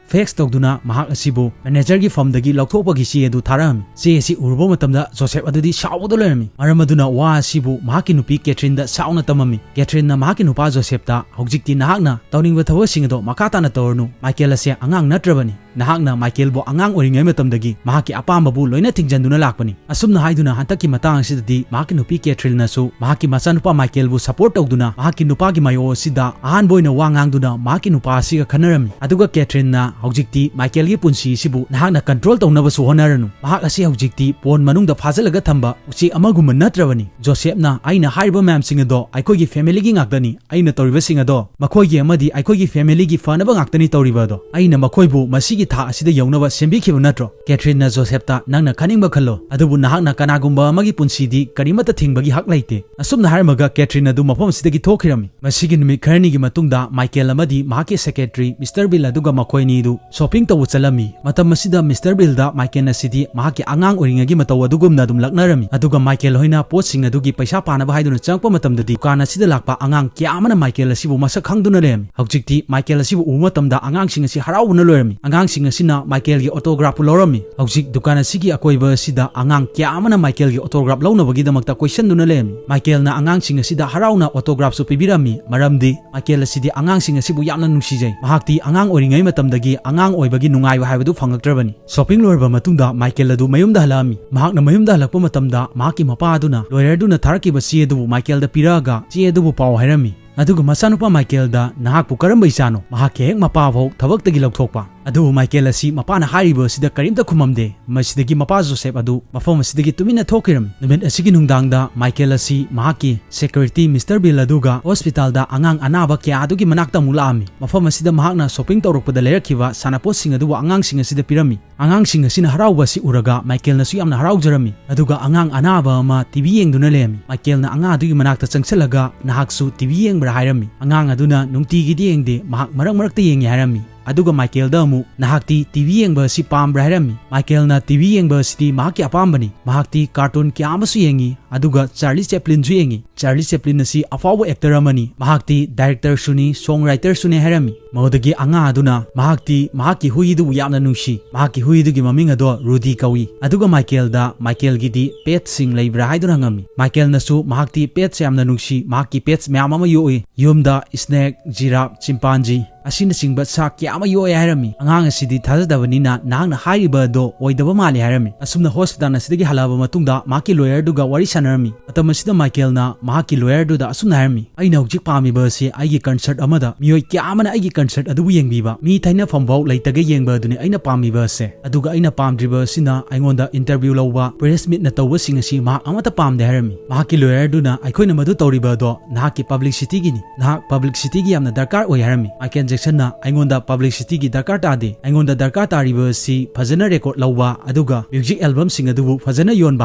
fax ꯇꯧꯗꯨꯅ ꯃꯍꯥꯛ ꯑꯁꯤꯕꯨ manager ꯒꯤ ꯐꯝꯗꯒꯤ ꯂꯧꯊꯣꯛꯄꯒꯤ ꯆꯦ ꯑꯗꯨ ꯊꯥꯔꯛꯑꯝꯃꯤ꯫ ꯆꯦ ꯑꯁꯤ ꯎꯔꯨꯕ ꯃꯇꯝꯗ ꯖꯣꯁꯦꯞ ꯑꯗꯨꯗꯤ ꯁꯥꯎꯕꯗ ꯂꯣꯏꯔꯝꯃꯤ꯫ ꯃꯔꯝ ꯑꯗꯨꯅ ꯋꯥ ꯑꯁꯤꯕꯨ ꯃꯍꯥꯛꯀꯤ ꯅꯨꯄꯤ ꯀꯦꯊ꯭ꯔꯤꯟꯗ ꯁꯥꯎꯅ ꯇꯝꯃꯝꯃꯤ꯫ ꯀꯦꯊ꯭ꯔꯤꯟꯅ ꯃꯍꯥꯛꯀꯤ ꯅꯨꯄꯥ ꯖꯣꯁꯦꯞꯇ, "ꯍꯧꯖꯤꯛꯇꯤ ꯅꯍꯥꯛꯅ ꯇꯧꯅꯤꯡꯕ ꯊꯕꯛꯁꯤꯡ ꯑꯗꯣ ꯃꯈꯥ ꯇꯥꯅ ꯇꯧꯔꯅꯨ꯫ ꯃꯥꯏꯀꯦꯜ ꯑꯁꯦ ꯑꯉꯥꯡ ꯅꯠꯇ꯭ꯔꯕꯅꯤ꯫ ꯅꯍꯥꯛꯅ ꯃꯥꯏꯀꯦꯜꯕꯨ ꯑꯉꯥꯡ ꯑꯣꯏꯔꯤꯉꯩ ꯃꯇꯝꯗꯒꯤ ꯃꯍꯥꯛꯀꯤ ꯑꯄꯥꯝꯕꯕꯨ ꯂꯣꯏꯅ ꯊꯤꯡꯖꯤꯟꯗꯨꯅ ꯂꯥꯛꯄꯅꯤ꯫" ꯑꯁꯨꯝꯅ ꯍꯥꯏꯗꯨꯅ ꯍꯟꯗꯛꯀꯤ ꯃꯇꯥꯡ ꯑꯁꯤꯗꯗꯤ ꯃꯍꯥꯛꯀꯤ ꯅꯨꯄꯤ ꯀꯦꯊ꯭ꯔꯤꯟꯅꯁꯨ ꯃꯍꯥꯛꯀꯤ ꯃꯆꯥꯅꯨꯄꯥ ꯃꯥꯏꯀꯦꯜꯕꯨ support ꯇꯧꯗꯨꯅ ꯃꯍꯥꯛꯀꯤ ꯅꯨꯄꯥꯒꯤ ꯃꯥꯏꯑꯣ ꯑꯁꯤꯗ ꯑꯍꯥꯟꯕ ꯑꯣꯏꯅ ꯋꯥ ꯉꯥꯡꯗꯨꯅ ꯃꯍꯥꯛꯀꯤ ꯅꯨꯄꯥ ꯑꯁꯤꯒ ꯈꯟꯅꯔꯝꯃꯤ꯫ ꯑꯗꯨꯒ ꯀꯦꯊ꯭ꯔꯤꯟꯅ ꯍꯧꯖꯤꯛꯇꯤ ꯃꯥꯏꯀꯦꯜꯒꯤ ꯄꯨꯟꯁꯤ ꯑꯁꯤꯕꯨ ꯅꯍꯥꯛꯅ ꯀꯟꯇ꯭ꯔꯣꯜ ꯇꯧꯅꯕꯁꯨ ꯍꯣꯠꯅꯔꯅꯨ꯫ ꯃꯍꯥꯛ ꯑꯁꯤ ꯍꯧꯖꯤꯛꯇꯤ ꯄꯣꯟ ꯃꯅꯨꯡꯗ ꯐꯥꯖꯤꯜꯂꯒ ꯊꯝꯕ ꯎꯆꯦꯛ ꯑꯃꯒꯨꯝꯕ ꯅꯠꯇ꯭ꯔꯕꯅꯤ꯫ ꯖꯣꯁꯦꯞꯅ ꯑꯩꯅ ꯍꯥꯏꯔꯤꯕ ꯃꯌꯥꯝꯁꯤꯡ ꯑꯗꯣ ꯑꯩꯈꯣꯏꯒꯤ ꯐꯦꯃꯤꯂꯤꯒꯤ ꯉꯥꯛꯇꯅꯤ꯫ ꯑꯩꯅ ꯇꯧꯔꯤꯕꯁꯤꯡ ꯑꯗꯣ ꯃꯈꯣꯏꯒꯤ ꯑꯃꯗꯤ ꯑꯩꯈꯣꯏꯒꯤ ꯐꯦꯃꯤꯂꯤꯒꯤ ꯐꯅꯕ ꯉꯥꯛꯇꯅꯤ ꯇꯧꯔꯤꯕ ꯑꯗꯣ꯫ ꯑꯩꯅ ꯃꯈꯣꯏꯕꯨ ꯃꯁꯤꯒꯤ ꯊꯥꯛ ꯑꯁꯤꯗ ꯌꯧꯅꯕ ꯁꯦꯝꯕꯤꯈꯤꯕ ꯅꯠꯇ꯭ꯔꯣ?" ꯀꯦꯊ꯭ꯔꯤꯟꯅ ꯖꯣꯁꯦꯞꯇ, "ꯅꯪꯅ ꯈꯟꯅꯤꯡꯕ ꯈꯜꯂꯣ, ꯑꯗꯨꯕꯨ ꯅꯍꯥꯛꯅ ꯀꯅꯥꯒꯨꯝꯕ ꯑꯃꯒꯤ ꯄꯨꯟꯁꯤꯗꯤ ꯀꯔꯤꯃꯠꯇ ꯊꯤꯡꯕꯒꯤ ꯍꯛ ꯂꯩꯇꯦ"꯫ ꯑꯁꯨꯝꯅ ꯍꯥꯏꯔꯝꯃꯒ ꯀꯦꯊ꯭ꯔꯤꯟ ꯑꯗꯨ ꯃꯐꯝ ꯑꯁꯤꯗꯒꯤ ꯊꯣꯛꯈꯤꯔꯝꯃꯤ꯫ ꯃꯁꯤꯒꯤ ꯅꯨꯃꯤꯠ ꯈꯔꯅꯤꯒꯤ ꯃꯇꯨꯡꯗ ꯃꯥꯏꯀꯦꯜ ꯑꯃꯗꯤ ꯃꯍꯥꯛꯀꯤ ꯁꯦꯀ꯭ꯔꯦꯇꯔꯤ ꯃꯤꯁꯇꯔ ꯕꯤꯜ ꯑꯗꯨꯒ ꯃꯈꯣꯏ ꯑꯅꯤꯗꯨ ꯁꯣꯄꯤꯡ ꯇꯧꯕ ꯆꯠꯂꯝꯃꯤ꯫ ꯃꯇꯝ ꯑꯁꯤꯗ ꯃꯤꯁꯇꯔ ꯕꯤꯜꯗ ꯃꯥꯏꯀꯦꯜ ꯑꯁꯤꯗꯤ ꯃꯍꯥꯛꯀꯤ ꯑꯉꯥꯡ ꯑꯣꯏꯔꯤꯉꯩꯒꯤ ꯃꯇꯧ ꯑꯗꯨꯒꯨꯝꯅ ꯑꯗꯨꯝ ꯂꯛꯅꯔꯝꯃꯤ꯫ ꯑꯗꯨꯒ ꯃꯥꯏꯀꯦꯜ ꯍꯣꯏꯅ ꯄꯣꯠꯁꯤꯡ ꯑꯗꯨꯒꯤ ꯄꯩꯁꯥ ꯄꯥꯅꯕ ꯍꯥꯏꯗꯨꯅ ꯆꯪꯉꯛꯄ ꯃꯇꯝꯗꯗꯤ ꯗꯨꯀꯥꯟ ꯑꯁꯤꯗ ꯂꯥꯛꯄ ꯑꯉꯥꯡ ꯀꯌꯥ ꯑꯃꯅ ꯃꯥꯏꯀꯦꯜ ꯑꯁꯤꯕꯨ ꯃꯁꯛ ꯈꯪꯗꯨꯅ ꯂꯩꯔꯝꯃꯤ꯫ ꯍꯧꯖꯤꯛꯇꯤ ꯃꯥꯏꯀꯦꯜ ꯑꯁꯤꯕꯨ ꯎꯕ ꯃꯇꯝꯗ ꯑꯉꯥꯡꯁꯤꯡ ꯑꯁꯤ ꯍꯔꯥꯎꯕꯅ ꯂꯣꯏꯔꯝꯃꯤ꯫ ꯑꯉꯥꯡꯁꯤꯡ ꯑꯁꯤꯅ ꯃꯥꯏꯀꯦꯜꯒꯤ ꯑꯣꯇꯣꯒ꯭ꯔꯥꯐꯄꯨ ꯂꯧꯔꯝꯃꯤ꯫ ꯍꯧꯖꯤꯛ ꯗꯨꯀꯥꯟ ꯑꯁꯤꯒꯤ ꯑꯀꯣꯏꯕ ꯑꯁꯤꯗ ꯑꯉꯥꯡ ꯀꯌꯥ ꯑꯃꯅ ꯃꯥꯏꯀꯦꯜꯒꯤ ꯑꯣꯇꯣꯒ꯭ꯔꯥꯐ ꯂꯧꯅꯕꯒꯤꯗꯃꯛꯇ ꯀꯣꯏꯁꯟꯗꯨꯅ ꯂꯩꯔꯝꯃꯤ꯫ ꯃꯥꯏꯀꯦꯜꯅ ꯑꯉꯥꯡꯁꯤꯡ ꯑꯁꯤꯗ ꯍꯔꯥꯎꯅ ꯑꯣꯇꯣꯒ꯭ꯔꯥꯐꯁꯨ ꯄꯤꯕꯤꯔꯝꯃꯤ, ꯃꯔꯝꯗꯤ ꯃꯥꯏꯀꯦꯜ ꯑꯁꯤꯗꯤ ꯑꯉꯥꯡꯁꯤꯡ ꯑꯁꯤꯕꯨ ꯌꯥꯝꯅ ꯅꯨꯡꯁꯤꯖꯩ꯫ ꯃꯍꯥꯛꯇꯤ ꯑꯉꯥꯡ ꯑꯣꯏꯔꯤꯉꯩ ꯃꯇꯝꯗꯒꯤ ꯑꯉꯥꯡ ꯑꯣꯏꯕꯒꯤ ꯅꯨꯡꯉꯥꯏꯕ ꯍꯥꯏꯕꯗꯨ ꯐꯪꯉꯛꯇ꯭ꯔꯕꯅꯤ꯫ ꯁꯣꯄꯤꯡ ꯂꯣꯏꯔꯕ ꯃꯇꯨꯡꯗ ꯃꯥꯏꯀꯦꯜ ꯑꯗꯨ ꯃꯌꯨꯝꯗ ꯍꯜꯂꯛꯑꯝꯃꯤ꯫ ꯃꯍꯥꯛꯅ ꯃꯌꯨꯝꯗ ꯍꯜꯂꯛꯄ ꯃꯇꯝꯗ ꯃꯍꯥꯛꯀꯤ ꯃꯄꯥ ꯑꯗꯨꯅ ꯂꯣꯌꯔꯗꯨꯅ ꯊꯥꯔꯛꯈꯤꯕ ꯆꯦ ꯑꯗꯨꯕꯨ ꯃꯥꯏꯀꯦꯜꯗ ꯄꯤꯔꯛꯑꯒ ꯆꯦ ꯑꯗꯨꯕꯨ ꯄꯥꯎ ꯍꯥꯏꯔꯝꯃꯤ꯫ ꯑꯗꯨꯒ ꯃꯆꯥꯅꯨꯄꯥ ꯃꯥꯏꯀꯦꯜꯗ, "ꯅꯍꯥꯛꯄꯨ ꯀꯔꯝꯕ ꯏꯆꯥꯅꯣ?" ꯃꯍꯥꯛꯀꯤ ꯍꯦꯛ ꯃꯄꯥ ꯐꯥꯎ ꯊꯕꯛꯇꯒꯤ ꯂꯧꯊꯣꯛꯄ꯫ ꯑꯗꯨꯕꯨ ꯃꯥꯏꯀꯦꯜ ꯑꯁꯤ ꯃꯄꯥꯅ ꯍꯥꯏꯔꯤꯕ ꯑꯁꯤꯗ ꯀꯔꯤꯝꯇ ꯈꯨꯝꯃꯝꯗꯦ꯫ ꯃꯁꯤꯗꯒꯤ ꯃꯄꯥ ꯖꯣꯁꯦꯞ ꯑꯗꯨ ꯃꯐꯝ ꯑꯁꯤꯗꯒꯤ ꯇꯨꯃꯤꯟꯅ ꯊꯣꯛꯈꯤꯔꯝꯃꯤ꯫ ꯅꯨꯃꯤꯠ ꯑꯁꯤꯒꯤ ꯅꯨꯡꯗꯥꯡꯗ ꯃꯥꯏꯀꯦꯜ ꯑꯁꯤ ꯃꯍꯥꯛꯀꯤ ꯁꯦꯀ꯭ꯌꯨꯔꯤꯇꯤ ꯃꯤꯁꯇꯔ ꯕꯤꯜ ꯑꯗꯨꯒ ꯍꯣꯁꯄꯤꯇꯥꯜꯗ ꯑꯉꯥꯡ ꯑꯅꯥꯕ ꯀꯌꯥ ꯑꯗꯨꯒꯤ ꯃꯅꯥꯛꯇ ꯑꯃꯨꯛ ꯂꯥꯛꯑꯝꯃꯤ꯫ ꯃꯐꯝ ꯑꯁꯤꯗ ꯃꯍꯥꯛꯅ ꯁꯣꯄꯤꯡ ꯇꯧꯔꯛꯄꯗ ꯂꯩꯔꯛꯈꯤꯕ ꯁꯥꯟꯅꯄꯣꯠꯁꯤꯡ ꯑꯗꯨꯕꯨ ꯑꯉꯥꯡꯁꯤꯡ ꯑꯁꯤꯗ ꯄꯤꯔꯝꯃꯤ꯫ ꯑꯉꯥꯡꯁꯤꯡ ꯑꯁꯤꯅ ꯍꯔꯥꯎꯕ ꯑꯁꯤ ꯎꯔꯒ ꯃꯥꯏꯀꯦꯜꯅꯁꯨ ꯌꯥꯝꯅ ꯍꯔꯥꯎꯖꯔꯝꯃꯤ꯫ ꯑꯗꯨꯒ ꯑꯉꯥꯡ ꯑꯅꯥꯕ ꯑꯃ ꯇꯤ ꯚꯤ ꯌꯦꯡꯗꯨꯅ ꯂꯩꯔꯝꯃꯤ꯫ ꯃꯥꯏꯀꯦꯜꯅ ꯑꯉꯥꯡ ꯑꯗꯨꯒꯤ ꯃꯅꯥꯛꯇ ꯆꯪꯁꯤꯜꯂꯒ, "ꯅꯍꯥꯛꯁꯨ ꯇꯤ ꯚꯤ ꯌꯦꯡꯕ꯭ꯔꯥ?" ꯍꯥꯏꯔꯝꯃꯤ꯫ ꯑꯉꯥꯡ ꯑꯗꯨꯅ, "ꯅꯨꯡꯇꯤꯒꯤꯗꯤ ꯌꯦꯡꯗꯦ, ꯃꯍꯥꯛ ꯃꯔꯛ ꯃꯔꯛꯇ ꯌꯦꯡꯉꯤ" ꯍꯥꯏꯔꯝꯃꯤ꯫ ꯑꯗꯨꯒ ꯃꯥꯏꯀꯦꯜꯗ ꯑꯃꯨꯛ, "ꯅꯍꯥꯛꯇꯤ ꯇꯤ ꯚꯤ ꯌꯦꯡꯕ ꯑꯁꯤ ꯄꯥꯝꯕ꯭ꯔꯥ?" ꯍꯥꯏꯔꯝꯃꯤ꯫ ꯃꯥꯏꯀꯦꯜꯅ, "ꯇꯤ ꯚꯤ ꯌꯦꯡꯕ ꯑꯁꯤꯗꯤ ꯃꯍꯥꯛꯀꯤ ꯑꯄꯥꯝꯕꯅꯤ꯫ ꯃꯍꯥꯛꯇꯤ ꯀꯥꯔꯇꯨꯟ ꯀꯌꯥ ꯑꯃꯁꯨ ꯌꯦꯡꯉꯤ, ꯑꯗꯨꯒ ꯆꯥꯔꯂꯤ ꯆꯦꯄ꯭ꯂꯤꯟꯁꯨ ꯌꯦꯡꯉꯤ꯫ ꯆꯥꯔꯂꯤ ꯆꯦꯄ꯭ꯂꯤꯟ ꯑꯁꯤ ꯑꯐꯥꯎꯕ ꯑꯦꯛꯇꯔ ꯑꯃꯅꯤ꯫ ꯃꯍꯥꯛꯇꯤ ꯗꯥꯏꯔꯦꯛꯇꯔꯁꯨꯅꯤ, ꯁꯣꯡ ꯔꯥꯏꯇꯔꯁꯨꯅꯤ" ꯍꯥꯏꯔꯝꯃꯤ꯫ ꯃꯗꯨꯗꯒꯤ ꯑꯉꯥꯡ ꯑꯗꯨꯅ, "ꯃꯍꯥꯛꯇꯤ ꯃꯍꯥꯛꯀꯤ ꯍꯨꯏꯗꯨꯕꯨ ꯌꯥꯝꯅ ꯅꯨꯡꯁꯤ꯫ ꯃꯍꯥꯛꯀꯤ ꯍꯨꯏꯗꯨꯒꯤ ꯃꯃꯤꯡ ꯑꯗꯣ ꯔꯨꯗꯤ ꯀꯧꯏ"꯫ ꯑꯗꯨꯒ ꯃꯥꯏꯀꯦꯜꯗ, "ꯃꯥꯏꯀꯦꯜꯒꯤꯗꯤ ꯄꯦꯠꯁꯤꯡ ꯂꯩꯕ꯭ꯔꯥ?" ꯍꯥꯏꯗꯨꯅ ꯍꯪꯉꯝꯃꯤ꯫ ꯃꯥꯏꯀꯦꯜꯅꯁꯨ, "ꯃꯍꯥꯛꯇꯤ ꯄꯦꯠꯁ ꯌꯥꯝꯅ ꯅꯨꯡꯁꯤ, ꯃꯍꯥꯛꯀꯤ ꯄꯦꯠꯁ ꯃꯌꯥꯝ ꯑꯃ ꯌꯣꯛꯏ꯫ ꯌꯨꯝꯗ ꯁ꯭ꯅꯦꯛ, ꯖꯤꯔꯥꯐ, ꯆꯤꯝꯄꯥꯟꯖꯤ ꯑꯁꯤꯅꯆꯤꯡꯕ ꯁꯥ ꯀꯌꯥ ꯑꯃ ꯌꯣꯛꯑꯦ" ꯍꯥꯏꯔꯝꯃꯤ꯫ ꯑꯉꯥꯡ ꯑꯁꯤꯗꯤ ꯊꯥꯖꯗꯕꯅꯤꯅ, "ꯅꯍꯥꯛꯅ ꯍꯥꯏꯔꯤꯕ ꯑꯗꯣ ꯑꯣꯏꯗꯕ ꯃꯥꯜꯂꯤ" ꯍꯥꯏꯔꯝꯃꯤ꯫ ꯑꯁꯨꯝꯅ ꯍꯣꯁꯄꯤꯇꯥꯜ ꯑꯁꯤꯗꯒꯤ ꯍꯜꯂꯛꯑꯕ ꯃꯇꯨꯡꯗ ꯃꯍꯥꯛꯀꯤ ꯂꯣꯌꯔꯗꯨꯒ ꯋꯥꯔꯤ ꯁꯥꯟꯅꯔꯝꯃꯤ꯫ ꯃꯇꯝ ꯑꯁꯤꯗ ꯃꯥꯏꯀꯦꯜꯅ ꯃꯍꯥꯛꯀꯤ ꯂꯣꯌꯔꯗꯨꯗ ꯑꯁꯨꯝꯅ ꯍꯥꯏꯔꯝꯃꯤ, "ꯑꯩꯅ ꯍꯧꯖꯤꯛ ꯄꯥꯝꯃꯤꯕ ꯑꯁꯤ ꯑꯩꯒꯤ ꯀꯟꯁꯔꯠ ꯑꯃꯗ ꯃꯤꯑꯣꯏ ꯀꯌꯥ ꯑꯃꯅ ꯑꯩꯒꯤ concert ꯑꯗꯨꯕꯨ ꯌꯦꯡꯕꯤꯕ, ꯃꯤ ꯊꯩꯅꯐꯝꯐꯥꯎ ꯂꯩꯇꯒꯩ ꯌꯦꯡꯕ ꯑꯗꯨꯅꯤ ꯑꯩꯅ ꯄꯥꯝꯃꯤꯕ ꯑꯁꯦ꯫ ꯑꯗꯨꯒ ꯑꯩꯅ ꯄꯥꯝꯗ꯭ꯔꯤꯕ ꯑꯁꯤꯅ ꯑꯩꯉꯣꯟꯗ interview ꯂꯧꯕ, press meet ꯅ ꯇꯧꯕꯁꯤꯡ ꯑꯁꯤ ꯃꯍꯥꯛ ꯑꯃꯠꯇ ꯄꯥꯝꯗꯦ ꯍꯥꯏꯔꯝꯃꯤ꯫ ꯃꯍꯥꯛꯀꯤ lawyer ꯗꯨꯅ ꯑꯩꯈꯣꯏꯅ ꯃꯗꯨ ꯇꯧꯔꯤꯕ ꯑꯗꯣ ꯅꯍꯥꯛꯀꯤ publicity ꯒꯤꯅꯤ, ꯅꯍꯥꯛ publicity ꯒꯤ ꯌꯥꯝꯅ ꯗꯔꯀꯥꯔ ꯑꯣꯏ ꯍꯥꯏꯔꯝꯃꯤ꯫ Michael Jackson ꯅ ꯑꯩꯉꯣꯟꯗ publicity ꯒꯤ ꯗꯔꯀꯥꯔ ꯇꯥꯗꯦ, ꯑꯩꯉꯣꯟꯗ ꯗꯔꯀꯥꯔ ꯇꯥꯔꯤꯕ ꯑꯁꯤ ꯐꯖꯅ record ꯂꯧꯕ ꯑꯗꯨꯒ music album ꯁꯤꯡ ꯑꯗꯨꯕꯨ ꯐꯖꯅ ꯌꯣꯟꯕ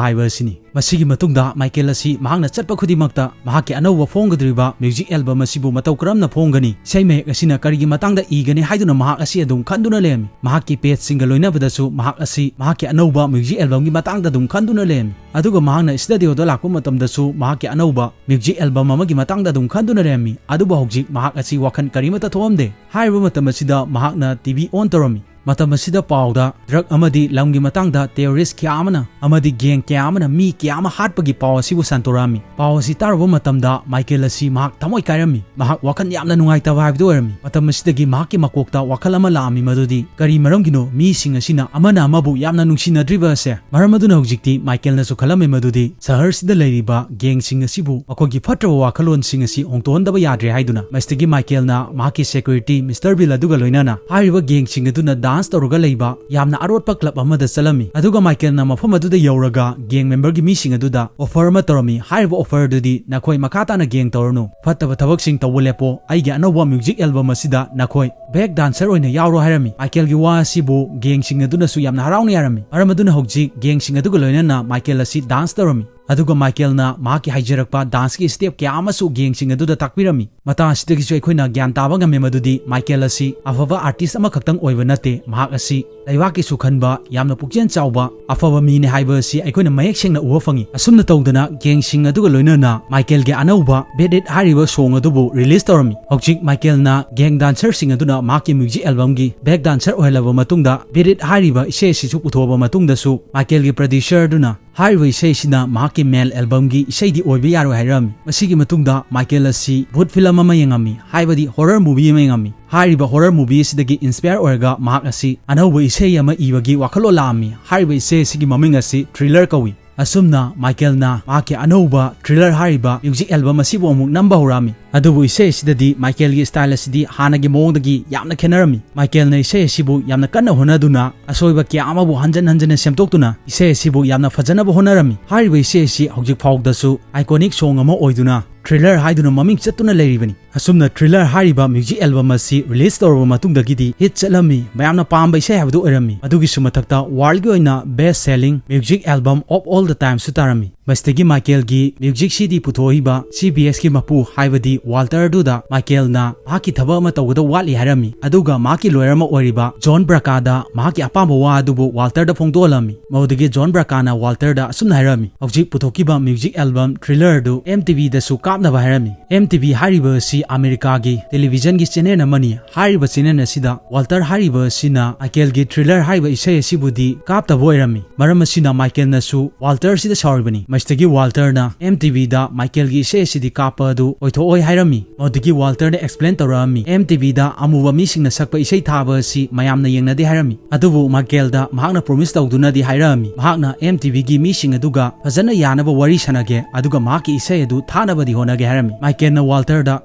ꯍꯥꯏꯕ ꯑꯁꯤꯅꯤ꯫ ꯃꯁꯤꯒꯤ ꯃꯇꯨꯡꯗ ꯃꯥꯏꯀꯦꯜ ꯑꯁꯤ ꯃꯍꯥꯛꯅ ꯆꯠꯄ ꯈꯨꯗꯤꯡꯃꯛꯇ ꯃꯍꯥꯛꯀꯤ ꯑꯅꯧꯕ ꯐꯣꯡꯒꯗꯧꯔꯤꯕ music album ꯑꯁꯤꯕꯨ ꯃꯇꯧ ꯀꯔꯝꯅ ꯐꯣꯡꯒꯅꯤ, ꯏꯁꯩ ꯃꯌꯦꯛ ꯑꯁꯤꯅ ꯀꯔꯤꯒꯤ ꯃꯇꯥꯡꯗ ꯏꯒꯅꯤ ꯍꯥꯏꯗꯨꯅ ꯃꯍꯥꯛ ꯑꯁꯤ ꯑꯗꯨꯝ ꯈꯟꯗꯨꯅ ꯂꯩꯔꯝꯃꯤ꯫ ꯃꯍꯥꯛꯀꯤ page ꯁꯤꯡꯒ ꯂꯣꯏꯅꯕꯗꯁꯨ ꯃꯍꯥꯛ ꯑꯁꯤ ꯃꯍꯥꯛꯀꯤ ꯑꯅꯧꯕ music album ꯒꯤ ꯃꯇꯥꯡꯗ ꯑꯗꯨꯝ ꯈꯟꯗꯨꯅ ꯂꯩꯔꯝꯃꯤ꯫ ꯑꯗꯨꯒ ꯃꯍꯥꯛꯅ studio ꯗ ꯂꯥꯛꯄ ꯃꯇꯝꯗꯁꯨ ꯃꯍꯥꯛꯀꯤ ꯑꯅꯧꯕ music album ꯑꯃꯒꯤ ꯃꯇꯥꯡꯗ ꯑꯗꯨꯝ ꯈꯟꯗꯨꯅ ꯂꯩꯔꯝꯃꯤ꯫ ꯑꯗꯨꯕꯨ ꯍꯧꯖꯤꯛ ꯃꯍꯥꯛ ꯑꯁꯤ ꯋꯥꯈꯜ ꯀꯔꯤꯃꯠꯇ ꯊꯣꯛꯑꯝꯗꯦ꯫ ꯍꯥꯏꯔꯤꯕ ꯃꯇꯝ ꯑꯁꯤꯗ ꯃꯍꯥꯛꯅ TV on ꯇꯧꯔꯝꯃꯤ꯫ ꯃꯇꯝ ꯑꯁꯤꯗ ꯄꯥꯎꯗ drug ꯑꯃꯗꯤ ꯂꯝꯒꯤ ꯃꯇꯥꯡꯗ terrorist ꯀꯌꯥ ꯑꯃꯅ ꯑꯃꯗꯤ gang ꯀꯌꯥ ꯑꯃꯅ ꯃꯤ ꯀꯌꯥ ꯑꯃ ꯍꯥꯠꯄꯒꯤ ꯄꯥꯎ ꯑꯁꯤꯕꯨ ꯁꯟꯗꯣꯔꯛꯑꯝꯃꯤ꯫ ꯄꯥꯎ ꯑꯁꯤ ꯇꯥꯔꯨꯕ ꯃꯇꯝꯗ ꯃꯥꯏꯀꯦꯜ ꯑꯁꯤ ꯃꯍꯥꯛ ꯊꯃꯣꯏ ꯀꯥꯏꯔꯝꯃꯤ꯫ ꯃꯍꯥꯛ ꯋꯥꯈꯜ ꯌꯥꯝꯅ ꯅꯨꯡꯉꯥꯏꯇꯕ ꯍꯥꯏꯕꯗꯨ ꯑꯣꯏꯔꯝꯃꯤ꯫ ꯃꯇꯝ ꯑꯁꯤꯗꯒꯤ ꯃꯍꯥꯛꯀꯤ ꯃꯀꯣꯛꯇ ꯋꯥꯈꯜ ꯑꯃ ꯂꯥꯛꯑꯝꯃꯤ, ꯃꯗꯨꯗꯤ ꯀꯔꯤ ꯃꯔꯝꯒꯤꯅꯣ ꯃꯤꯁꯤꯡ ꯑꯁꯤꯅ ꯑꯃꯅ ꯑꯃꯕꯨ ꯌꯥꯝꯅ ꯅꯨꯡꯁꯤꯅꯗ꯭ꯔꯤꯕ ꯑꯁꯦ? ꯃꯔꯝ ꯑꯗꯨꯅ ꯍꯧꯖꯤꯛꯇꯤ ꯃꯥꯏꯀꯦꯜꯅꯁꯨ ꯈꯜꯂꯝꯃꯤ ꯃꯗꯨꯗꯤ ꯁꯍꯔꯁꯤꯗ ꯂꯩꯔꯤꯕ gang ꯁꯤꯡ ꯑꯁꯤꯕꯨ ꯃꯈꯣꯏꯒꯤ ꯐꯠꯇ꯭ꯔꯕ ꯋꯥꯈꯜꯂꯣꯟꯁꯤꯡ ꯑꯁꯤ ꯍꯣꯡꯗꯣꯛꯍꯟꯗꯕ ꯌꯥꯗ꯭ꯔꯦ ꯍꯥꯏꯗꯨꯅ꯫ ꯃꯁꯤꯗꯒꯤ ꯃꯥꯏꯀꯦꯜꯅ ꯃꯍꯥꯛꯀꯤ security Mister Bill ꯑꯗꯨꯒ ꯂꯣꯏꯅꯅ ꯍꯥꯏꯔꯤꯕ gang ꯁꯤꯡ ꯑꯗꯨꯅ dance ꯇꯧꯔꯒ ꯂꯩꯕ ꯌꯥꯝꯅ ꯑꯔꯣꯠꯄ club ꯑꯃꯗ ꯆꯠꯂꯝꯃꯤ꯫ ꯑꯗꯨꯒ ꯃꯥꯏꯀꯦꯜꯅ ꯃꯐꯝ ꯑꯗꯨꯗ ꯌꯧꯔꯒ gang member ꯒꯤ ꯃꯤꯁꯤꯡ ꯑꯗꯨꯗ offer ꯑꯃ ꯇꯧꯔꯝꯃꯤ꯫ ꯍꯥꯏꯔꯤꯕ offer ꯑꯗꯨꯗꯤ, "ꯅꯈꯣꯏ ꯃꯈꯥ ꯇꯥꯅ gang ꯇꯧꯔꯅꯨ, ꯐꯠꯇꯕ ꯊꯕꯛꯁꯤꯡ ꯇꯧꯕ ꯂꯦꯞꯄꯣ, ꯑꯩꯒꯤ ꯑꯅꯧꯕ music album ꯑꯁꯤꯗ ꯅꯈꯣꯏ back dancer ꯑꯣꯏꯅ ꯌꯥꯎꯔꯣ" ꯍꯥꯏꯔꯝꯃꯤ꯫ ꯃꯥꯏꯀꯦꯜꯒꯤ ꯋꯥ ꯑꯁꯤꯕꯨ gang ꯁꯤꯡ ꯑꯗꯨꯅꯁꯨ ꯌꯥꯝꯅ ꯍꯔꯥꯎꯅ ꯌꯥꯔꯝꯃꯤ꯫ ꯃꯔꯝ ꯑꯗꯨꯅ ꯍꯧꯖꯤꯛ gang ꯁꯤꯡ ꯑꯗꯨꯒ ꯂꯣꯏꯅꯅ ꯃꯥꯏꯀꯦꯜ ꯑꯁꯤ dance ꯇꯧꯔꯝꯃꯤ꯫ ꯑꯗꯨꯒ ꯃꯥꯏꯀꯦꯜꯅ ꯃꯍꯥꯛꯀꯤ ꯍꯩꯖꯔꯛꯄ dance ꯀꯤ step ꯀꯌꯥ ꯑꯃꯁꯨ gang ꯁꯤꯡ ꯑꯗꯨꯗ ꯇꯥꯛꯄꯤꯔꯝꯃꯤ꯫ ꯃꯇꯥꯡ ꯑꯁꯤꯗꯒꯤꯁꯨ ꯑꯩꯈꯣꯏꯅ ꯒ꯭ꯌꯥꯟ ꯇꯥꯕ ꯉꯝꯃꯤ ꯃꯗꯨꯗꯤ ꯃꯥꯏꯀꯦꯜ ꯑꯁꯤ ꯑꯐꯕ artist ꯑꯃꯈꯛꯇꯪ ꯑꯣꯏꯕ ꯅꯠꯇꯦ, ꯃꯍꯥꯛ ꯑꯁꯤ ꯂꯩꯕꯥꯛꯀꯤꯁꯨ ꯈꯟꯕ ꯌꯥꯝꯅ ꯄꯨꯛꯆꯦꯜ ꯆꯥꯎꯕ ꯑꯐꯕ ꯃꯤꯅꯤ ꯍꯥꯏꯕ ꯑꯁꯤ ꯑꯩꯈꯣꯏꯅ ꯃꯌꯦꯛ ꯁꯦꯡꯅ ꯎꯕ ꯐꯪꯉꯤ꯫ ꯑꯁꯨꯝꯅ ꯇꯧꯗꯅ gang ꯁꯤꯡ ꯑꯗꯨꯒ ꯂꯣꯏꯅꯅ ꯃꯥꯏꯀꯦꯜꯒꯤ ꯑꯅꯧꯕ Beat It ꯍꯥꯏꯔꯤꯕ song ꯑꯗꯨꯕꯨ release ꯇꯧꯔꯝꯃꯤ꯫ ꯍꯧꯖꯤꯛ ꯃꯥꯏꯀꯦꯜꯅ gang dancer ꯁꯤꯡ ꯑꯗꯨꯅ ꯃꯍꯥꯛꯀꯤ music album ꯒꯤ back dancer ꯑꯣꯏꯍꯜꯂꯕ ꯃꯇꯨꯡꯗ, Beat It ꯍꯥꯏꯔꯤꯕ ꯏꯁꯩ ꯑꯁꯤꯁꯨ ꯄꯨꯊꯣꯛꯑꯕ ꯃꯇꯨꯡꯗꯁꯨ, ꯃꯥꯏꯀꯦꯜꯒꯤ producer ꯑꯗꯨꯅ ꯍꯥꯏꯔꯤꯕ ꯏꯁꯩ ꯑꯁꯤꯅ ꯃꯍꯥꯛꯀꯤ male album ꯒꯤ ꯏꯁꯩꯗꯤ ꯑꯣꯏꯕ ꯌꯥꯔꯣꯏ ꯍꯥꯏꯔꯝꯃꯤ꯫ ꯃꯁꯤꯒꯤ ꯃꯇꯨꯡꯗ ꯃꯥꯏꯀꯦꯜ ꯑꯁꯤ ꯚꯨꯠ film ꯑꯃ ꯌꯦꯡꯉꯝꯃꯤ, ꯍꯥꯏꯕꯗꯤ horror movie ꯑꯃ ꯌꯦꯡꯉꯝꯃꯤ꯫ ꯍꯥꯏꯔꯤꯕ horror movie ꯑꯁꯤꯗꯒꯤ inspire ꯑꯣꯏꯔꯒ ꯃꯍꯥꯛ ꯑꯁꯤ ꯑꯅꯧꯕ ꯏꯁꯩ ꯑꯃ ꯏꯕꯒꯤ ꯋꯥꯈꯜꯂꯣꯟ ꯂꯥꯛꯑꯝꯃꯤ꯫ ꯍꯥꯏꯔꯤꯕ ꯏꯁꯩ ꯑꯁꯤꯒꯤ ꯃꯃꯤꯡ ꯑꯁꯤ Thriller ꯀꯧꯏ꯫ ꯑꯁꯨꯝꯅ ꯃꯥꯏꯀꯦꯜꯅ ꯃꯍꯥꯛꯀꯤ ꯑꯅꯧꯕ Thriller ꯍꯥꯏꯔꯤꯕ ꯃ꯭ꯌꯨꯖꯤꯛ ꯑꯦꯜꯕꯝ ꯑꯁꯤꯕꯨ ꯑꯃꯨꯛ ꯅꯝꯕ ꯍꯧꯔꯛꯑꯝꯃꯤ꯫ ꯑꯗꯨꯕꯨ ꯏꯁꯩ ꯑꯁꯤꯗꯗꯤ ꯃꯥꯏꯀꯦꯜꯒꯤ ꯁ꯭ꯇꯥꯏꯜ ꯑꯁꯤꯗꯤ ꯍꯥꯟꯅꯒꯤ ꯃꯑꯣꯡꯗꯒꯤ ꯌꯥꯝꯅ ꯈꯦꯠꯅꯔꯝꯃꯤ꯫ ꯃꯥꯏꯀꯦꯜꯅ ꯏꯁꯩ ꯑꯁꯤꯕꯨ ꯌꯥꯝꯅ ꯀꯟꯅ ꯍꯣꯠꯅꯗꯨꯅ, ꯑꯁꯣꯏꯕ ꯀꯌꯥ ꯑꯃꯕꯨ ꯍꯟꯖꯟ ꯍꯟꯖꯟꯅ ꯁꯦꯝꯗꯣꯛꯇꯨꯅ ꯏꯁꯩ ꯑꯁꯤꯕꯨ ꯌꯥꯝꯅ ꯐꯖꯅꯕ ꯍꯣꯠꯅꯔꯝꯃꯤ꯫ ꯍꯥꯏꯔꯤꯕ ꯏꯁꯩ ꯑꯁꯤ ꯍꯧꯖꯤꯛ ꯐꯥꯎꯗꯁꯨ iconic song ꯑꯃ ꯑꯣꯏꯗꯨꯅ Thriller ꯍꯥꯏꯗꯨꯅ ꯃꯃꯤꯡ ꯆꯠꯇꯨꯅ ꯂꯩꯔꯤꯕꯅꯤ꯫ ꯑꯁꯨꯝꯅ Thriller ꯍꯥꯏꯔꯤꯕ ꯃ꯭ꯌꯨꯖꯤꯛ ꯑꯦꯜꯕꯝ ꯑꯁꯤ ꯔꯤꯂꯤꯖ ꯇꯧꯔꯕ ꯃꯇꯨꯡꯗꯒꯤꯗꯤ ꯍꯤꯠ ꯆꯠꯂꯝꯃꯤ, ꯃꯌꯥꯝꯅ ꯄꯥꯝꯕ ꯏꯁꯩ ꯍꯥꯏꯕꯗꯨ ꯑꯣꯏꯔꯝꯃꯤ꯫ ꯑꯗꯨꯒꯤꯁꯨ ꯃꯊꯛꯇ ꯋꯥꯔꯜꯒꯤ ꯑꯣꯏꯅ best selling music album of all the timeꯁꯨ ꯇꯥꯔꯝꯃꯤ꯫ ꯃꯁꯤꯗꯒꯤ ꯃꯥꯏꯀꯦꯜꯒꯤ ꯃ꯭ꯌꯨꯖꯤꯛ ꯁꯤꯗꯤ ꯄꯨꯊꯣꯛꯏꯕ CBSꯀꯤ ꯃꯄꯨ ꯍꯥꯏꯕꯗꯤ ꯋꯥꯜꯇꯔꯗꯨꯗ ꯃꯥꯏꯀꯦꯜꯅ ꯃꯍꯥꯛꯀꯤ ꯊꯕꯛ ꯑꯃ ꯇꯧꯒꯗꯕ ꯋꯥꯠꯂꯤ ꯍꯥꯏꯔꯝꯃꯤ꯫ ꯑꯗꯨꯒ ꯃꯍꯥꯛꯀꯤ ꯂꯣꯌꯔ ꯑꯃ ꯑꯣꯏꯔꯤꯕ ꯖꯣꯟ ꯕ꯭ꯔꯀꯥꯗ ꯃꯍꯥꯛꯀꯤ ꯑꯄꯥꯝꯕ ꯋꯥ ꯑꯗꯨꯕꯨ ꯋꯥꯜꯇꯔꯗ ꯐꯣꯡꯗꯣꯛꯍꯜꯂꯝꯃꯤ꯫ ꯃꯗꯨꯗꯒꯤ ꯖꯣꯟ ꯕ꯭ꯔꯀꯥꯅ ꯋꯥꯜꯇꯔꯗ ꯑꯁꯨꯝꯅ ꯍꯥꯏꯔꯝꯃꯤ, ꯍꯧꯖꯤꯛ ꯄꯨꯊꯣꯛꯈꯤꯕ ꯃ꯭ꯌꯨꯖꯤꯛ ꯑꯦꯜꯕꯝ Thrillerꯗꯨ MTVꯗꯁꯨ ꯀꯥꯞꯅꯕ ꯍꯥꯏꯔꯝꯃꯤ꯫ MTV ꯍꯥꯏꯔꯤꯕ ꯑꯁꯤ ꯑꯃꯦꯔꯤꯀꯥꯒꯤ ꯇꯦꯂꯤꯚꯤꯖꯟꯒꯤ ꯆꯦꯅꯦꯜ ꯑꯃꯅꯤ꯫ ꯍꯥꯏꯔꯤꯕ ꯆꯦꯅꯦꯜ ꯑꯁꯤꯗ ꯋꯥꯜꯇꯔ ꯍꯥꯏꯔꯤꯕ ꯑꯁꯤꯅ ꯃꯥꯏꯀꯦꯜꯒꯤ Thriller ꯍꯥꯏꯔꯤꯕ ꯏꯁꯩ ꯑꯁꯤꯕꯨꯗꯤ ꯀꯥꯞꯇꯕ ꯑꯣꯏꯔꯝꯃꯤ꯫ ꯃꯔꯝ ꯑꯁꯤꯅ ꯃꯥꯏꯀꯦꯜꯅꯁꯨ ꯋꯥꯜꯇꯔꯁꯤꯗ ꯁꯥꯎꯔꯤꯕꯅꯤ꯫ ꯃꯁꯤꯗꯒꯤ ꯋꯥꯜꯇꯔꯅ MTVꯗ ꯃꯥꯏꯀꯦꯜꯒꯤ ꯏꯁꯩ ꯑꯁꯤꯗꯤ ꯀꯥꯞꯄ ꯑꯗꯨ ꯑꯣꯏꯊꯣꯛꯑꯣꯏ ꯍꯥꯏꯔꯝꯃꯤ꯫ ꯃꯗꯨꯗꯒꯤ ꯋꯥꯜꯇꯔꯅ explain ꯇꯧꯔꯛꯑꯝꯃꯤ, MTVꯗ ꯑꯃꯨꯕ ꯃꯤꯁꯤꯡꯅ ꯁꯛꯄ ꯏꯁꯩ ꯊꯥꯕ ꯑꯁꯤ ꯃꯌꯥꯝꯅ ꯌꯦꯡꯅꯗꯦ ꯍꯥꯏꯔꯝꯃꯤ꯫ ꯑꯗꯨꯕꯨ ꯃꯥꯏꯀꯦꯜꯗ ꯃꯍꯥꯛꯅ promise ꯇꯧꯗꯨꯅꯗꯤ ꯍꯥꯏꯔꯛꯑꯝꯃꯤ, ꯃꯍꯥꯛꯅ MTVꯒꯤ ꯃꯤꯁꯤꯡ ꯑꯗꯨꯒ ꯐꯖꯅ ꯌꯥꯅꯕ ꯋꯥꯔꯤ ꯁꯥꯟꯅꯒꯦ, ꯑꯗꯨꯒ ꯃꯍꯥꯛꯀꯤ ꯏꯁꯩ ꯑꯗꯨ ꯊꯥꯅꯕꯗꯤ ꯍꯣꯠꯅꯒꯦ ꯍꯥꯏꯔꯝꯃꯤ꯫ ꯃꯥꯏꯀꯦꯜꯅ ꯋꯥꯜꯇꯔꯗ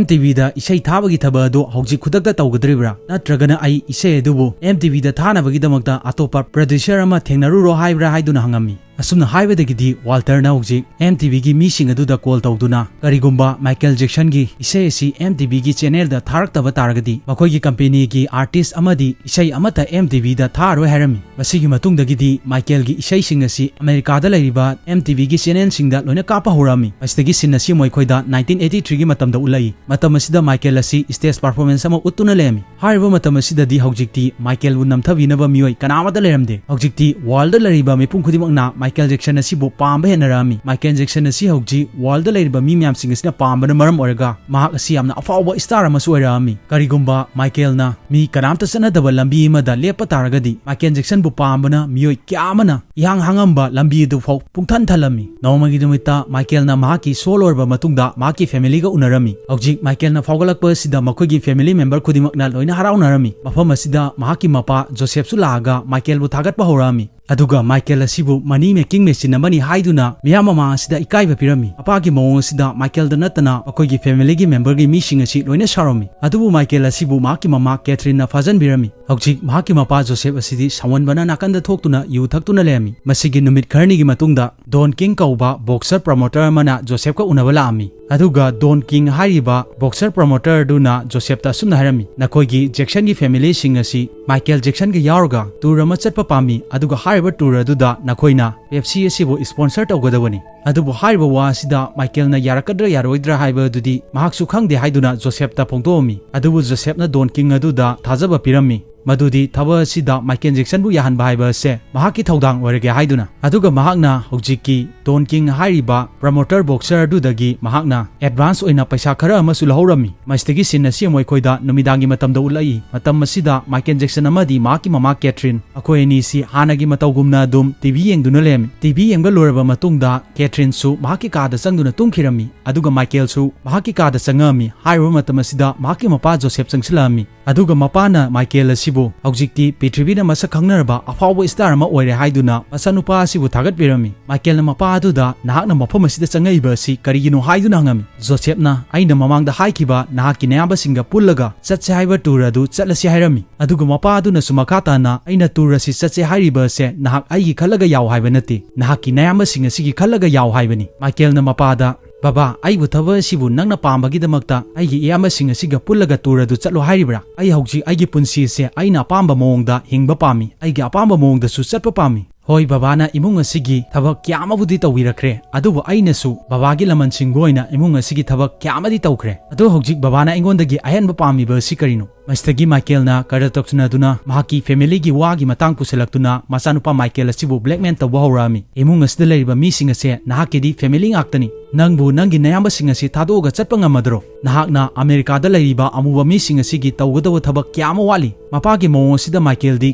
MTVꯗ ꯏꯁꯩ ꯊꯥꯕꯒꯤ ꯊꯕꯛ ꯑꯗꯨ ꯍꯧꯖꯤꯛ ꯈꯨꯗꯛꯇ ꯇꯧꯒꯗꯧꯔꯤꯕ꯭ꯔꯥ, ꯅꯠꯇ꯭ꯔꯒꯅ ꯑꯩ ꯏꯁꯩ ꯑꯗꯨꯕꯨ MTVꯗ ꯊꯥꯅꯕꯒꯤꯗꯃꯛꯇ ꯑꯇꯣꯞꯄ producer ꯑꯃ ꯊꯦꯡꯅꯔꯨꯔꯣ ꯍꯥꯏꯕ꯭ꯔꯥ ꯍꯥꯏꯗꯨꯅ ꯍꯪꯉꯝꯃꯤ꯫ ꯑꯁꯨꯝꯅ ꯍꯥꯏꯕꯗꯒꯤꯗꯤ ꯋꯥꯜꯇꯔꯅ ꯍꯧꯖꯤꯛ MTVꯒꯤ ꯃꯤꯁꯤꯡ ꯑꯗꯨꯗ call ꯇꯧꯗꯨꯅ ꯀꯔꯤꯒꯨꯝꯕ ꯃꯥꯏꯀꯦꯜ ꯖꯦꯛꯁꯟꯒꯤ ꯏꯁꯩ ꯑꯁꯤ MTVꯒꯤ ꯆꯦꯅꯦꯜꯗ ꯊꯥꯔꯛꯇꯕ ꯇꯥꯔꯒꯗꯤ ꯃꯈꯣꯏꯒꯤ ꯀꯝꯄꯦꯅꯤꯒꯤ ꯑꯥꯔꯇꯤꯁ ꯑꯃꯗꯤ ꯏꯁꯩ ꯑꯃꯠꯇ MTVꯗ ꯊꯥꯔꯣꯏ ꯍꯥꯏꯔꯝꯃꯤ꯫ ꯃꯁꯤꯒꯤ ꯃꯇꯨꯡꯗꯒꯤꯗꯤ ꯃꯥꯏꯀꯦꯜꯒꯤ ꯏꯁꯩꯁꯤꯡ ꯑꯁꯤ ꯑꯃꯦꯔꯤꯀꯥꯗ ꯂꯩꯔꯤꯕ MTVꯒꯤ ꯆꯦꯅꯦꯜꯁꯤꯡꯗ ꯂꯣꯏꯅ ꯀꯥꯞꯄ ꯍꯧꯔꯛꯑꯝꯃꯤ꯫ ꯃꯁꯤꯗꯒꯤ scene ꯑꯁꯤ ꯃꯈꯣꯏꯗ nineteen eighty threeꯒꯤ ꯃꯇꯝꯗ ꯎꯠꯂꯛꯏ꯫ ꯃꯇꯝ ꯑꯁꯤꯗ ꯃꯥꯏꯀꯦꯜ ꯑꯁꯤ stage performance ꯑꯃ ꯎꯠꯇꯨꯅ ꯂꯩꯔꯝꯃꯤ꯫ ꯍꯥꯏꯔꯤꯕ ꯃꯇꯝ ꯑꯁꯤꯗꯗꯤ ꯍꯧꯖꯤꯛꯇꯤ ꯃꯥꯏꯀꯦꯜꯕꯨ ꯅꯝꯊꯕꯤꯅꯕ ꯃꯤꯑꯣꯏ ꯀꯅꯥ ꯑꯃꯠꯇ ꯂꯩꯔꯝꯗꯦ꯫ ꯍꯧꯖꯤꯛꯇꯤ worldꯗ ꯂꯩꯔꯤꯕ ꯃꯤꯄꯨꯝ ꯈꯨꯗꯤꯡꯃꯛꯅ ꯃꯥꯏꯀꯦꯜ ꯖꯦꯛꯁꯟ ꯑꯁꯤꯕꯨ ꯄꯥꯝꯕ ꯍꯦꯟꯅꯔꯛꯑꯝꯃꯤ꯫ ꯃꯥꯏꯀꯦꯜ ꯖꯦꯛꯁꯟ ꯑꯁꯤ ꯍꯧꯖꯤꯛ worldꯗ ꯂꯩꯔꯤꯕ ꯃꯤ ꯃꯌꯥꯝꯁꯤꯡ ꯑꯁꯤꯅ ꯄꯥꯝꯕꯅ ꯃꯔꯝ ꯑꯣꯏꯔꯒ ꯃꯍꯥꯛ ꯑꯁꯤ ꯌꯥꯝꯅ ꯑꯐꯥꯎꯕ star ꯑꯃꯁꯨ ꯑꯣꯏꯔꯛꯑꯝꯃꯤ꯫ ꯀꯔꯤꯒꯨꯝꯕ ꯃꯥꯏꯀꯦꯜꯅ ꯃꯤ ꯀꯅꯥꯝꯇ ꯆꯠꯅꯗꯕ ꯂꯝꯕꯤ ꯑꯃꯗ ꯂꯦꯞꯄ ꯇꯥꯔꯒꯗꯤ ꯃꯥꯏꯀꯦꯜ ꯖꯦꯛꯁꯟꯕꯨ ꯄꯥꯝꯕꯅ ꯃꯤꯑꯣꯏ ꯀꯌꯥ ꯑꯃꯅ ꯏꯍꯥꯡ ꯍꯥꯡꯉꯝꯕ ꯂꯝꯕꯤ ꯑꯗꯨ ꯐꯥꯎ ꯄꯨꯡꯊꯟ ꯊꯜꯂꯝꯃꯤ꯫ ꯅꯣꯡꯃꯒꯤ ꯅꯨꯃꯤꯠꯇ ꯃꯥꯏꯀꯦꯜꯅ ꯃꯍꯥꯛꯀꯤ show ꯂꯣꯏꯔꯕ ꯃꯇꯨꯡꯗ ꯃꯍꯥꯛꯀꯤ familyꯒ ꯎꯅꯔꯝꯃꯤ꯫ ꯍꯧꯖꯤꯛ ꯃꯥꯏꯀꯦꯜꯅ ꯐꯥꯎꯒꯠꯂꯛꯄ ꯑꯁꯤꯗ ꯃꯈꯣꯏꯒꯤ family member ꯈꯨꯗꯤꯡꯃꯛꯅ ꯂꯣꯏꯅ ꯍꯔꯥꯎꯅꯔꯝꯃꯤ꯫ ꯃꯐꯝ ꯑꯁꯤꯗ ꯃꯍꯥꯛꯀꯤ ꯃꯄꯥ ꯖꯣꯁꯦꯐꯁꯨ ꯂꯥꯛꯑꯒ ꯃꯥꯏꯀꯦꯜꯕꯨ ꯊꯥꯒꯠꯄ ꯍꯧꯔꯛꯑꯝꯃꯤ꯫ ꯑꯗꯨꯒ ꯃꯥꯏꯀꯦꯜ ꯑꯁꯤꯕꯨ ꯃꯅꯤ ꯍꯦꯀꯤꯡ ꯃꯦꯆꯤꯟ ꯑꯃꯅꯤ ꯍꯥꯏꯗꯨꯅ ꯃꯤꯌꯥꯝ ꯃꯃꯥꯡ ꯑꯁꯤꯗ ꯏꯀꯥꯏꯕ ꯄꯤꯔꯝꯃꯤ꯫ ꯃꯄꯥꯒꯤ ꯃꯑꯣꯡ ꯑꯁꯤꯗ ꯃꯥꯏꯀꯦꯜꯗ ꯅꯠꯇꯅ ꯃꯈꯣꯏꯒꯤ ꯐꯦꯃꯤꯂꯤꯒꯤ ꯃꯦꯝꯕꯔꯒꯤ ꯃꯤꯁꯤꯡ ꯑꯁꯤ ꯂꯣꯏꯅ ꯁꯥꯎꯔꯝꯃꯤ꯫ ꯑꯗꯨꯕꯨ ꯃꯥꯏꯀꯦꯜ ꯑꯁꯤꯕꯨ ꯃꯍꯥꯛꯀꯤ ꯃꯃꯥ ꯀꯦꯊꯔꯤꯟꯅ ꯐꯥꯖꯟꯕꯤꯔꯝꯃꯤ꯫ ꯍꯧꯖꯤꯛ ꯃꯍꯥꯛꯀꯤ ꯃꯄꯥ ꯖꯣꯁꯦꯐ ꯑꯁꯤꯗꯤ ꯁꯥꯎꯍꯟꯕꯅ ꯅꯥꯀꯟꯗ ꯊꯣꯛꯇꯨꯅ ꯌꯨ ꯊꯛꯇꯨꯅ ꯂꯩꯔꯝꯃꯤ꯫ ꯃꯁꯤꯒꯤ ꯅꯨꯃꯤꯠ ꯈꯔꯅꯤꯒꯤ ꯃꯇꯨꯡꯗ ꯗꯣꯟ ꯀꯤꯡ ꯀꯧꯕ ꯕꯣꯛꯁꯔ ꯄ꯭ꯔꯃꯣꯇꯔ ꯑꯃꯅ ꯖꯣꯁꯦꯐꯀ ꯎꯅꯕ ꯂꯥꯛꯑꯝꯃꯤ꯫ ꯑꯗꯨꯒ ꯗꯣꯟ ꯀꯤꯡ ꯍꯥꯏꯔꯤꯕ ꯕꯣꯛꯁꯔ ꯄ꯭ꯔꯃꯣꯇꯔ ꯑꯗꯨꯅ ꯖꯣꯁꯦꯐꯇ ꯑꯁꯨꯝꯅ ꯍꯥꯏꯔꯝꯃꯤ, "ꯅꯈꯣꯏꯒꯤ ꯖꯦꯛꯁꯟꯒꯤ ꯐꯦꯃꯤꯂꯤꯁꯤꯡ ꯑꯁꯤ ꯃꯥꯏꯀꯦꯜ ꯖꯦꯛꯁꯟꯒ ꯌꯥꯎꯔꯒ ꯇꯨꯔ ꯑꯃ ꯆꯠꯄ ꯄꯥꯝꯃꯤ, ꯑꯗꯨꯒ ꯍꯥꯏꯔꯤꯕ ꯇꯨꯔ ꯑꯗꯨꯗ ꯅꯈꯣꯏꯅ ꯄꯦꯞꯁꯤ ꯑꯁꯤꯕꯨ ꯁ꯭ꯄꯣꯟꯁꯔ ꯇꯧꯒꯗꯕꯅꯤ"꯫ ꯑꯗꯨꯕꯨ ꯍꯥꯏꯔꯤꯕ ꯋꯥ ꯑꯁꯤꯗ ꯃꯥꯏꯀꯦꯜꯅ ꯌꯥꯔꯛꯀꯗ꯭ꯔꯥ ꯌꯥꯔꯣꯏꯗ꯭ꯔꯥ ꯍꯥꯏꯕ ꯑꯗꯨꯗꯤ ꯃꯍꯥꯛꯁꯨ ꯈꯪꯗꯦ ꯍꯥꯏꯗꯨꯅ ꯖꯣꯁꯦꯐꯇ ꯐꯣꯡꯗꯣꯛꯑꯝꯃꯤ꯫ ꯑꯗꯨꯕꯨ ꯖꯣꯁꯦꯐꯅ ꯗꯣꯟ ꯀꯤꯡ ꯑꯗꯨꯗ ꯊꯥꯖꯕ ꯄꯤꯔꯝꯃꯤ꯫ ꯃꯗꯨꯗꯤ ꯊꯕꯛ ꯑꯁꯤꯗ ꯃꯥꯏꯀꯦꯜ ꯖꯦꯛꯁꯟꯕꯨ ꯌꯥꯍꯟꯕ ꯍꯥꯏꯕ ꯑꯁꯦ ꯃꯍꯥꯛꯀꯤ ꯊꯧꯗꯥꯡ ꯑꯣꯏꯔꯒꯦ ꯍꯥꯏꯗꯨꯅ꯫ ꯑꯗꯨꯒ ꯃꯍꯥꯛꯅ ꯍꯧꯖꯤꯛꯀꯤ ꯗꯣꯟ ꯀꯤꯡ ꯍꯥꯏꯔꯤꯕ ꯄ꯭ꯔꯃꯣꯇꯔ ꯕꯣꯛꯁꯔ ꯑꯗꯨꯗꯒꯤ ꯃꯍꯥꯛꯅ ꯑꯦꯗꯚꯥꯟꯁ ꯑꯣꯏꯅ ꯄꯩꯁꯥ ꯈꯔ ꯑꯃꯁꯨ ꯂꯧꯍꯧꯔꯝꯃꯤ꯫ ꯃꯁꯤꯗꯒꯤ ꯁꯤꯟ ꯑꯁꯤ ꯑꯃꯨꯛ ꯑꯩꯈꯣꯏꯗ ꯅꯨꯃꯤꯗꯥꯡꯒꯤ ꯃꯇꯝꯗ ꯎꯠꯂꯛꯏ꯫ ꯃꯇꯝ ꯑꯁꯤꯗ ꯃꯥꯏꯀꯦꯜ ꯖꯦꯛꯁꯟ ꯑꯃꯗꯤ ꯃꯍꯥꯛꯀꯤ ꯃꯃꯥ ꯀꯦꯊꯔꯤꯟ, ꯑꯩꯈꯣꯏ ꯑꯅꯤꯁꯤ ꯍꯥꯟꯅꯒꯤ ꯃꯇꯧꯒꯨꯝꯅ ꯑꯗꯨꯝ ꯇꯤ ꯚꯤ ꯌꯦꯡꯗꯨꯅ ꯂꯩꯔꯝꯃꯤ꯫ ꯇꯤ ꯚꯤ ꯌꯦꯡꯕ ꯂꯣꯏꯔꯕ ꯃꯇꯨꯡꯗ ꯀꯦꯊꯔꯤꯟꯁꯨ ꯃꯍꯥꯛꯀꯤ ꯀꯥꯗ ꯆꯪꯗꯨꯅ ꯇꯨꯝꯈꯤꯔꯝꯃꯤ꯫ ꯑꯗꯨꯒ ꯃꯥꯏꯀꯦꯜꯁꯨ ꯃꯍꯥꯛꯀꯤ ꯀꯥꯗ ꯆꯪꯉꯛꯑꯝꯃꯤ꯫ ꯍꯥꯏꯔꯤꯕ ꯃꯇꯝ ꯑꯁꯤꯗ ꯃꯍꯥꯛꯀꯤ ꯃꯄꯥ ꯖꯣꯁꯦꯐ ꯆꯪꯁꯤꯜꯂꯛꯑꯝꯃꯤ꯫ ꯑꯗꯨꯒ ꯃꯄꯥꯅ ꯃꯥꯏꯀꯦꯜ ꯑꯁꯤꯕꯨ ꯍꯧꯖꯤꯛꯇꯤ ꯄ꯭ꯔꯤꯊꯤꯕꯤꯗ ꯃꯁꯛ ꯈꯪꯅꯔꯕ ꯑꯐꯥꯎꯕ ꯁ꯭ꯇꯥꯔ ꯑꯃ ꯑꯣꯏꯔꯦ ꯍꯥꯏꯗꯨꯅ ꯃꯆꯥꯅꯨꯄꯥ ꯑꯁꯤꯕꯨ ꯊꯥꯒꯠꯄꯤꯔꯝꯃꯤ꯫ ꯃꯥꯏꯀꯦꯜꯅ ꯃꯄꯥ ꯑꯗꯨꯗ "ꯅꯍꯥꯛꯅ ꯃꯐꯝ ꯑꯁꯤꯗ ꯆꯪꯉꯛꯏꯕ ꯑꯁꯤ ꯀꯔꯤꯒꯤꯅꯣ?" ꯍꯥꯏꯗꯨꯅ ꯍꯪꯉꯝꯃꯤ꯫ ꯖꯣꯁꯦꯐꯅ, "ꯑꯩꯅ ꯃꯃꯥꯡꯗ ꯍꯥꯏꯈꯤꯕ ꯅꯍꯥꯛꯀꯤ ꯅꯌꯥꯝꯕꯁꯤꯡꯒ ꯄꯨꯜꯂꯒ ꯆꯠꯁꯦ ꯍꯥꯏꯕ ꯇꯨꯔ ꯑꯗꯨ ꯆꯠꯂꯁꯤ ꯍꯥꯏꯔꯝꯃꯤ"꯫ ꯑꯗꯨꯒ ꯃꯄꯥ ꯑꯗꯨꯅꯁꯨ ꯃꯈꯥ ꯇꯥꯅ, "ꯑꯩꯅ ꯇꯨꯔ ꯑꯁꯤ ꯆꯠꯁꯦ ꯍꯥꯏꯔꯤꯕ ꯑꯁꯦ ꯅꯍꯥꯛ ꯑꯩꯒꯤ ꯈꯜꯂꯒ ꯌꯥꯎ ꯍꯥꯏꯕ ꯅꯠꯇꯦ, ꯅꯍꯥꯛꯀꯤ ꯅꯌꯥꯝꯕꯁꯤꯡ ꯑꯁꯤꯒꯤ ꯈꯜꯂꯒ ꯌꯥꯎ ꯍꯥꯏꯕꯅꯤ"꯫ ꯃꯥꯏꯀꯦꯜꯅ ꯃꯄꯥꯗ, "ꯕꯕꯥ, ꯑꯩꯕꯨ ꯊꯕꯛ ꯑꯁꯤꯕꯨ ꯅꯪꯅ ꯄꯥꯝꯕꯒꯤꯗꯃꯛꯇ ꯑꯩꯒꯤ ꯏꯌꯥꯝꯕꯁꯤꯡ ꯑꯁꯤꯒ ꯄꯨꯜꯂꯒ ꯇꯨꯔ ꯑꯗꯨ ꯆꯠꯂꯣ ꯍꯥꯏꯔꯤꯕ꯭ꯔꯥ? ꯑꯩ ꯍꯧꯖꯤꯛ ꯑꯩꯒꯤ ꯄꯨꯟꯁꯤ ꯑꯁꯦ ꯑꯩꯅ ꯑꯄꯥꯝꯕ ꯃꯑꯣꯡꯗ ꯍꯤꯡꯕ ꯄꯥꯝꯃꯤ, ꯑꯩꯒꯤ ꯑꯄꯥꯝꯕ ꯃꯑꯣꯡꯗꯁꯨ ꯆꯠꯄ ꯄꯥꯝꯃꯤ꯫ ꯍꯣꯏ, ꯕꯕꯥꯅ ꯏꯃꯨꯡ ꯑꯁꯤꯒꯤ ꯊꯕꯛ ꯀꯌꯥ ꯑꯃꯕꯨꯗꯤ ꯇꯧꯕꯤꯔꯛꯈ꯭ꯔꯦ, ꯑꯗꯨꯕꯨ ꯑꯩꯅꯁꯨ ꯕꯕꯥꯒꯤ ꯂꯃꯟꯁꯤꯡꯕꯨ ꯑꯣꯏꯅ ꯏꯃꯨꯡ ꯑꯁꯤꯒꯤ ꯊꯕꯛ ꯀꯌꯥ ꯑꯃꯗꯤ ꯇꯧꯈ꯭ꯔꯦ꯫ ꯑꯗꯣ ꯍꯧꯖꯤꯛ ꯕꯕꯥꯅ ꯑꯩꯉꯣꯟꯗꯒꯤ ꯑꯍꯦꯟꯕ ꯄꯥꯝꯃꯤꯕ ꯑꯁꯤ ꯀꯔꯤꯅꯣ?" ꯃꯁꯤꯗꯒꯤ ꯃꯥꯏꯀꯦꯜꯅ ꯀꯗꯔ ꯇꯧꯁꯤꯟꯅꯗꯨꯅ ꯃꯍꯥꯛꯀꯤ ꯐꯦꯃꯤꯂꯤꯒꯤ ꯋꯥꯒꯤ ꯃꯇꯥꯡ ꯄꯨꯁꯤꯜꯂꯛꯇꯨꯅ ꯃꯆꯥꯅꯨꯄꯥ ꯃꯥꯏꯀꯦꯜ ꯑꯁꯤꯕꯨ ꯕ꯭ꯂꯦꯛꯃꯦꯜ ꯇꯧꯕ ꯍꯧꯔꯛꯑꯝꯃꯤ꯫ "ꯏꯃꯨꯡ ꯑꯁꯤꯗ ꯂꯩꯔꯤꯕ ꯃꯤꯁꯤꯡ ꯑꯁꯦ ꯅꯍꯥꯛꯀꯤꯗꯤ ꯐꯦꯃꯤꯂꯤ ꯉꯥꯛꯇꯅꯤ꯫ ꯅꯪꯕꯨ ꯅꯪꯒꯤ ꯅꯌꯥꯝꯕꯁꯤꯡ ꯑꯁꯤ ꯊꯥꯗꯣꯛꯑꯒ ꯆꯠꯄ ꯉꯝꯃꯗ꯭ꯔꯣ? ꯅꯍꯥꯛꯅ ꯑꯃꯦꯔꯤꯀꯥꯗ ꯂꯩꯔꯤꯕ ꯑꯃꯨꯕ ꯃꯤꯁꯤꯡ ꯑꯁꯤꯒꯤ ꯇꯧꯒꯗꯕ ꯊꯕꯛ ꯀꯌꯥ ꯑꯃ ꯋꯥꯠꯂꯤ"꯫ ꯃꯄꯥꯒꯤ ꯃꯑꯣꯡ ꯑꯁꯤꯗ ꯃꯥꯏꯀꯦꯜꯗꯤ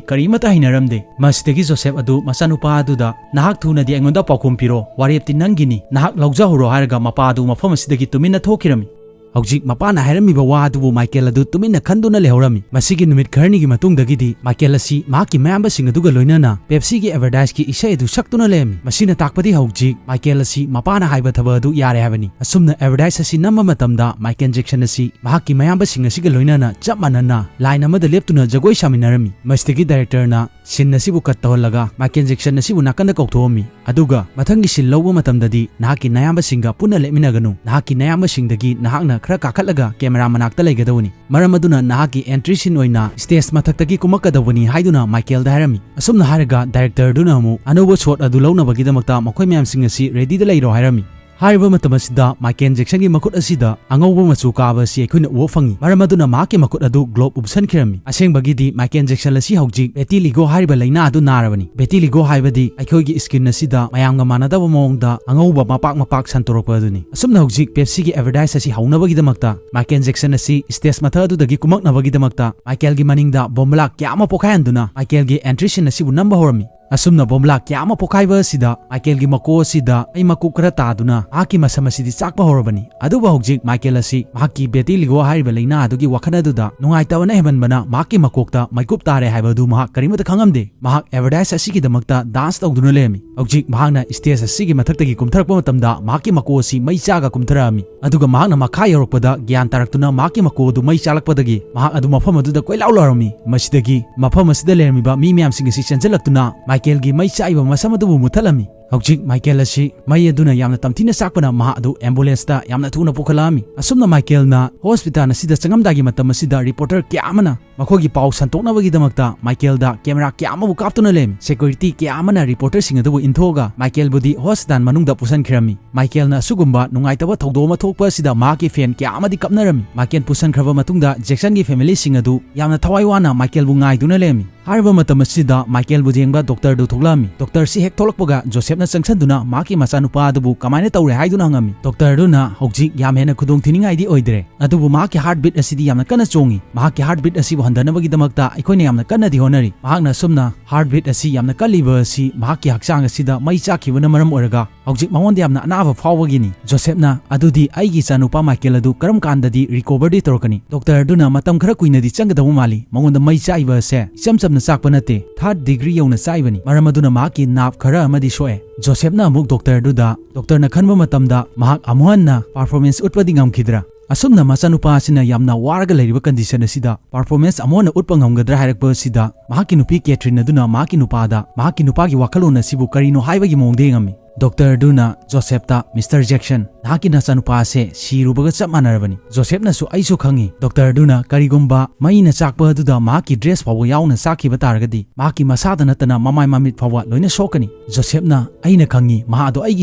ꯀꯔꯤꯃꯠꯇ ꯍꯩꯅꯔꯝꯗꯦ꯫ ꯃꯁꯤꯗꯒꯤ ꯖꯣꯁꯦꯐ ꯑꯗꯨ ꯃꯆꯥꯅꯨꯄꯥ ꯑꯗꯨꯗ, "ꯅꯍꯥꯛ ꯊꯨꯅꯗꯤ ꯑꯩꯉꯣꯟꯗ ꯄꯥꯎꯈꯨꯝ ꯄꯤꯔꯣ, ꯋꯥꯔꯦꯞꯇꯤ ꯅꯪꯒꯤꯅꯤ, ꯅꯍꯥꯛ ꯂꯧꯖꯍꯧꯔꯣ" ꯍꯥꯏꯔꯒ ꯃꯄꯥ ꯑꯗꯨ ꯃꯐꯝ ꯑꯁꯤꯗꯒꯤ ꯇꯨꯃꯤꯟꯅ ꯊꯣꯛꯈꯤꯔꯝꯃꯤ꯫ ꯍꯧꯖꯤꯛ ꯃꯄꯥꯅ ꯍꯥꯏꯔꯝꯃꯤꯕ ꯋꯥ ꯑꯗꯨꯕꯨ ꯃꯥꯏꯀꯦꯜ ꯑꯗꯨ ꯇꯨꯃꯤꯟꯅ ꯈꯟꯗꯨꯅ ꯂꯩꯍꯧꯔꯝꯃꯤ꯫ ꯃꯁꯤꯒꯤ ꯅꯨꯃꯤꯠ ꯈꯔꯅꯤꯒꯤ ꯃꯇꯨꯡꯗꯒꯤꯗꯤ ꯃꯥꯏꯀꯦꯜ ꯑꯁꯤ ꯃꯍꯥꯛꯀꯤ ꯃꯌꯥꯝꯕꯁꯤꯡ ꯑꯗꯨꯒ ꯂꯣꯏꯅꯅ ꯄꯦꯞꯁꯤꯒꯤ ꯑꯦꯗꯚꯔꯇꯥꯏꯖꯀꯤ ꯏꯁꯩ ꯑꯗꯨ ꯁꯛꯇꯨꯅ ꯂꯩꯔꯝꯃꯤ꯫ ꯃꯁꯤꯅ ꯇꯥꯛꯄꯗꯤ ꯍꯧꯖꯤꯛ ꯃꯥꯏꯀꯦꯜ ꯑꯁꯤ ꯃꯄꯥꯅ ꯍꯥꯏꯕ ꯊꯕꯛ ꯑꯗꯨ ꯌꯥꯔꯦ ꯍꯥꯏꯕꯅꯤ꯫ ꯑꯁꯨꯝꯅ ꯑꯦꯗꯚꯔꯇꯥꯏꯖ ꯑꯁꯤ ꯅꯝꯕ ꯃꯇꯝꯗ ꯃꯥꯏꯀꯦꯜ ꯖꯦꯛꯁꯟ ꯑꯁꯤ ꯃꯍꯥꯛꯀꯤ ꯃꯌꯥꯝꯕꯁꯤꯡ ꯑꯁꯤꯒ ꯂꯣꯏꯅꯅ ꯆꯞ ꯃꯥꯟꯅꯅ ꯂꯥꯏꯟ ꯑꯃꯗ ꯂꯦꯞꯇꯨꯅ ꯖꯒꯣꯏ ꯁꯥꯃꯤꯟꯅꯔꯝꯃꯤ꯫ ꯃꯁꯤꯗꯒꯤ ꯗꯥꯏꯔꯦꯛꯇꯔꯅ ꯁꯤꯟ ꯑꯁꯤꯕꯨ ꯀꯠ ꯇꯧꯍꯜꯂꯒ ꯃꯥꯏꯀꯦꯜ ꯖꯦꯛꯁꯟ ꯑꯁꯤꯕꯨ ꯅꯥꯀꯟꯗ ꯀꯧꯊꯣꯛꯑꯝꯃꯤ꯫ ꯑꯗꯨꯒ ꯃꯊꯪꯒꯤ ꯁꯤꯟ ꯂꯧꯕ ꯃꯇꯝꯗꯗꯤ ꯅꯍꯥꯛꯀꯤ ꯅꯌꯥꯝꯕꯁꯤꯡꯒ ꯄꯨꯟꯅ ꯂꯦꯞꯃꯤꯟꯅꯒꯅꯨ, ꯅꯍꯥꯛꯀꯤ ꯅꯌꯥꯝꯕꯁꯤꯡꯗꯒꯤ ꯅꯍꯥꯛꯅ ꯈꯔ ꯀꯥꯈꯠꯂꯒ ꯀꯦꯃꯦꯔꯥ ꯃꯅꯥꯛꯇ ꯂꯩꯒꯗꯕꯅꯤ꯫ ꯃꯔꯝ ꯑꯗꯨꯅ ꯅꯍꯥꯛꯀꯤ ꯑꯦꯟꯇ꯭ꯔꯤ ꯁꯤꯟ ꯑꯣꯏꯅ ꯁ꯭ꯇꯦꯖ ꯃꯊꯛꯇꯒꯤ ꯀꯨꯝꯃꯛꯀꯗꯧꯕꯅꯤ ꯍꯥꯏꯗꯨꯅ ꯃꯥꯏꯀꯦꯜꯗ ꯍꯥꯏꯔꯝꯃꯤ꯫ ꯑꯁꯨꯝꯅ ꯍꯥꯏꯔꯒ ꯗꯥꯏꯔꯦꯛꯇꯔꯗꯨꯅ ꯑꯃꯨꯛ ꯑꯅꯧꯕ ꯁꯣꯠ ꯑꯗꯨ ꯂꯧꯅꯕꯒꯤꯗꯃꯛꯇ ꯃꯈꯣꯏ ꯃꯌꯥꯝꯁꯤꯡ ꯑꯁꯤ ꯔꯦꯗꯤꯗ ꯂꯩꯔꯣ ꯍꯥꯏꯔꯝꯃꯤ꯫ ꯍꯥꯏꯔꯤꯕ ꯃꯇꯝ ꯑꯁꯤꯗ ꯃꯥꯏꯀꯦꯜ ꯖꯦꯛꯁꯟꯒꯤ ꯃꯈꯨꯠ ꯑꯁꯤꯗ ꯑꯉꯧꯕ ꯃꯆꯨ ꯀꯥꯕ ꯑꯁꯤ ꯑꯩꯈꯣꯏꯅ ꯎꯕ ꯐꯪꯉꯤ꯫ ꯃꯔꯝ ꯑꯗꯨꯅ ꯃꯍꯥꯛꯀꯤ ꯃꯈꯨꯠ ꯑꯗꯨ ꯒ꯭ꯂꯣꯕ ꯎꯞꯁꯟꯈꯤꯔꯝꯃꯤ꯫ ꯑꯁꯦꯡꯕꯒꯤꯗꯤ ꯃꯥꯏꯀꯦꯜ ꯖꯦꯛꯁꯟ ꯑꯁꯤ ꯍꯧꯖꯤꯛ ꯚꯦꯇꯤꯂꯤꯒꯣ ꯍꯥꯏꯔꯤꯕ ꯂꯥꯏꯅꯥ ꯑꯗꯨ ꯅꯥꯔꯕꯅꯤ꯫ ꯚꯦꯇꯤꯂꯤꯒꯣ ꯍꯥꯏꯕꯗꯤ ꯑꯩꯈꯣꯏꯒꯤ ꯁ꯭ꯀꯤꯟ ꯑꯁꯤꯗ ꯃꯌꯥꯝꯒ ꯃꯥꯟꯅꯗꯕ ꯃꯑꯣꯡꯗ ꯑꯉꯧꯕ ꯃꯄꯥꯛ ꯃꯄꯥꯛ ꯁꯟꯇꯣꯔꯛꯄ ꯑꯗꯨꯅꯤ꯫ ꯑꯁꯨꯝꯅ ꯍꯧꯖꯤꯛ ꯄꯦꯞꯁꯤꯒꯤ ꯑꯦꯗꯚꯔꯇꯥꯏꯖ ꯑꯁꯤ ꯍꯧꯅꯕꯒꯤꯗꯃꯛꯇ ꯃꯥꯏꯀꯦꯜ ꯖꯦꯛꯁꯟ ꯑꯁꯤ ꯁ꯭ꯇꯦꯖ ꯃꯊꯛ ꯑꯗꯨꯗꯒꯤ ꯀꯨꯝꯃꯛꯅꯕꯒꯤꯗꯃꯛꯇ ꯃꯥꯏꯀꯦꯜꯒꯤ ꯃꯅꯤꯡꯗ ꯕꯣꯝꯕꯂꯥ ꯀꯌꯥ ꯑꯃ ꯄꯣꯈꯥꯏꯍꯟꯗꯨꯅ ꯃꯥꯏꯀꯦꯜꯒꯤ ꯑꯦꯟꯇ꯭ꯔꯤ ꯁꯤꯟ ꯑꯁꯤꯕꯨ ꯅꯝꯕ ꯍꯧꯔꯝꯃꯤ꯫ ꯑꯁꯨꯝꯅ ꯕꯣꯝꯕꯂꯥ ꯀꯌꯥ ꯑꯃ ꯄꯣꯈꯥꯏꯕ ꯑꯁꯤꯗ ꯃꯥꯏꯀꯦꯜꯒꯤ ꯃꯀꯣꯛ ꯑꯁꯤꯗ ꯃꯩ ꯃꯀꯨꯞ ꯈꯔ ꯇꯥꯗꯨꯅ ꯃꯍꯥꯛꯀꯤ ꯃꯁꯝ ꯑꯁꯤꯗꯤ ꯆꯥꯛꯄ ꯍꯧꯔꯕꯅꯤ꯫ ꯑꯗꯨꯕꯨ ꯍꯧꯖꯤꯛ ꯃꯥꯏꯀꯦꯜ ꯑꯁꯤ ꯃꯍꯥꯛꯀꯤ ꯚꯦꯇꯤꯂꯤꯒꯣ ꯍꯥꯏꯔꯤꯕ ꯂꯥꯏꯅꯥ ꯑꯗꯨꯒꯤ ꯋꯥꯈꯜ ꯑꯗꯨꯗ ꯅꯨꯡꯉꯥꯏꯇꯕꯅ ꯍꯦꯟꯃꯟꯕꯅ ꯃꯍꯥꯛꯀꯤ ꯃꯀꯣꯛꯇ ꯃꯩꯀꯨꯞ ꯇꯥꯔꯦ ꯍꯥꯏꯕ ꯑꯗꯨ ꯃꯍꯥꯛ ꯀꯔꯤꯃꯠꯇ ꯈꯪꯉꯝꯗꯦ꯫ ꯃꯍꯥꯛ ꯑꯦꯗꯚꯔꯇꯥꯏꯖ ꯑꯁꯤꯒꯤꯗꯃꯛꯇ ꯗꯥꯟꯁ ꯇꯧꯗꯨꯅ ꯂꯩꯔꯝꯃꯤ꯫ ꯍꯧꯖꯤꯛ ꯃꯍꯥꯛꯅ ꯁ꯭ꯇꯦꯖ ꯑꯁꯤꯒꯤ ꯃꯊꯛꯇꯒꯤ ꯀꯨꯝꯊꯔꯛꯄ ꯃꯇꯝꯗ ꯃꯍꯥꯛꯀꯤ ꯃꯀꯣꯛ ꯑꯁꯤ ꯃꯩ ꯆꯥꯒ ꯀꯨꯝꯊꯔꯛꯑꯝꯃꯤ꯫ ꯑꯗꯨꯒ ꯃꯍꯥꯛꯅ ꯃꯈꯥ ꯌꯧꯔꯛꯄꯗ ꯒ꯭ꯌꯥꯟ ꯇꯥꯔꯛꯇꯨꯅ ꯃꯍꯥꯛꯀꯤ ꯃꯀꯣꯛ ꯑꯗꯨ ꯃꯩ ꯆꯥꯛꯂꯛꯄꯗꯒꯤ ꯃꯍꯥꯛ ꯑꯗꯨ ꯃꯐꯝ ꯑꯗꯨꯗ ꯀꯣꯏꯂꯥꯎ ꯂꯥꯎꯔꯝꯃꯤ꯫ ꯃꯁꯤꯗꯒꯤ ꯃꯐꯝ ꯑꯁꯤꯗ ꯂꯩꯔꯝꯃꯤꯕ ꯃꯤ ꯃꯌꯥꯝꯁꯤꯡ ꯑꯁꯤ ꯆꯦꯟꯁꯤꯜꯂꯛꯇꯨꯅ ꯃꯥꯏꯀꯦꯜꯒꯤ ꯃꯩ ꯆꯥꯛꯏꯕ ꯃꯁꯝ ꯑꯗꯨꯕꯨ ꯃꯨꯠꯊꯠꯂꯝꯃꯤ꯫ ꯍꯧꯖꯤꯛ ꯃꯥꯏꯀꯦꯜ ꯑꯁꯤ ꯃꯩ ꯑꯗꯨꯅ ꯌꯥꯝꯅ ꯇꯝꯊꯤꯅ ꯆꯥꯛꯄꯅ ꯃꯍꯥꯛ ꯑꯗꯨ ꯑꯦꯝꯕꯨꯂꯦꯟꯁꯇ ꯌꯥꯝꯅ ꯊꯨꯅ ꯄꯨꯈꯠꯂꯛꯑꯝꯃꯤ꯫ ꯑꯁꯨꯝꯅ ꯃꯥꯏꯀꯦꯜꯅ ꯍꯣꯁꯄꯤꯇꯥꯜ ꯑꯁꯤꯗ ꯆꯪꯉꯝꯗꯥꯏꯒꯤ ꯃꯇꯝ ꯑꯁꯤꯗ ꯔꯤꯄꯣꯔꯇꯔ ꯀꯌꯥ ꯑꯃꯅ ꯃꯈꯣꯏꯒꯤ ꯄꯥꯎ ꯁꯟꯇꯣꯛꯅꯕꯒꯤꯗꯃꯛꯇ ꯃꯥꯏꯀꯦꯜꯗ ꯀꯦꯃꯦꯔꯥ ꯀꯌꯥ ꯑꯃꯕꯨ ꯀꯥꯞꯇꯨꯅ ꯂꯩꯔꯝꯃꯤ꯫ ꯁꯦꯀ꯭ꯌꯨꯔꯤꯇꯤ ꯀꯌꯥ ꯑꯃꯅ ꯔꯤꯄꯣꯔꯇꯔꯁꯤꯡ ꯑꯗꯨꯕꯨ ꯏꯟꯊꯣꯛꯑꯒ ꯃꯥꯏꯀꯦꯜꯕꯨꯗꯤ ꯍꯣꯁꯄꯤꯇꯥꯜ ꯃꯅꯨꯡꯗ ꯄꯨꯁꯤꯟꯈꯤꯔꯝꯃꯤ꯫ ꯃꯥꯏꯀꯦꯜꯅ ꯑꯁꯤꯒꯨꯝꯕ ꯅꯨꯡꯉꯥꯏꯇꯕ ꯊꯧꯗꯣꯛ ꯑꯃ ꯊꯣꯛꯄ ꯑꯁꯤꯗ ꯃꯍꯥꯛꯀꯤ ꯐꯦꯟ ꯀꯌꯥ ꯑꯃꯗꯤ ꯀꯞꯅꯔꯝꯃꯤ꯫ ꯃꯥꯏꯀꯦꯜ ꯄꯨꯁꯤꯟꯈ꯭ꯔꯕ ꯃꯇꯨꯡꯗ ꯖꯦꯛꯁꯟꯒꯤ ꯐꯦꯃꯤꯂꯤꯁꯤꯡ ꯑꯗꯨ ꯌꯥꯝꯅ ꯊꯋꯥꯏ ꯋꯥꯅ ꯃꯥꯏꯀꯦꯜꯕꯨ ꯉꯥꯏꯗꯨꯅ ꯂꯩꯔꯝꯃꯤ꯫ ꯍꯥꯏꯔꯤꯕ ꯃꯇꯝ ꯑꯁꯤꯗ ꯃꯥꯏꯀꯦꯜꯕꯨ ꯌꯦꯡꯕ ꯗꯣꯛꯇꯔꯗꯨ ꯊꯣꯛꯂꯛꯑꯝꯃꯤ꯫ ꯗꯣꯛꯇꯔꯁꯤ ꯍꯦꯛ ꯊꯣꯛꯂꯛꯄꯒ ꯖꯣꯁꯦꯐ ꯅ ꯆꯪꯁꯤꯟꯗꯨꯅ ꯃꯍꯥꯛꯀꯤ ꯃꯆꯥꯅꯨꯄꯥ ꯑꯗꯨꯕꯨ ꯀꯃꯥꯏꯅ ꯇꯧꯔꯦ ꯍꯥꯏꯗꯨꯅ ꯍꯪꯉꯝꯃꯤ꯫ ꯗꯣꯛꯇꯔ ꯑꯗꯨꯅ ꯍꯧꯖꯤꯛ ꯌꯥꯝ ꯍꯦꯟꯅ ꯈꯨꯗꯣꯡꯊꯤꯅꯤꯡꯉꯥꯏꯗꯤ ꯑꯣꯏꯗ꯭ꯔꯦ, ꯑꯗꯨꯕꯨ ꯃꯍꯥꯛꯀꯤ heart beat ꯑꯁꯤꯗꯤ ꯌꯥꯝꯅ ꯀꯟꯅ ꯆꯣꯡꯉꯤ꯫ ꯃꯍꯥꯛꯀꯤ heart beat ꯑꯁꯤꯕꯨ ꯍꯟꯊꯅꯕꯒꯤꯗꯃꯛꯇ ꯑꯩꯈꯣꯏꯅ ꯌꯥꯝꯅ ꯀꯟꯅꯗꯤ ꯍꯣꯠꯅꯔꯤ꯫ ꯃꯍꯥꯛꯅ ꯑꯁꯨꯝꯅ heart beat ꯑꯁꯤ ꯌꯥꯝꯅ ꯀꯜꯂꯤꯕ ꯑꯁꯤ ꯃꯍꯥꯛꯀꯤ ꯍꯛꯆꯥꯡ ꯑꯁꯤꯗ ꯃꯩ ꯆꯥꯛꯈꯤꯕꯅ ꯃꯔꯝ ꯑꯣꯏꯔꯒ ꯍꯧꯖꯤꯛ ꯃꯉꯣꯟꯗ ꯌꯥꯝꯅ ꯑꯅꯥꯕ ꯐꯥꯎꯕꯒꯤꯅꯤ꯫ ꯖꯣꯁꯦꯞꯅ, "ꯑꯗꯨꯗꯤ ꯑꯩꯒꯤ ꯏꯆꯥꯅꯨꯄꯥ ꯃꯥꯏꯀꯦꯜ ꯑꯗꯨ ꯀꯔꯝ ꯀꯥꯟꯗꯗꯤ recoverꯗꯤ ꯇꯧꯔꯛꯀꯅꯤ?" ꯗꯣꯛꯇꯔ ꯑꯗꯨꯅ, "ꯃꯇꯝ ꯈꯔ ꯀꯨꯏꯅꯗꯤ ꯆꯪꯒꯗꯧꯕ ꯃꯥꯜꯂꯤ꯫ ꯃꯉꯣꯟꯗ ꯃꯩ ꯆꯥꯛꯏꯕ ꯑꯁꯦ ꯏꯆꯝ ꯆꯝꯅ ꯆꯥꯛꯄ ꯅꯠꯇꯦ, third degree ꯌꯧꯅ ꯆꯥꯛꯏꯕꯅꯤ꯫ ꯃꯔꯝ ꯑꯗꯨꯅ ꯃꯍꯥꯛꯀꯤ nerve ꯈꯔ ꯑꯃꯗꯤ ꯁꯣꯛꯑꯦ꯫" ꯖꯣꯁꯦꯞꯅ ꯑꯃꯨꯛ ꯗꯣꯛꯇꯔ ꯑꯗꯨꯗ, ꯗꯣꯛꯇꯔꯅ ꯈꯟꯕ ꯃꯇꯝꯗ ꯃꯍꯥꯛ ꯑꯃꯨꯛ ꯍꯟꯅ performance ꯎꯠꯄꯗꯤ ꯉꯝꯈꯤꯗ꯭ꯔꯥ? ꯑꯁꯨꯝꯅ ꯃꯆꯥꯅꯨꯄꯥ ꯑꯁꯤꯅ ꯌꯥꯝꯅ ꯋꯥꯔꯒ ꯂꯩꯔꯤꯕ condition ꯑꯁꯤꯗ performance ꯑꯃꯨꯛ ꯍꯟꯅ ꯎꯠꯄ ꯉꯝꯒꯗ꯭ꯔꯥ ꯍꯥꯏꯔꯛꯄ ꯑꯁꯤꯗ ꯃꯍꯥꯛꯀꯤ ꯅꯨꯄꯤ ꯀꯦꯊ꯭ꯔꯤꯟ ꯑꯗꯨꯅ ꯃꯍꯥꯛꯀꯤ ꯅꯨꯄꯥꯗ ꯃꯍꯥꯛꯀꯤ ꯅꯨꯄꯥꯒꯤ ꯋꯥꯈꯜꯂꯣꯟ ꯑꯁꯤꯕꯨ ꯀꯔꯤꯅꯣ ꯍꯥꯏꯕꯒꯤ ꯃꯑꯣꯡꯗ ꯌꯦꯡꯉꯝꯃꯤ꯫ ꯗꯣꯛꯇꯔ ꯑꯗꯨꯅ ꯖꯣꯁꯦꯞꯇ, "ꯃꯤꯁꯇꯔ ꯖꯦꯛꯁꯟ, ꯅꯍꯥꯛꯀꯤ ꯅꯆꯥꯅꯨꯄꯥ ꯑꯁꯦ ꯁꯤꯔꯨꯕꯒ ꯆꯞ ꯃꯥꯟꯅꯔꯕꯅꯤ꯫" ꯖꯣꯁꯦꯞꯅꯁꯨ, "ꯑꯩꯁꯨ ꯈꯪꯉꯤ, ꯗꯣꯛꯇꯔ ꯑꯗꯨꯅ, ꯀꯔꯤꯒꯨꯝꯕ ꯃꯩꯅ ꯆꯥꯛꯄ ꯑꯗꯨꯗ ꯃꯍꯥꯛꯀꯤ dress ꯐꯥꯎꯕ ꯌꯥꯎꯅ ꯆꯥꯛꯈꯤꯕ ꯇꯥꯔꯒꯗꯤ ꯃꯍꯥꯛꯀꯤ ꯃꯁꯥꯗ ꯅꯠꯇꯅ ꯃꯃꯥꯏ ꯃꯃꯤꯠ ꯐꯥꯎꯕ ꯂꯣꯏꯅ ꯁꯣꯛꯀꯅꯤ꯫" ꯖꯣꯁꯦꯞꯅ, "ꯑꯩꯅ ꯈꯪꯉꯤ, ꯃꯍꯥꯛ ꯑꯗꯣ ꯑꯩꯒꯤ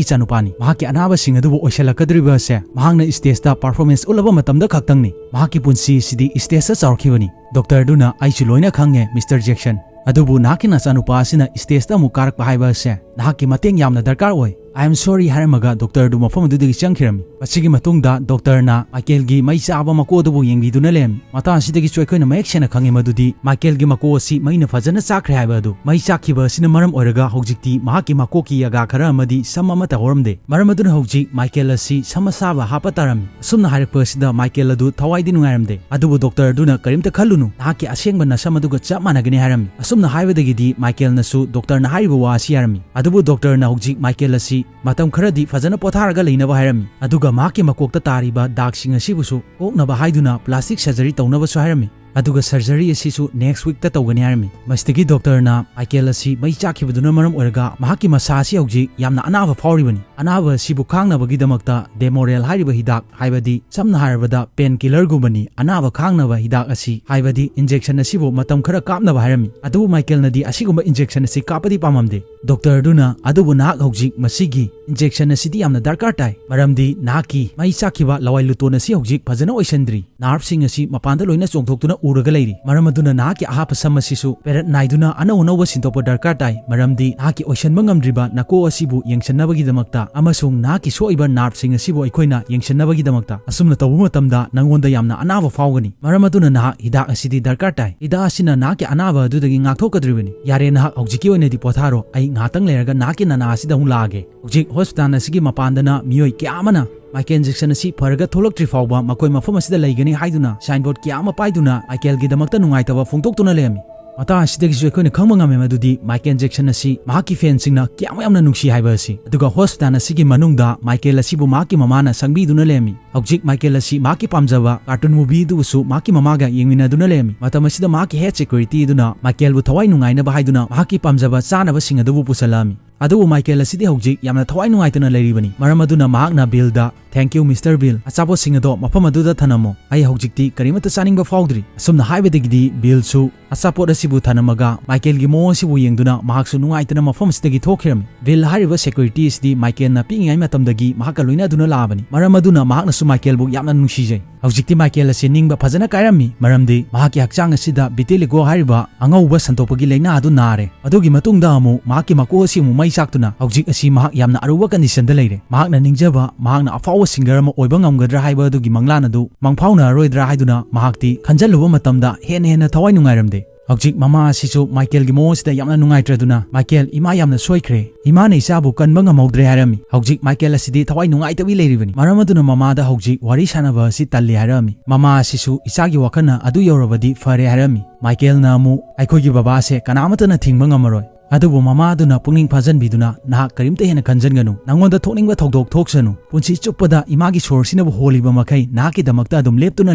ꯏꯆꯥꯅꯨꯄꯥꯅꯤ꯫ ꯃꯍꯥꯛꯀꯤ ꯑꯅꯥꯕꯁꯤꯡ ꯑꯗꯨꯕꯨ ꯑꯣꯏꯁꯜꯂꯛꯀꯗꯧꯔꯤꯕ ꯑꯁꯦ ꯃꯍꯥꯛꯅ stageꯇ performance ꯎꯠꯂꯕ ꯃꯇꯝꯗ ꯈꯛꯇꯪꯅꯤ꯫ ꯃꯍꯥꯛꯀꯤ ꯄꯨꯟꯁꯤ ꯑꯁꯤꯗꯤ stageꯇ ꯆꯥꯎꯔꯛꯈꯤꯕꯅꯤ꯫" ꯗꯣꯛꯇꯔ ꯑꯗꯨꯅ, "ꯑꯩꯁꯨ ꯂꯣꯏꯅ ꯈꯪꯉꯦ, ꯃꯤꯁꯇꯔ ꯖꯦꯛꯁꯟ꯫ ꯑꯗꯨꯕꯨ ꯅꯍꯥꯛꯀꯤ ꯅꯆꯥꯅꯨꯄꯥ ꯑꯁꯤꯅ stageꯇ ꯑꯃꯨꯛ ꯀꯥꯔꯛꯄ ꯍꯥꯏꯕ ꯑꯁꯦ ꯅꯍꯥꯛꯀꯤ ꯃꯇꯦꯡ ꯌꯥꯝꯅ ꯗꯔꯀꯥꯔ ꯑꯣꯏ꯫" "I am sorry" ꯍꯥꯏꯔꯝꯃꯒ ꯗꯣꯛꯇꯔ ꯑꯗꯨ ꯃꯐꯝ ꯑꯗꯨꯗꯒꯤ ꯆꯪꯈꯤꯔꯝꯃꯤ꯫ ꯃꯁꯤꯒꯤ ꯃꯇꯨꯡꯗ ꯗꯣꯛꯇꯔꯅ ꯃꯥꯏꯀꯦꯜꯒꯤ ꯃꯩ ꯆꯥꯕ ꯃꯀꯣꯛ ꯑꯗꯨꯕꯨ ꯌꯦꯡꯕꯤꯗꯨꯅ ꯂꯩꯔꯝꯃꯤ꯫ ꯃꯇꯥꯡ ꯑꯁꯤꯗꯒꯤꯁꯨ ꯑꯩꯈꯣꯏꯅ ꯃꯌꯦꯛ ꯁꯦꯡꯅ ꯈꯪꯉꯤ ꯃꯗꯨꯗꯤ ꯃꯥꯏꯀꯦꯜꯒꯤ ꯃꯀꯣꯛ ꯑꯁꯤ ꯃꯩꯅ ꯐꯖꯅ ꯆꯥꯛꯈ꯭ꯔꯦ ꯍꯥꯏꯕ ꯑꯗꯨ꯫ ꯃꯩ ꯆꯥꯛꯈꯤꯕ ꯑꯁꯤꯅ ꯃꯔꯝ ꯑꯣꯏꯔꯒ ꯍꯧꯖꯤꯛꯇꯤ ꯃꯍꯥꯛꯀꯤ ꯃꯀꯣꯛꯀꯤ ꯌꯥꯒꯥ ꯈꯔ ꯑꯃꯗꯤ ꯁꯝ ꯑꯃꯠꯇ ꯍꯧꯔꯝꯗꯦ꯫ ꯃꯔꯝ ꯑꯗꯨꯅ ꯍꯧꯖꯤꯛ ꯃꯥꯏꯀꯦꯜ ꯑꯁꯤ ꯁꯝ ꯑꯁꯥꯕ ꯍꯥꯞꯄ ꯇꯥꯔꯝꯃꯤ꯫ ꯑꯁꯨꯝꯅ ꯍꯥꯏꯔꯛꯄ ꯑꯁꯤꯗ ꯃꯥꯏꯀꯦꯜ ꯑꯗꯨ ꯊꯋꯥꯏꯗꯤ ꯅꯨꯡꯉꯥꯏꯔꯝꯗꯦ꯫ ꯑꯗꯨꯕꯨ ꯗꯣꯛꯇꯔ ꯑꯗꯨꯅ, "ꯀꯔꯤꯝꯇ ꯈꯜꯂꯨꯅꯨ, ꯅꯍꯥꯛꯀꯤ ꯑꯁꯦꯡꯕ ꯅꯁꯝ ꯑꯗꯨꯒ ꯆꯞ ꯃꯥꯟꯅꯒꯅꯤ" ꯍꯥꯏꯔꯝꯃꯤ꯫ ꯑꯁꯨꯝꯅ ꯍꯥꯏꯕꯗꯒꯤꯗꯤ ꯃꯥꯏꯀꯦꯜꯅꯁꯨ ꯗꯣꯛꯇꯔꯅ ꯍꯥꯏꯔꯤꯕ ꯋꯥ ꯑꯁꯤ ꯌꯥꯔꯝꯃꯤ꯫ ꯑꯗꯨꯕꯨ ꯗꯣꯛꯇꯔꯅ ꯍꯧꯖꯤꯛ ꯃꯥꯏꯀꯦꯜ ꯑꯁꯤ ꯃꯇꯝ ꯈꯔꯗꯤ ꯐꯖꯅ ꯄꯣꯊꯥꯔꯒ ꯂꯩꯅꯕ ꯍꯥꯏꯔꯝꯃꯤ꯫ ꯑꯗꯨꯒ ꯃꯍꯥꯛꯀꯤ ꯃꯀꯣꯛꯇ ꯇꯥꯔꯤꯕ ꯗꯥꯛꯁꯤꯡ ꯑꯁꯤꯕꯨꯁꯨ ꯀꯣꯛꯅꯕ ꯍꯥꯏꯗꯨꯅ plastic surgery ꯇꯧꯅꯕꯁꯨ ꯍꯥꯏꯔꯝꯃꯤ꯫ ꯑꯗꯨꯒ surgery ꯑꯁꯤꯁꯨ next weekꯇ ꯇꯧꯒꯅꯤ ꯍꯥꯏꯔꯝꯃꯤ꯫ ꯃꯁꯤꯗꯒꯤ ꯗꯣꯛꯇꯔꯅ ꯃꯥꯏꯀꯦꯜ ꯑꯁꯤ ꯃꯩ ꯆꯥꯛꯈꯤꯕꯗꯨꯅ ꯃꯔꯝ ꯑꯣꯏꯔꯒ ꯃꯍꯥꯛꯀꯤ ꯃꯁꯥ ꯑꯁꯤ ꯍꯧꯖꯤꯛ ꯌꯥꯝꯅ ꯑꯅꯥꯕ ꯐꯥꯎꯔꯤꯕꯅꯤ꯫ ꯑꯅꯥꯕ ꯑꯁꯤꯕꯨ ꯈꯥꯡꯅꯕꯒꯤꯗꯃꯛꯇ Demerol ꯍꯥꯏꯔꯤꯕ ꯍꯤꯗꯥꯛ, ꯍꯥꯏꯕꯗꯤ ꯁꯝꯅ ꯍꯥꯏꯔꯕꯗ painkillerꯒꯨꯝꯕꯅꯤ꯫ ꯑꯅꯥꯕ ꯈꯥꯡꯅꯕ ꯍꯤꯗꯥꯛ ꯑꯁꯤ, ꯍꯥꯏꯕꯗꯤ injection ꯑꯁꯤꯕꯨ ꯃꯇꯝ ꯈꯔ ꯀꯥꯞꯅꯕ ꯍꯥꯏꯔꯝꯃꯤ꯫ ꯑꯗꯨꯕꯨ ꯃꯥꯏꯀꯦꯜꯅꯗꯤ ꯑꯁꯤꯒꯨꯝꯕ injection ꯑꯁꯤ ꯀꯥꯞꯄꯗꯤ ꯄꯥꯝꯂꯝꯗꯦ꯫ ꯗꯣꯛꯇꯔꯗꯨꯅ, "ꯑꯗꯨꯕꯨ ꯅꯍꯥꯛ ꯍꯧꯖꯤꯛ ꯃꯁꯤꯒꯤ injection ꯑꯁꯤꯗꯤ ꯌꯥꯝꯅ ꯗꯔꯀꯥꯔ ꯇꯥꯏ, ꯃꯔꯝꯗꯤ ꯅꯍꯥꯛꯀꯤ ꯃꯩ ꯆꯥꯛꯈꯤꯕ ꯂꯋꯥꯏ ꯂꯨꯇꯣꯟ ꯑꯁꯤ ꯍꯧꯖꯤꯛ ꯐꯖꯅ ꯑꯣꯏꯁꯟꯗ꯭ꯔꯤ꯫ Nerveꯁꯤꯡ ꯑꯁꯤ ꯃꯄꯥꯟꯗ ꯂꯣꯏꯅ ꯆꯣꯡꯊꯣꯛꯇꯨꯅ ꯎꯔꯒ ꯂꯩꯔꯤ꯫ ꯃꯔꯝ ꯑꯗꯨꯅ ꯅꯍꯥꯛꯀꯤ ꯑꯍꯥꯞꯄ ꯁꯝ ꯑꯁꯤꯁꯨ ꯄꯦꯔꯠ ꯅꯥꯏꯗꯨꯅ ꯑꯅꯧ ꯑꯅꯧꯕ ꯁꯤꯟꯗꯣꯛꯄ ꯗꯔꯀꯥꯔ ꯇꯥꯏ, ꯃꯔꯝꯗꯤ ꯅꯍꯥꯛꯀꯤ ꯑꯣꯏꯁꯟꯕ ꯉꯝꯗ꯭ꯔꯤꯕ ꯅꯀꯣꯛ ꯑꯁꯤꯕꯨ ꯌꯦꯡꯁꯤꯟꯅꯕꯒꯤꯗꯃꯛꯇ ꯑꯃꯁꯨꯡ ꯅꯍꯥꯛꯀꯤ ꯁꯣꯛꯏꯕ nerveꯁꯤꯡ ꯑꯁꯤꯕꯨ ꯑꯩꯈꯣꯏꯅ ꯌꯦꯡꯁꯤꯟꯅꯕꯒꯤꯗꯃꯛꯇ꯫ ꯑꯁꯨꯝꯅ ꯇꯧꯕ ꯃꯇꯝꯗ ꯅꯉꯣꯟꯗ ꯌꯥꯝꯅ ꯑꯅꯥꯕ ꯐꯥꯎꯒꯅꯤ꯫ ꯃꯔꯝ ꯑꯗꯨꯅ ꯅꯍꯥꯛ ꯍꯤꯗꯥꯛ ꯑꯁꯤꯗꯤ ꯗꯔꯀꯥꯔ ꯇꯥꯏ꯫ ꯍꯤꯗꯥꯛ ꯑꯁꯤꯅ ꯅꯍꯥꯛꯀꯤ ꯑꯅꯥꯕ ꯑꯗꯨꯗꯒꯤ ꯉꯥꯛꯊꯣꯛꯀꯗꯧꯔꯤꯕꯅꯤ꯫ ꯌꯥꯔꯦ, ꯅꯍꯥꯛ ꯍꯧꯖꯤꯛꯀꯤ ꯑꯣꯏꯅꯗꯤ ꯄꯣꯊꯥꯔꯣ꯫ ꯑꯩ ꯉꯥꯏꯍꯥꯛꯇꯪ ꯂꯩꯔꯒ ꯅꯍꯥꯛꯀꯤ ꯅꯅꯥ ꯑꯁꯤꯗ ꯑꯃꯨꯛ ꯂꯥꯛꯑꯒꯦ꯫" ꯍꯧꯖꯤꯛ ꯍꯣꯁꯄꯤꯇꯥꯜ ꯑꯁꯤꯒꯤ ꯃꯄꯥꯟꯗꯅ ꯃꯤꯑꯣꯏ ꯀꯌꯥ ꯑꯃꯅ ꯃꯥꯏꯀꯦꯜ ꯖꯦꯛꯁꯟ ꯑꯁꯤ ꯐꯔꯒ ꯊꯣꯛꯂꯛꯇ꯭ꯔꯤ ꯐꯥꯎꯕ ꯃꯈꯣꯏ ꯃꯐꯝ ꯑꯁꯤꯗ ꯂꯩꯒꯅꯤ ꯍꯥꯏꯗꯨꯅ signboard ꯀꯌꯥ ꯑꯃ ꯄꯥꯏꯗꯨꯅ ꯃꯥꯏꯀꯦꯜꯒꯤꯗꯃꯛꯇ ꯅꯨꯡꯉꯥꯏꯇꯕ ꯐꯣꯡꯗꯣꯛꯇꯨꯅ ꯂꯩꯔꯝꯃꯤ꯫ ꯃꯇꯥꯡ ꯑꯁꯤꯗꯒꯤꯁꯨ ꯑꯩꯈꯣꯏꯅ ꯈꯪꯕ ꯉꯝꯃꯦ ꯃꯗꯨꯗꯤ ꯃꯥꯏꯀꯦꯜ ꯖꯦꯛꯁꯟ ꯑꯁꯤ ꯃꯍꯥꯛꯀꯤ fanꯁꯤꯡꯅ ꯀꯌꯥꯃꯨꯛ ꯌꯥꯝꯅ ꯅꯨꯡꯁꯤ ꯍꯥꯏꯕ ꯑꯁꯤ꯫ ꯑꯗꯨꯒ ꯍꯣꯁꯄꯤꯇꯥꯜ ꯑꯁꯤꯒꯤ ꯃꯅꯨꯡꯗ ꯃꯥꯏꯀꯦꯜ ꯑꯁꯤꯕꯨ ꯃꯍꯥꯛꯀꯤ ꯃꯃꯥꯅ ꯁꯪꯕꯤꯗꯨꯅ ꯂꯩꯔꯝꯃꯤ꯫ ꯍꯧꯖꯤꯛ ꯃꯥꯏꯀꯦꯜ ꯑꯁꯤ ꯃꯍꯥꯛꯀꯤ ꯄꯥꯝꯖꯕ cartoon movie ꯑꯗꯨꯕꯨꯁꯨ ꯃꯍꯥꯛꯀꯤ ꯃꯃꯥꯒ ꯌꯦꯡꯃꯤꯟꯅꯗꯨꯅ ꯂꯩꯔꯝꯃꯤ꯫ ꯃꯇꯝ ꯑꯁꯤꯗ ꯃꯍꯥꯛꯀꯤ head security ꯑꯗꯨꯅ ꯃꯥꯏꯀꯦꯜꯕꯨ ꯊꯋꯥꯏ ꯅꯨꯡꯉꯥꯏꯅꯕ ꯍꯥꯏꯗꯨꯅ ꯃꯍꯥꯛꯀꯤ ꯄꯥꯝꯖꯕ ꯆꯥꯅꯕꯁꯤꯡ ꯑꯗꯨꯕꯨ ꯄꯨꯁꯜꯂꯛꯑꯝꯃꯤ꯫ ꯑꯗꯨꯕꯨ ꯃꯥꯏꯀꯦꯜ ꯑꯁꯤꯗꯤ ꯍꯧꯖꯤꯛ ꯌꯥꯝꯅ ꯊꯋꯥꯏ ꯅꯨꯡꯉꯥꯏꯇꯅ ꯂꯩꯔꯤꯕꯅꯤ꯫ ꯃꯔꯝ ꯑꯗꯨꯅ ꯃꯍꯥꯛꯅ build, "Thank you, Mister Bill꯫ ꯑꯆꯥꯄꯣꯠꯁꯤꯡ ꯑꯗꯣ ꯃꯐꯝ ꯑꯗꯨꯗ ꯊꯅꯝꯃꯣ꯫ ꯑꯩ ꯍꯧꯖꯤꯛꯇꯤ ꯀꯔꯤꯃꯠꯇ ꯆꯥꯅꯤꯡꯕ ꯐꯥꯎꯗ꯭ꯔꯤ꯫" ꯑꯁꯨꯝꯅ ꯍꯥꯏꯕꯗꯒꯤꯗꯤ ꯕꯤꯜꯁꯨ ꯑꯆꯥꯄꯣꯠ ꯑꯁꯤꯕꯨ ꯊꯅꯝꯃꯒ ꯃꯥꯏꯀꯦꯜꯒꯤ ꯃꯑꯣꯡ ꯑꯁꯤꯕꯨ ꯌꯦꯡꯗꯨꯅ ꯃꯍꯥꯛꯁꯨ ꯅꯨꯡꯉꯥꯏꯇꯅ ꯃꯐꯝ ꯑꯁꯤꯗꯒꯤ ꯊꯣꯛꯈꯤꯔꯝꯃꯤ꯫ ꯕꯤꯜ ꯍꯥꯏꯔꯤꯕ security ꯑꯁꯤꯗꯤ ꯃꯥꯏꯀꯦꯜꯅ ꯄꯤꯛꯏꯉꯩ ꯃꯇꯝꯗꯒꯤ ꯃꯍꯥꯛꯀ ꯂꯣꯏꯅꯗꯨꯅ ꯂꯥꯛꯑꯕꯅꯤ꯫ ꯃꯔꯝ ꯑꯗꯨꯅ ꯃꯍꯥꯛꯅꯁꯨ ꯃꯥꯏꯀꯦꯜꯕꯨ ꯌꯥꯝꯅ ꯅꯨꯡꯁꯤꯖꯩ꯫ ꯍꯧꯖꯤꯛꯇꯤ ꯃꯥꯏꯀꯦꯜ ꯑꯁꯤ ꯅꯤꯡꯕ ꯐꯖꯅ ꯀꯥꯏꯔꯝꯃꯤ, ꯃꯔꯝꯗꯤ ꯃꯍꯥꯛꯀꯤ ꯍꯛꯆꯥꯡ ꯑꯁꯤꯗ vitiligo ꯍꯥꯏꯔꯤꯕ ꯑꯉꯧꯕ ꯁꯟꯗꯣꯛꯄꯒꯤ ꯂꯥꯏꯅꯥ ꯑꯗꯨ ꯅꯥꯔꯦ꯫ ꯑꯗꯨꯒꯤ ꯃꯇꯨꯡꯗ ꯑꯃꯨꯛ ꯃꯍꯥꯛꯀꯤ ꯃꯀꯣꯛ ꯑꯁꯤ ꯑꯃꯨꯛ ꯃꯩ ꯆꯥꯛꯇꯨꯅ ꯍꯧꯖꯤꯛ ꯑꯁꯤ ꯃꯍꯥꯛ ꯌꯥꯝꯅ ꯑꯔꯨꯕ conditionꯗ ꯂꯩꯔꯦ꯫ ꯃꯍꯥꯛꯅ ꯅꯤꯡꯖꯕ ꯃꯍꯥꯛꯅ ꯑꯐꯥꯎꯕ singer ꯑꯃ ꯑꯣꯏꯕ ꯉꯝꯒꯗ꯭ꯔꯥ ꯍꯥꯏꯕ ꯑꯗꯨꯒꯤ ꯃꯪꯂꯥꯟ ꯑꯗꯨ ꯃꯪꯐꯥꯎꯅꯔꯔꯣꯏꯗ꯭ꯔꯥ ꯍꯥꯏꯗꯨꯅ ꯃꯍꯥꯛꯇꯤ ꯈꯟꯖꯜꯂꯨꯕ ꯃꯇꯝꯗ ꯍꯦꯟꯅ ꯍꯦꯟꯅ ꯊꯋꯥꯏ ꯅꯨꯡꯉꯥꯏꯔꯝꯗꯦ꯫ ꯍꯧꯖꯤꯛ ꯃꯃꯥ ꯑꯁꯤꯁꯨ ꯃꯥꯏꯀꯦꯜꯒꯤ ꯃꯑꯣꯡ ꯑꯁꯤꯗ ꯌꯥꯝꯅ ꯅꯨꯡꯉꯥꯏꯇ꯭ꯔꯗꯨꯅ, "ꯃꯥꯏꯀꯦꯜ, ꯏꯃꯥ ꯌꯥꯝꯅ ꯁꯣꯏꯈ꯭ꯔꯦ꯫ ꯏꯃꯥꯅ ꯏꯆꯥꯕꯨ ꯀꯟꯕ ꯉꯝꯍꯧꯗ꯭ꯔꯦ" ꯍꯥꯏꯔꯝꯃꯤ꯫ ꯍꯧꯖꯤꯛ ꯃꯥꯏꯀꯦꯜ ꯑꯁꯤꯗꯤ ꯊꯋꯥꯏ ꯅꯨꯡꯉꯥꯏꯇꯕꯤ ꯂꯩꯔꯤꯕꯅꯤ꯫ ꯃꯔꯝ ꯑꯗꯨꯅ ꯃꯃꯥꯗ ꯍꯧꯖꯤꯛ ꯋꯥꯔꯤ ꯁꯥꯟꯅꯕ ꯑꯁꯤ ꯇꯜꯂꯤ ꯍꯥꯏꯔꯝꯃꯤ꯫ ꯃꯃꯥ ꯑꯁꯤꯁꯨ ꯏꯆꯥꯒꯤ ꯋꯥꯈꯜꯅ ꯑꯗꯨ ꯌꯧꯔꯕꯗꯤ ꯐꯔꯦ ꯍꯥꯏꯔꯝꯃꯤ꯫ ꯃꯥꯏꯀꯦꯜꯅ ꯑꯃꯨꯛ, "ꯑꯩꯈꯣꯏꯒꯤ ꯕꯕꯥꯁꯦ ꯀꯅꯥꯃꯠꯇꯅ ꯊꯤꯡꯕ ꯉꯝꯃꯔꯣꯏ꯫" ꯑꯗꯨꯕꯨ ꯃꯃꯥ ꯑꯗꯨꯅ ꯄꯨꯛꯅꯤꯡ ꯐꯥꯖꯟꯕꯤꯗꯨꯅ, "ꯅꯍꯥꯛ ꯀꯔꯤꯝꯇ ꯍꯦꯟꯅ ꯈꯟꯖꯟꯒꯅꯨ꯫ ꯅꯉꯣꯟꯗ ꯊꯣꯛꯅꯤꯡꯕ ꯊꯧꯗꯣꯛ ꯊꯣꯛꯁꯅꯨ꯫ ꯄꯨꯟꯁꯤ ꯆꯨꯞꯄꯗ ꯏꯃꯥꯒꯤ ꯁꯣꯔꯁꯤꯅꯕꯨ ꯍꯣꯜꯂꯤꯕ ꯃꯈꯩ ꯅꯍꯥꯛꯀꯤꯗꯃꯛꯇ ꯑꯗꯨꯝ ꯂꯦꯞꯇꯨꯅ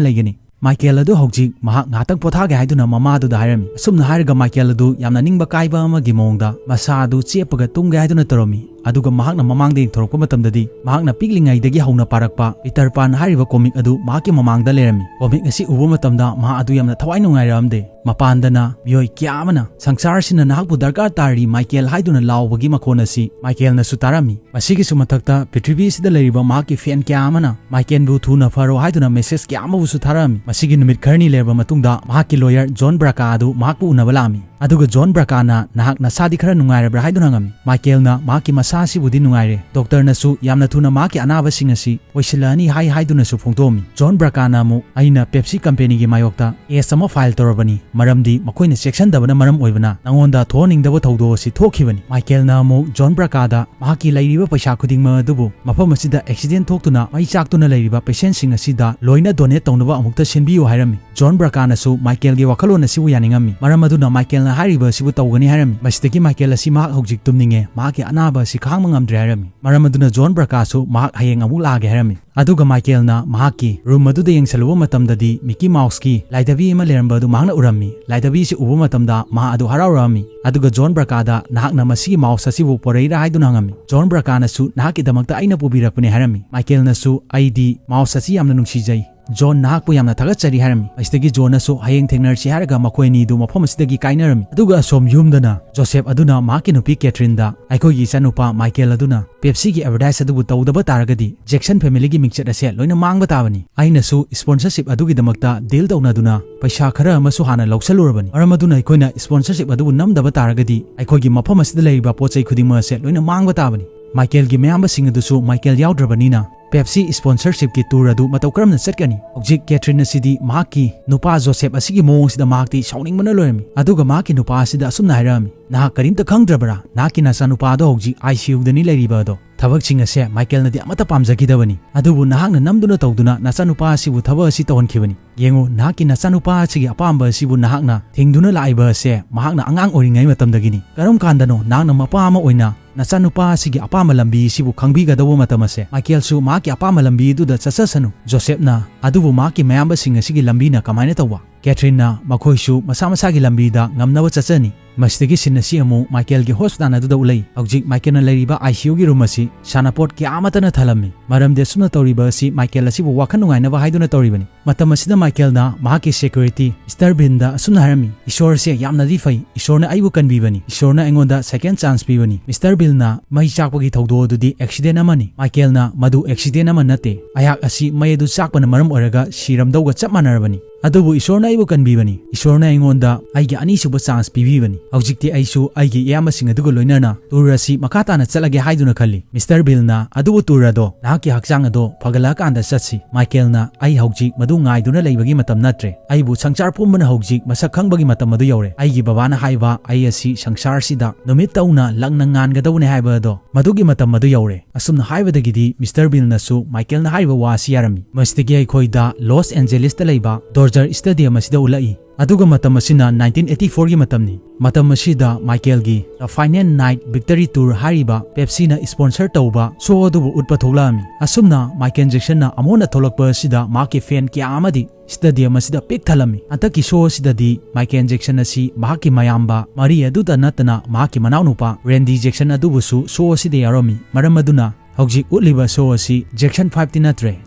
ꯂꯩꯒꯅꯤ꯫" ꯃꯥꯏꯀꯦꯜ ꯑꯗꯨ ꯍꯧꯖꯤꯛ ꯃꯍꯥꯛ ꯉꯥꯏꯍꯥꯛꯇꯪ ꯄꯣꯊꯥꯒꯦ ꯍꯥꯏꯗꯨꯅ ꯃꯃꯥꯗꯨꯗ ꯍꯥꯏꯔꯝꯃꯤ꯫ ꯑꯁꯨꯝꯅ ꯍꯥꯏꯔꯒ ꯃꯥꯏꯀꯦꯜ ꯑꯗꯨ ꯌꯥꯝꯅ ꯅꯤꯡꯕ ꯀꯥꯏꯕ ꯑꯃꯒꯤ ꯃꯑꯣꯡꯗ ꯃꯁꯥ ꯑꯗꯨ ꯆꯦꯞꯄꯒ ꯇꯨꯝꯒꯦ ꯍꯥꯏꯗꯨꯅ ꯇꯧꯔꯝꯃꯤ꯫ ꯑꯗꯨꯒ ꯃꯍꯥꯛꯅ ꯃꯃꯥꯡꯗ ꯌꯦꯡꯊꯣꯔꯛꯄ ꯃꯇꯝꯗꯗꯤ ꯃꯍꯥꯛꯅ ꯄꯤꯛꯂꯤꯉꯩꯗꯒꯤ ꯍꯧꯅ ꯄꯥꯔꯛꯄ ꯄꯤꯇꯔ ꯄꯥꯟ ꯍꯥꯏꯔꯤꯕ ꯀꯣꯃꯤꯛ ꯑꯗꯨ ꯃꯍꯥꯛꯀꯤ ꯃꯃꯥꯡꯗ ꯂꯩꯔꯝꯃꯤ꯫ ꯀꯣꯃꯤꯛ ꯑꯁꯤ ꯎꯕ ꯃꯇꯝꯗ ꯃꯍꯥꯛ ꯑꯗꯨ ꯌꯥꯝꯅ ꯊꯋꯥꯏ ꯅꯨꯡꯉꯥꯏꯔꯛꯑꯝꯗꯦ꯫ ꯃꯄꯥꯟꯗꯅ ꯃꯤꯑꯣꯏ ꯀꯌꯥ ꯑꯃꯅ "ꯁꯪꯁꯥꯔꯁꯤꯅ ꯅꯍꯥꯛꯄꯨ ꯗꯔꯀꯥꯔ ꯇꯥꯔꯤ, ꯃꯥꯏꯀꯦꯜ" ꯍꯥꯏꯗꯨꯅ ꯂꯥꯎꯕꯒꯤ ꯃꯈꯣꯟ ꯑꯁꯤ ꯃꯥꯏꯀꯦꯜꯅꯁꯨ ꯇꯥꯔꯝꯃꯤ꯫ ꯃꯁꯤꯒꯤꯁꯨ ꯃꯊꯛꯇ ꯄ꯭ꯔꯤꯊꯤꯕꯤ ꯑꯁꯤꯗ ꯂꯩꯔꯤꯕ ꯃꯍꯥꯛꯀꯤ ꯐꯦꯟ ꯀꯌꯥ ꯑꯃꯅ "ꯃꯥꯏꯀꯦꯜꯕꯨ ꯊꯨꯅ ꯐꯔꯣ" ꯍꯥꯏꯗꯨꯅ ꯃꯦꯁꯦꯖ ꯀꯌꯥ ꯑꯃꯕꯨꯁꯨ ꯊꯥꯔꯛꯑꯝꯃꯤ꯫ ꯃꯁꯤꯒꯤ ꯅꯨꯃꯤꯠ ꯈꯔꯅꯤ ꯂꯩꯔꯕ ꯃꯇꯨꯡꯗ ꯃꯍꯥꯛꯀꯤ ꯂꯣꯌꯔ ꯖꯣꯟ ꯕ꯭ꯔꯥꯀꯥ ꯑꯗꯨ ꯃꯍꯥꯛꯄꯨ ꯎꯅꯕ ꯂꯥꯛꯑꯝꯃꯤ꯫ ꯑꯗꯨꯒ ꯖꯣꯟ ꯕ꯭ꯔꯥꯀꯥꯅ "ꯅꯍꯥꯛ ꯅꯁꯥꯗꯤ ꯈꯔ ꯅꯨꯡꯉꯥꯏꯔꯕ꯭ꯔꯥ?" ꯍꯥꯏꯗꯨꯅ ꯍꯪꯉꯝꯃꯤ꯫ ꯃꯥꯏꯀꯦꯜꯅ ꯃꯍꯥꯛꯀꯤ ꯃꯁꯥ ꯑꯁꯤꯕꯨꯗꯤ ꯅꯨꯡꯉꯥꯏꯔꯦ, ꯗꯣꯛꯇꯔꯅꯁꯨ ꯌꯥꯝꯅ ꯊꯨꯅ ꯃꯍꯥꯛꯀꯤ ꯑꯅꯥꯕꯁꯤꯡ ꯑꯁꯤ ꯑꯣꯏꯁꯤꯜꯂꯛꯑꯅꯤ ꯍꯥꯏ ꯍꯥꯏꯗꯨꯅꯁꯨ ꯐꯣꯡꯗꯣꯛꯑꯝꯃꯤ꯫ ꯖꯣꯟ ꯕ꯭ꯔꯥꯀꯥꯅ ꯑꯃꯨꯛ "ꯑꯩꯅ ꯄꯦꯞꯁꯤ ꯀꯝꯄꯦꯅꯤꯒꯤ ꯃꯥꯌꯣꯛꯇ ꯀꯦꯁ ꯑꯃ ꯐꯥꯏꯜ ꯇꯧꯔꯕꯅꯤ, ꯃꯔꯝꯗꯤ ꯃꯈꯣꯏꯅ ꯆꯦꯛꯁꯤꯟꯗꯕꯅ ꯃꯔꯝ ꯑꯣꯏꯕꯅ ꯅꯉꯣꯟꯗ ꯊꯣꯛꯍꯟꯅꯤꯡꯗꯕ ꯊꯧꯗꯣꯛ ꯑꯁꯤ ꯊꯣꯛꯈꯤꯕꯅꯤ"꯫ ꯃꯥꯏꯀꯦꯜꯅ ꯑꯃꯨꯛ ꯖꯣꯟ ꯕ꯭ꯔꯥꯀꯥꯗ "ꯃꯍꯥꯛꯀꯤ ꯂꯩꯔꯤꯕ ꯄꯩꯁꯥ ꯈꯨꯗꯤꯡꯃꯛ ꯑꯗꯨꯕꯨ ꯃꯐꯝ ꯑꯁꯤꯗ ꯑꯦꯛꯁꯤꯗꯦꯟ ꯊꯣꯛꯇꯨꯅ ꯃꯩ ꯆꯥꯛꯇꯨꯅ ꯂꯩꯔꯤꯕ ꯄꯦꯁꯦꯟꯁꯤꯡ ꯑꯁꯤꯗ ꯂꯣꯏꯅ ꯗꯣꯅꯦꯠ ꯇꯧꯅꯕ ꯑꯃꯨꯛꯇ ꯁꯤꯟꯕꯤꯌꯨ" ꯍꯥꯏꯔꯝꯃꯤ꯫ ꯖꯣꯟ ꯕ꯭ꯔꯥꯀꯥꯅꯁꯨ ꯃꯥꯏꯀꯦꯜꯒꯤ ꯋꯥꯈꯜꯂꯣꯟ ꯑꯁꯤꯕꯨ ꯌꯥꯅꯤꯡꯉꯝꯃꯤ꯫ ꯃꯔꯝ ꯑꯗꯨꯅ ꯃꯥꯏꯀꯦꯜꯅ ꯍꯥꯏꯔꯤꯕ ꯑꯁꯤꯕꯨ ꯇꯧꯒꯅꯤ ꯍꯥꯏꯔꯝꯃꯤ꯫ ꯃꯁꯤꯗꯒꯤ ꯃꯥꯏꯀꯦꯜ ꯑꯁꯤ ꯃꯍꯥꯛ ꯍꯧꯖꯤꯛ ꯇꯨꯝꯅꯤꯡꯉꯦ, ꯃꯍꯥꯛꯀꯤ ꯑꯅꯥꯕ ꯑꯁꯤ ꯈꯥꯡꯕ ꯉꯝꯗ꯭ꯔꯦ ꯍꯥꯏꯔꯝꯃꯤ꯫ ꯃꯔꯝ ꯑꯗꯨꯅ ꯖꯣꯟ ꯕ꯭ꯔꯥꯀꯥꯁꯨ ꯃꯍꯥꯛ ꯍꯌꯦꯡ ꯑꯃꯨꯛ ꯂꯥꯛꯑꯒꯦ ꯍꯥꯏꯔꯝꯃꯤ꯫ ꯑꯗꯨꯒ ꯃꯥꯏꯀꯦꯜꯅ ꯃꯍꯥꯛꯀꯤ ꯔꯨꯝ ꯑꯗꯨꯗ ꯌꯦꯡꯁꯜꯂꯨꯕ ꯃꯇꯝꯗꯗꯤ ꯃꯤꯀꯤ ꯃꯥꯎꯁꯀꯤ ꯂꯥꯏꯙꯕꯤ ꯑꯃ ꯂꯩꯔꯝꯕ ꯑꯗꯨ ꯃꯍꯥꯛꯅ ꯎꯔꯝꯃꯤ꯫ ꯂꯥꯏꯙꯕꯤ ꯑꯁꯤ ꯎꯕ ꯃꯇꯝꯗ ꯃꯍꯥꯛ ꯑꯗꯨ ꯍꯔꯥꯎꯔꯛꯑꯝꯃꯤ꯫ ꯑꯗꯨꯒ ꯖꯣꯟ ꯕ꯭ꯔꯥꯀꯥꯗ "ꯅꯍꯥꯛꯅ ꯃꯁꯤꯒꯤ ꯃꯥꯎꯁ ꯑꯁꯤꯕꯨ ꯄꯣꯔꯛꯏꯔꯥ?" ꯍꯥꯏꯗꯨꯅ ꯍꯪꯉꯝꯃꯤ꯫ ꯖꯣꯟ ꯕ꯭ꯔꯥꯀꯥꯅꯁꯨ "ꯅꯍꯥꯛꯀꯤꯗꯃꯛꯇ ꯑꯩꯅ ꯄꯨꯕꯤꯔꯛꯄꯅꯤ" ꯍꯥꯏꯔꯝꯃꯤ꯫ ꯃꯥꯏꯀꯦꯜꯅꯁꯨ "ꯑꯩꯗꯤ ꯃꯥꯎꯁ ꯑꯁꯤ ꯌꯥꯝꯅ ꯅꯨꯡꯁꯤꯖꯩ, ꯖꯣꯟ, ꯅꯍꯥꯛꯄꯨ ꯌꯥꯝꯅ ꯊꯥꯒꯠꯆꯔꯤ" ꯍꯥꯏꯔꯝꯃꯤ꯫ ꯃꯁꯤꯗꯒꯤ ꯖꯣꯟꯅꯁꯨ "ꯍꯌꯦꯡ ꯊꯦꯡꯅꯔꯁꯤ" ꯍꯥꯏꯔꯒ ꯃꯈꯣꯏ ꯑꯅꯤꯗꯨ ꯃꯐꯝ ꯑꯁꯤꯗꯒꯤ ꯀꯥꯏꯅꯔꯝꯃꯤ꯫ ꯑꯗꯨꯒ ꯑꯁꯣꯝ ꯌꯨꯝꯗꯅ ꯖꯣꯁꯦꯐ ꯑꯗꯨꯅ ꯃꯍꯥꯛꯀꯤ ꯅꯨꯄꯤ ꯀꯦꯊ꯭ꯔꯤꯟꯗ "ꯑꯩꯈꯣꯏꯒꯤ ꯏꯆꯥꯅꯨꯄꯥ ꯃꯥꯏꯀꯦꯜ ꯑꯗꯨꯅ ꯄꯦꯞꯁꯤꯒꯤ ꯑꯦꯗꯚꯔꯇꯥꯏꯁ ꯑꯗꯨꯕꯨ ꯇꯧꯗꯕ ꯇꯥꯔꯒꯗꯤ ꯖꯦꯛꯁꯟ ꯐꯦꯃꯤꯂꯤꯒꯤ ꯃꯤꯡꯆꯠ ꯑꯁꯦ ꯂꯣꯏꯅ ꯃꯥꯡꯕ ꯇꯥꯕꯅꯤ꯫ ꯑꯩꯅꯁꯨ ꯁ꯭ꯄꯣꯟꯁꯔꯁꯤꯞ ꯑꯗꯨꯒꯤꯗꯃꯛꯇ ꯗꯤꯜ ꯇꯧꯅꯗꯨꯅ ꯄꯩꯁꯥ ꯈꯔ ꯑꯃꯁꯨ ꯍꯥꯟꯅ ꯂꯧꯁꯜꯂꯨꯔꯕꯅꯤ꯫ ꯃꯔꯝ ꯑꯗꯨꯅ ꯑꯩꯈꯣꯏꯅ ꯁ꯭ꯄꯣꯟꯁꯔꯁꯤꯞ ꯑꯗꯨꯕꯨ ꯅꯝꯗꯕ ꯇꯥꯔꯒꯗꯤ ꯑꯩꯈꯣꯏꯒꯤ ꯃꯐꯝ ꯑꯁꯤꯗ ꯂꯩꯔꯤꯕ ꯄꯣꯠ ꯆꯩ ꯈꯨꯗꯤꯡꯃꯛ ꯑꯁꯦ ꯂꯣꯏꯅ ꯃꯥꯡꯕ ꯇꯥꯕꯅꯤ꯫ ꯃꯥꯏꯀꯦꯜꯒꯤ ꯃꯌꯥꯝꯕꯁꯤꯡ ꯑꯗꯨꯁꯨ ꯃꯥꯏꯀꯦꯜ ꯌꯥꯎꯗ꯭ꯔꯕꯅꯤꯅ ꯄꯦꯞꯁꯤ ꯁ꯭ꯄꯣꯟꯁꯔꯁꯤꯞꯀꯤ ꯇꯨꯔ ꯑꯗꯨ ꯃꯇꯧ ꯀꯔꯝꯅ ꯆꯠꯀꯅꯤ? ꯍꯧꯖꯤꯛ ꯀꯦꯊ꯭ꯔꯤꯟ ꯑꯁꯤꯗꯤ ꯃꯍꯥꯛꯀꯤ ꯅꯨꯄꯥ ꯖꯣꯁꯦꯐ ꯑꯁꯤꯒꯤ ꯃꯑꯣꯡꯁꯤꯗ ꯃꯍꯥꯛꯇꯤ ꯁꯥꯎꯅꯤꯡꯕꯅ ꯂꯣꯏꯔꯝꯃꯤ꯫ ꯑꯗꯨꯒ ꯃꯍꯥꯛꯀꯤ ꯅꯨꯄꯥ ꯑꯁꯤꯗ ꯑꯁꯨꯝꯅ ꯍꯥꯏꯔꯛꯑꯝꯃꯤ, "ꯅꯍꯥꯛ ꯀꯔꯤꯝꯇ ꯈꯪꯗ꯭ꯔꯕꯔꯥ? ꯅꯍꯥꯛꯀꯤ ꯅꯆꯥꯅꯨꯄꯥ ꯑꯗꯣ ꯍꯧꯖꯤꯛ ꯑꯥꯏ ꯁꯤ ꯌꯨꯗꯅꯤ ꯂꯩꯔꯤꯕ ꯑꯗꯣ꯫ ꯊꯕꯛꯁꯤꯡ ꯑꯁꯦ ꯃꯥꯏꯀꯦꯜꯅꯗꯤ ꯑꯃꯠꯇ ꯄꯥꯝꯖꯈꯤꯗꯕꯅꯤ, ꯑꯗꯨꯕꯨ ꯅꯍꯥꯛꯅ ꯅꯝꯗꯨꯅ ꯇꯧꯗꯨꯅ ꯅꯆꯥꯅꯨꯄꯥ ꯑꯁꯤꯕꯨ ꯊꯕꯛ ꯑꯁꯤ ꯇꯧꯍꯟꯈꯤꯕꯅꯤ꯫ ꯌꯦꯡꯉꯨ, ꯅꯍꯥꯛꯀꯤ ꯅꯆꯥꯅꯨꯄꯥ ꯑꯁꯤꯒꯤ ꯑꯄꯥꯝꯕ ꯑꯁꯤꯕꯨ ꯅꯍꯥꯛꯅ ꯊꯤꯡꯗꯨꯅ ꯂꯥꯛꯏꯕ ꯑꯁꯦ ꯃꯍꯥꯛꯅ ꯑꯉꯥꯡ ꯑꯣꯏꯔꯤꯉꯩ ꯃꯇꯝꯗꯒꯤꯅꯤ꯫ ꯀꯔꯝ ꯀꯥꯟꯗꯅꯣ ꯅꯍꯥꯛꯅ ꯃꯄꯥ ꯑꯃ ꯑꯣꯏꯅ ꯅꯆꯥꯅꯨꯄꯥ ꯑꯁꯤꯒꯤ ꯑꯄꯥꯝꯕ ꯂꯝꯕꯤ ꯑꯁꯤꯕꯨ ꯈꯪꯕꯤꯒꯗꯧꯕ ꯃꯇꯝ ꯑꯁꯦ?" ꯃꯥꯏꯀꯦꯜꯁꯨ ꯃꯍꯥꯛꯀꯤ ꯑꯄꯥꯝꯕ ꯂꯝꯕꯤ ꯑꯗꯨꯗ ꯆꯠꯆꯁꯅꯨ꯫ ꯖꯣꯁꯦꯐꯅ, "ꯑꯗꯨꯕꯨ ꯃꯍꯥꯛꯀꯤ ꯃꯌꯥꯝꯕꯁꯤꯡ ꯑꯁꯤꯒꯤ ꯂꯝꯕꯤꯅ ꯀꯃꯥꯏꯅ ꯇꯧꯕ?" ꯀꯦꯊ꯭ꯔꯤꯟꯅ, "ꯃꯈꯣꯏꯁꯨ ꯃꯁꯥ ꯃꯁꯥꯒꯤ ꯂꯝꯕꯤꯗ ꯉꯝꯅꯕ ꯆꯠꯆꯅꯤ꯫ ꯃꯁꯤꯗꯒꯤ scene ꯑꯁꯤ ꯑꯃꯨꯛ ꯃꯥꯏꯀꯦꯜꯒꯤ hospital ꯑꯗꯨꯗ ꯎꯠꯂꯛꯏ꯫ ꯍꯧꯖꯤꯛ ꯃꯥꯏꯀꯦꯜꯅ ꯂꯩꯔꯤꯕ I C U ꯒꯤ room ꯑꯁꯤ ꯁꯥꯟꯅꯄꯣꯠ ꯀꯌꯥ ꯑꯃꯠꯇꯅ ꯊꯜꯂꯝꯃꯤ꯫ ꯃꯔꯝꯗꯤ ꯑꯁꯨꯝꯅ ꯇꯧꯔꯤꯕ ꯑꯁꯤ ꯃꯥꯏꯀꯦꯜ ꯑꯁꯤꯕꯨ ꯋꯥꯈꯜ ꯅꯨꯡꯉꯥꯏꯅꯕ ꯍꯥꯏꯗꯨꯅ ꯇꯧꯔꯤꯕꯅꯤ꯫ ꯃꯇꯝ ꯑꯁꯤꯗ ꯃꯥꯏꯀꯦꯜꯅ ꯃꯍꯥꯛꯀꯤ security ꯃꯤꯁꯇꯔ ꯕꯤꯜꯗ ꯑꯁꯨꯝꯅ ꯍꯥꯏꯔꯝꯃꯤ, "ꯏꯁꯣꯔꯁꯦ ꯌꯥꯝꯅꯗꯤ ꯐꯩ, ꯏꯁꯣꯔꯅ ꯑꯩꯕꯨ ꯀꯟꯕꯤꯕꯅꯤ, ꯏꯁꯣꯔꯅ ꯑꯩꯉꯣꯟꯗ second chance ꯄꯤꯕꯅꯤ꯫ ꯃꯤꯁꯇꯔ ꯕꯤꯜꯅ ꯃꯩ ꯆꯥꯛꯄꯒꯤ ꯊꯧꯗꯣꯛ ꯑꯗꯨꯗꯤ accident ꯑꯃꯅꯤ꯫ ꯃꯥꯏꯀꯦꯜꯅ ꯃꯗꯨ accident ꯑꯃ ꯅꯠꯇꯦ, ꯑꯩꯍꯥꯛ ꯑꯁꯤ ꯃꯩ ꯑꯗꯨ ꯆꯥꯛꯄꯅ ꯃꯔꯝ ꯑꯣꯏꯔꯒ ꯁꯤꯔꯝꯗꯧꯒ ꯆꯞ ꯃꯥꯟꯅꯔꯕꯅꯤ꯫ ꯑꯗꯨꯕꯨ ꯏꯁꯣꯔꯅ ꯑꯩꯕꯨ ꯀꯟꯕꯤꯕꯅꯤ, ꯏꯁꯣꯔꯅ ꯑꯩꯉꯣꯟꯗ ꯑꯩꯒꯤ ꯑꯅꯤꯁꯨꯕ chance ꯄꯤꯕꯤꯕꯅꯤ꯫ ꯍꯧꯖꯤꯛꯇꯤ ꯑꯩꯁꯨ ꯑꯩꯒꯤ ꯏꯌꯥꯝꯕꯁꯤꯡ ꯑꯗꯨꯒ ꯂꯣꯏꯅꯅ tour ꯑꯁꯤ ꯃꯈꯥ ꯇꯥꯅ ꯆꯠꯂꯒꯦ ꯍꯥꯏꯗꯨꯅ ꯈꯜꯂꯤ꯫" ꯃꯤꯁꯇꯔ ꯕꯤꯜꯅ, "ꯑꯗꯨꯕꯨ tour ꯑꯗꯣ ꯅꯍꯥꯛꯀꯤ ꯍꯛꯆꯥꯡ ꯑꯗꯣ ꯐꯒꯠꯂꯛꯑꯀꯥꯟꯗ ꯆꯠꯁꯤ꯫" ꯃꯥꯏꯀꯦꯜꯅ, "ꯑꯩ ꯍꯧꯖꯤꯛ ꯃꯗꯨ ꯉꯥꯏꯗꯨꯅ ꯂꯩꯕꯒꯤ ꯃꯇꯝ ꯅꯠꯇ꯭ꯔꯦ꯫ ꯑꯩꯕꯨ ꯁꯪꯁꯥꯔ ꯄꯨꯝꯕꯅ ꯍꯧꯖꯤꯛ ꯃꯁꯛ ꯈꯪꯕꯒꯤ ꯃꯇꯝ ꯑꯗꯨ ꯌꯧꯔꯦ꯫ ꯑꯩꯒꯤ ꯕꯕꯥꯅ ꯍꯥꯏꯕ ꯑꯩ ꯑꯁꯤ ꯁꯪꯁꯥꯔꯁꯤꯗ ꯅꯨꯃꯤꯠ ꯇꯧꯅ ꯂꯪꯅ ꯉꯥꯟꯒꯗꯧꯕꯅꯤ ꯍꯥꯏꯕ ꯑꯗꯣ, ꯃꯗꯨꯒꯤ ꯃꯇꯝ ꯑꯗꯨ ꯌꯧꯔꯦ꯫" ꯑꯁꯨꯝꯅ ꯍꯥꯏꯕꯗꯒꯤꯗꯤ ꯃꯤꯁꯇꯔ ꯕꯤꯜꯅꯁꯨ ꯃꯥꯏꯀꯦꯜꯅ ꯍꯥꯏꯔꯤꯕ ꯋꯥ ꯑꯁꯤ ꯌꯥꯔꯝꯃꯤ꯫ ꯃꯁꯤꯗꯒꯤ ꯑꯩꯈꯣꯏꯗ ꯂꯣꯁ ꯑꯦꯟꯖꯦꯂꯤꯁꯇ ꯂꯩꯕ ꯗꯣꯔꯖꯔ ꯁ꯭ꯇꯦꯗꯤꯌꯝ ꯑꯁꯤꯗ ꯎꯠꯂꯛꯏ꯫ ꯑꯗꯨꯒ ꯃꯇꯝ ꯑꯁꯤꯅ nineteen eighty four ꯒꯤ ꯃꯇꯝꯅꯤ꯫ ꯃꯇꯝ ꯑꯁꯤꯗ ꯃꯥꯏꯀꯦꯜꯒꯤ The Final Night Victory Tour ꯍꯥꯏꯔꯤꯕ ꯄꯦꯞꯁꯤꯅ sponsor ꯇꯧꯕ show ꯑꯗꯨꯕꯨ ꯎꯠꯄ ꯊꯣꯛꯂꯛꯑꯝꯃꯤ꯫ ꯑꯁꯨꯝꯅ ꯃꯥꯏꯀꯦꯜ ꯖꯦꯛꯁꯟꯅ ꯑꯃꯨꯛ ꯍꯟꯅ ꯊꯣꯛꯂꯛꯄ ꯑꯁꯤꯗ ꯃꯍꯥꯛꯀꯤ fan ꯀꯌꯥ ꯑꯃꯗꯤ ꯁ꯭ꯇꯦꯗꯤꯌꯝ ꯑꯁꯤꯗ ꯄꯤꯛ ꯊꯜꯂꯝꯃꯤ꯫ ꯍꯟꯗꯛꯀꯤ show ꯑꯁꯤꯗꯗꯤ ꯃꯥꯏꯀꯦꯜ ꯖꯦꯛꯁꯟ ꯑꯁꯤ ꯃꯍꯥꯛꯀꯤ ꯃꯌꯥꯝꯕ ꯃꯔꯤ ꯑꯗꯨꯇ ꯅꯠꯇꯅ ꯃꯍꯥꯛꯀꯤ ꯃꯅꯥꯎꯅꯨꯄꯥ ꯔꯦꯟꯗꯤ ꯖꯦꯛꯁꯟ ꯑꯗꯨꯕꯨꯁꯨ show ꯑꯁꯤꯗ ꯌꯥꯎꯔꯝꯃꯤ꯫ ꯃꯔꯝ ꯑꯗꯨꯅ ꯍꯧꯖꯤꯛ ꯎꯠꯂꯤꯕ show ꯑꯁꯤ ꯖꯦꯛꯁꯟ five ꯇꯤ ꯅꯠꯇ꯭ꯔꯦ,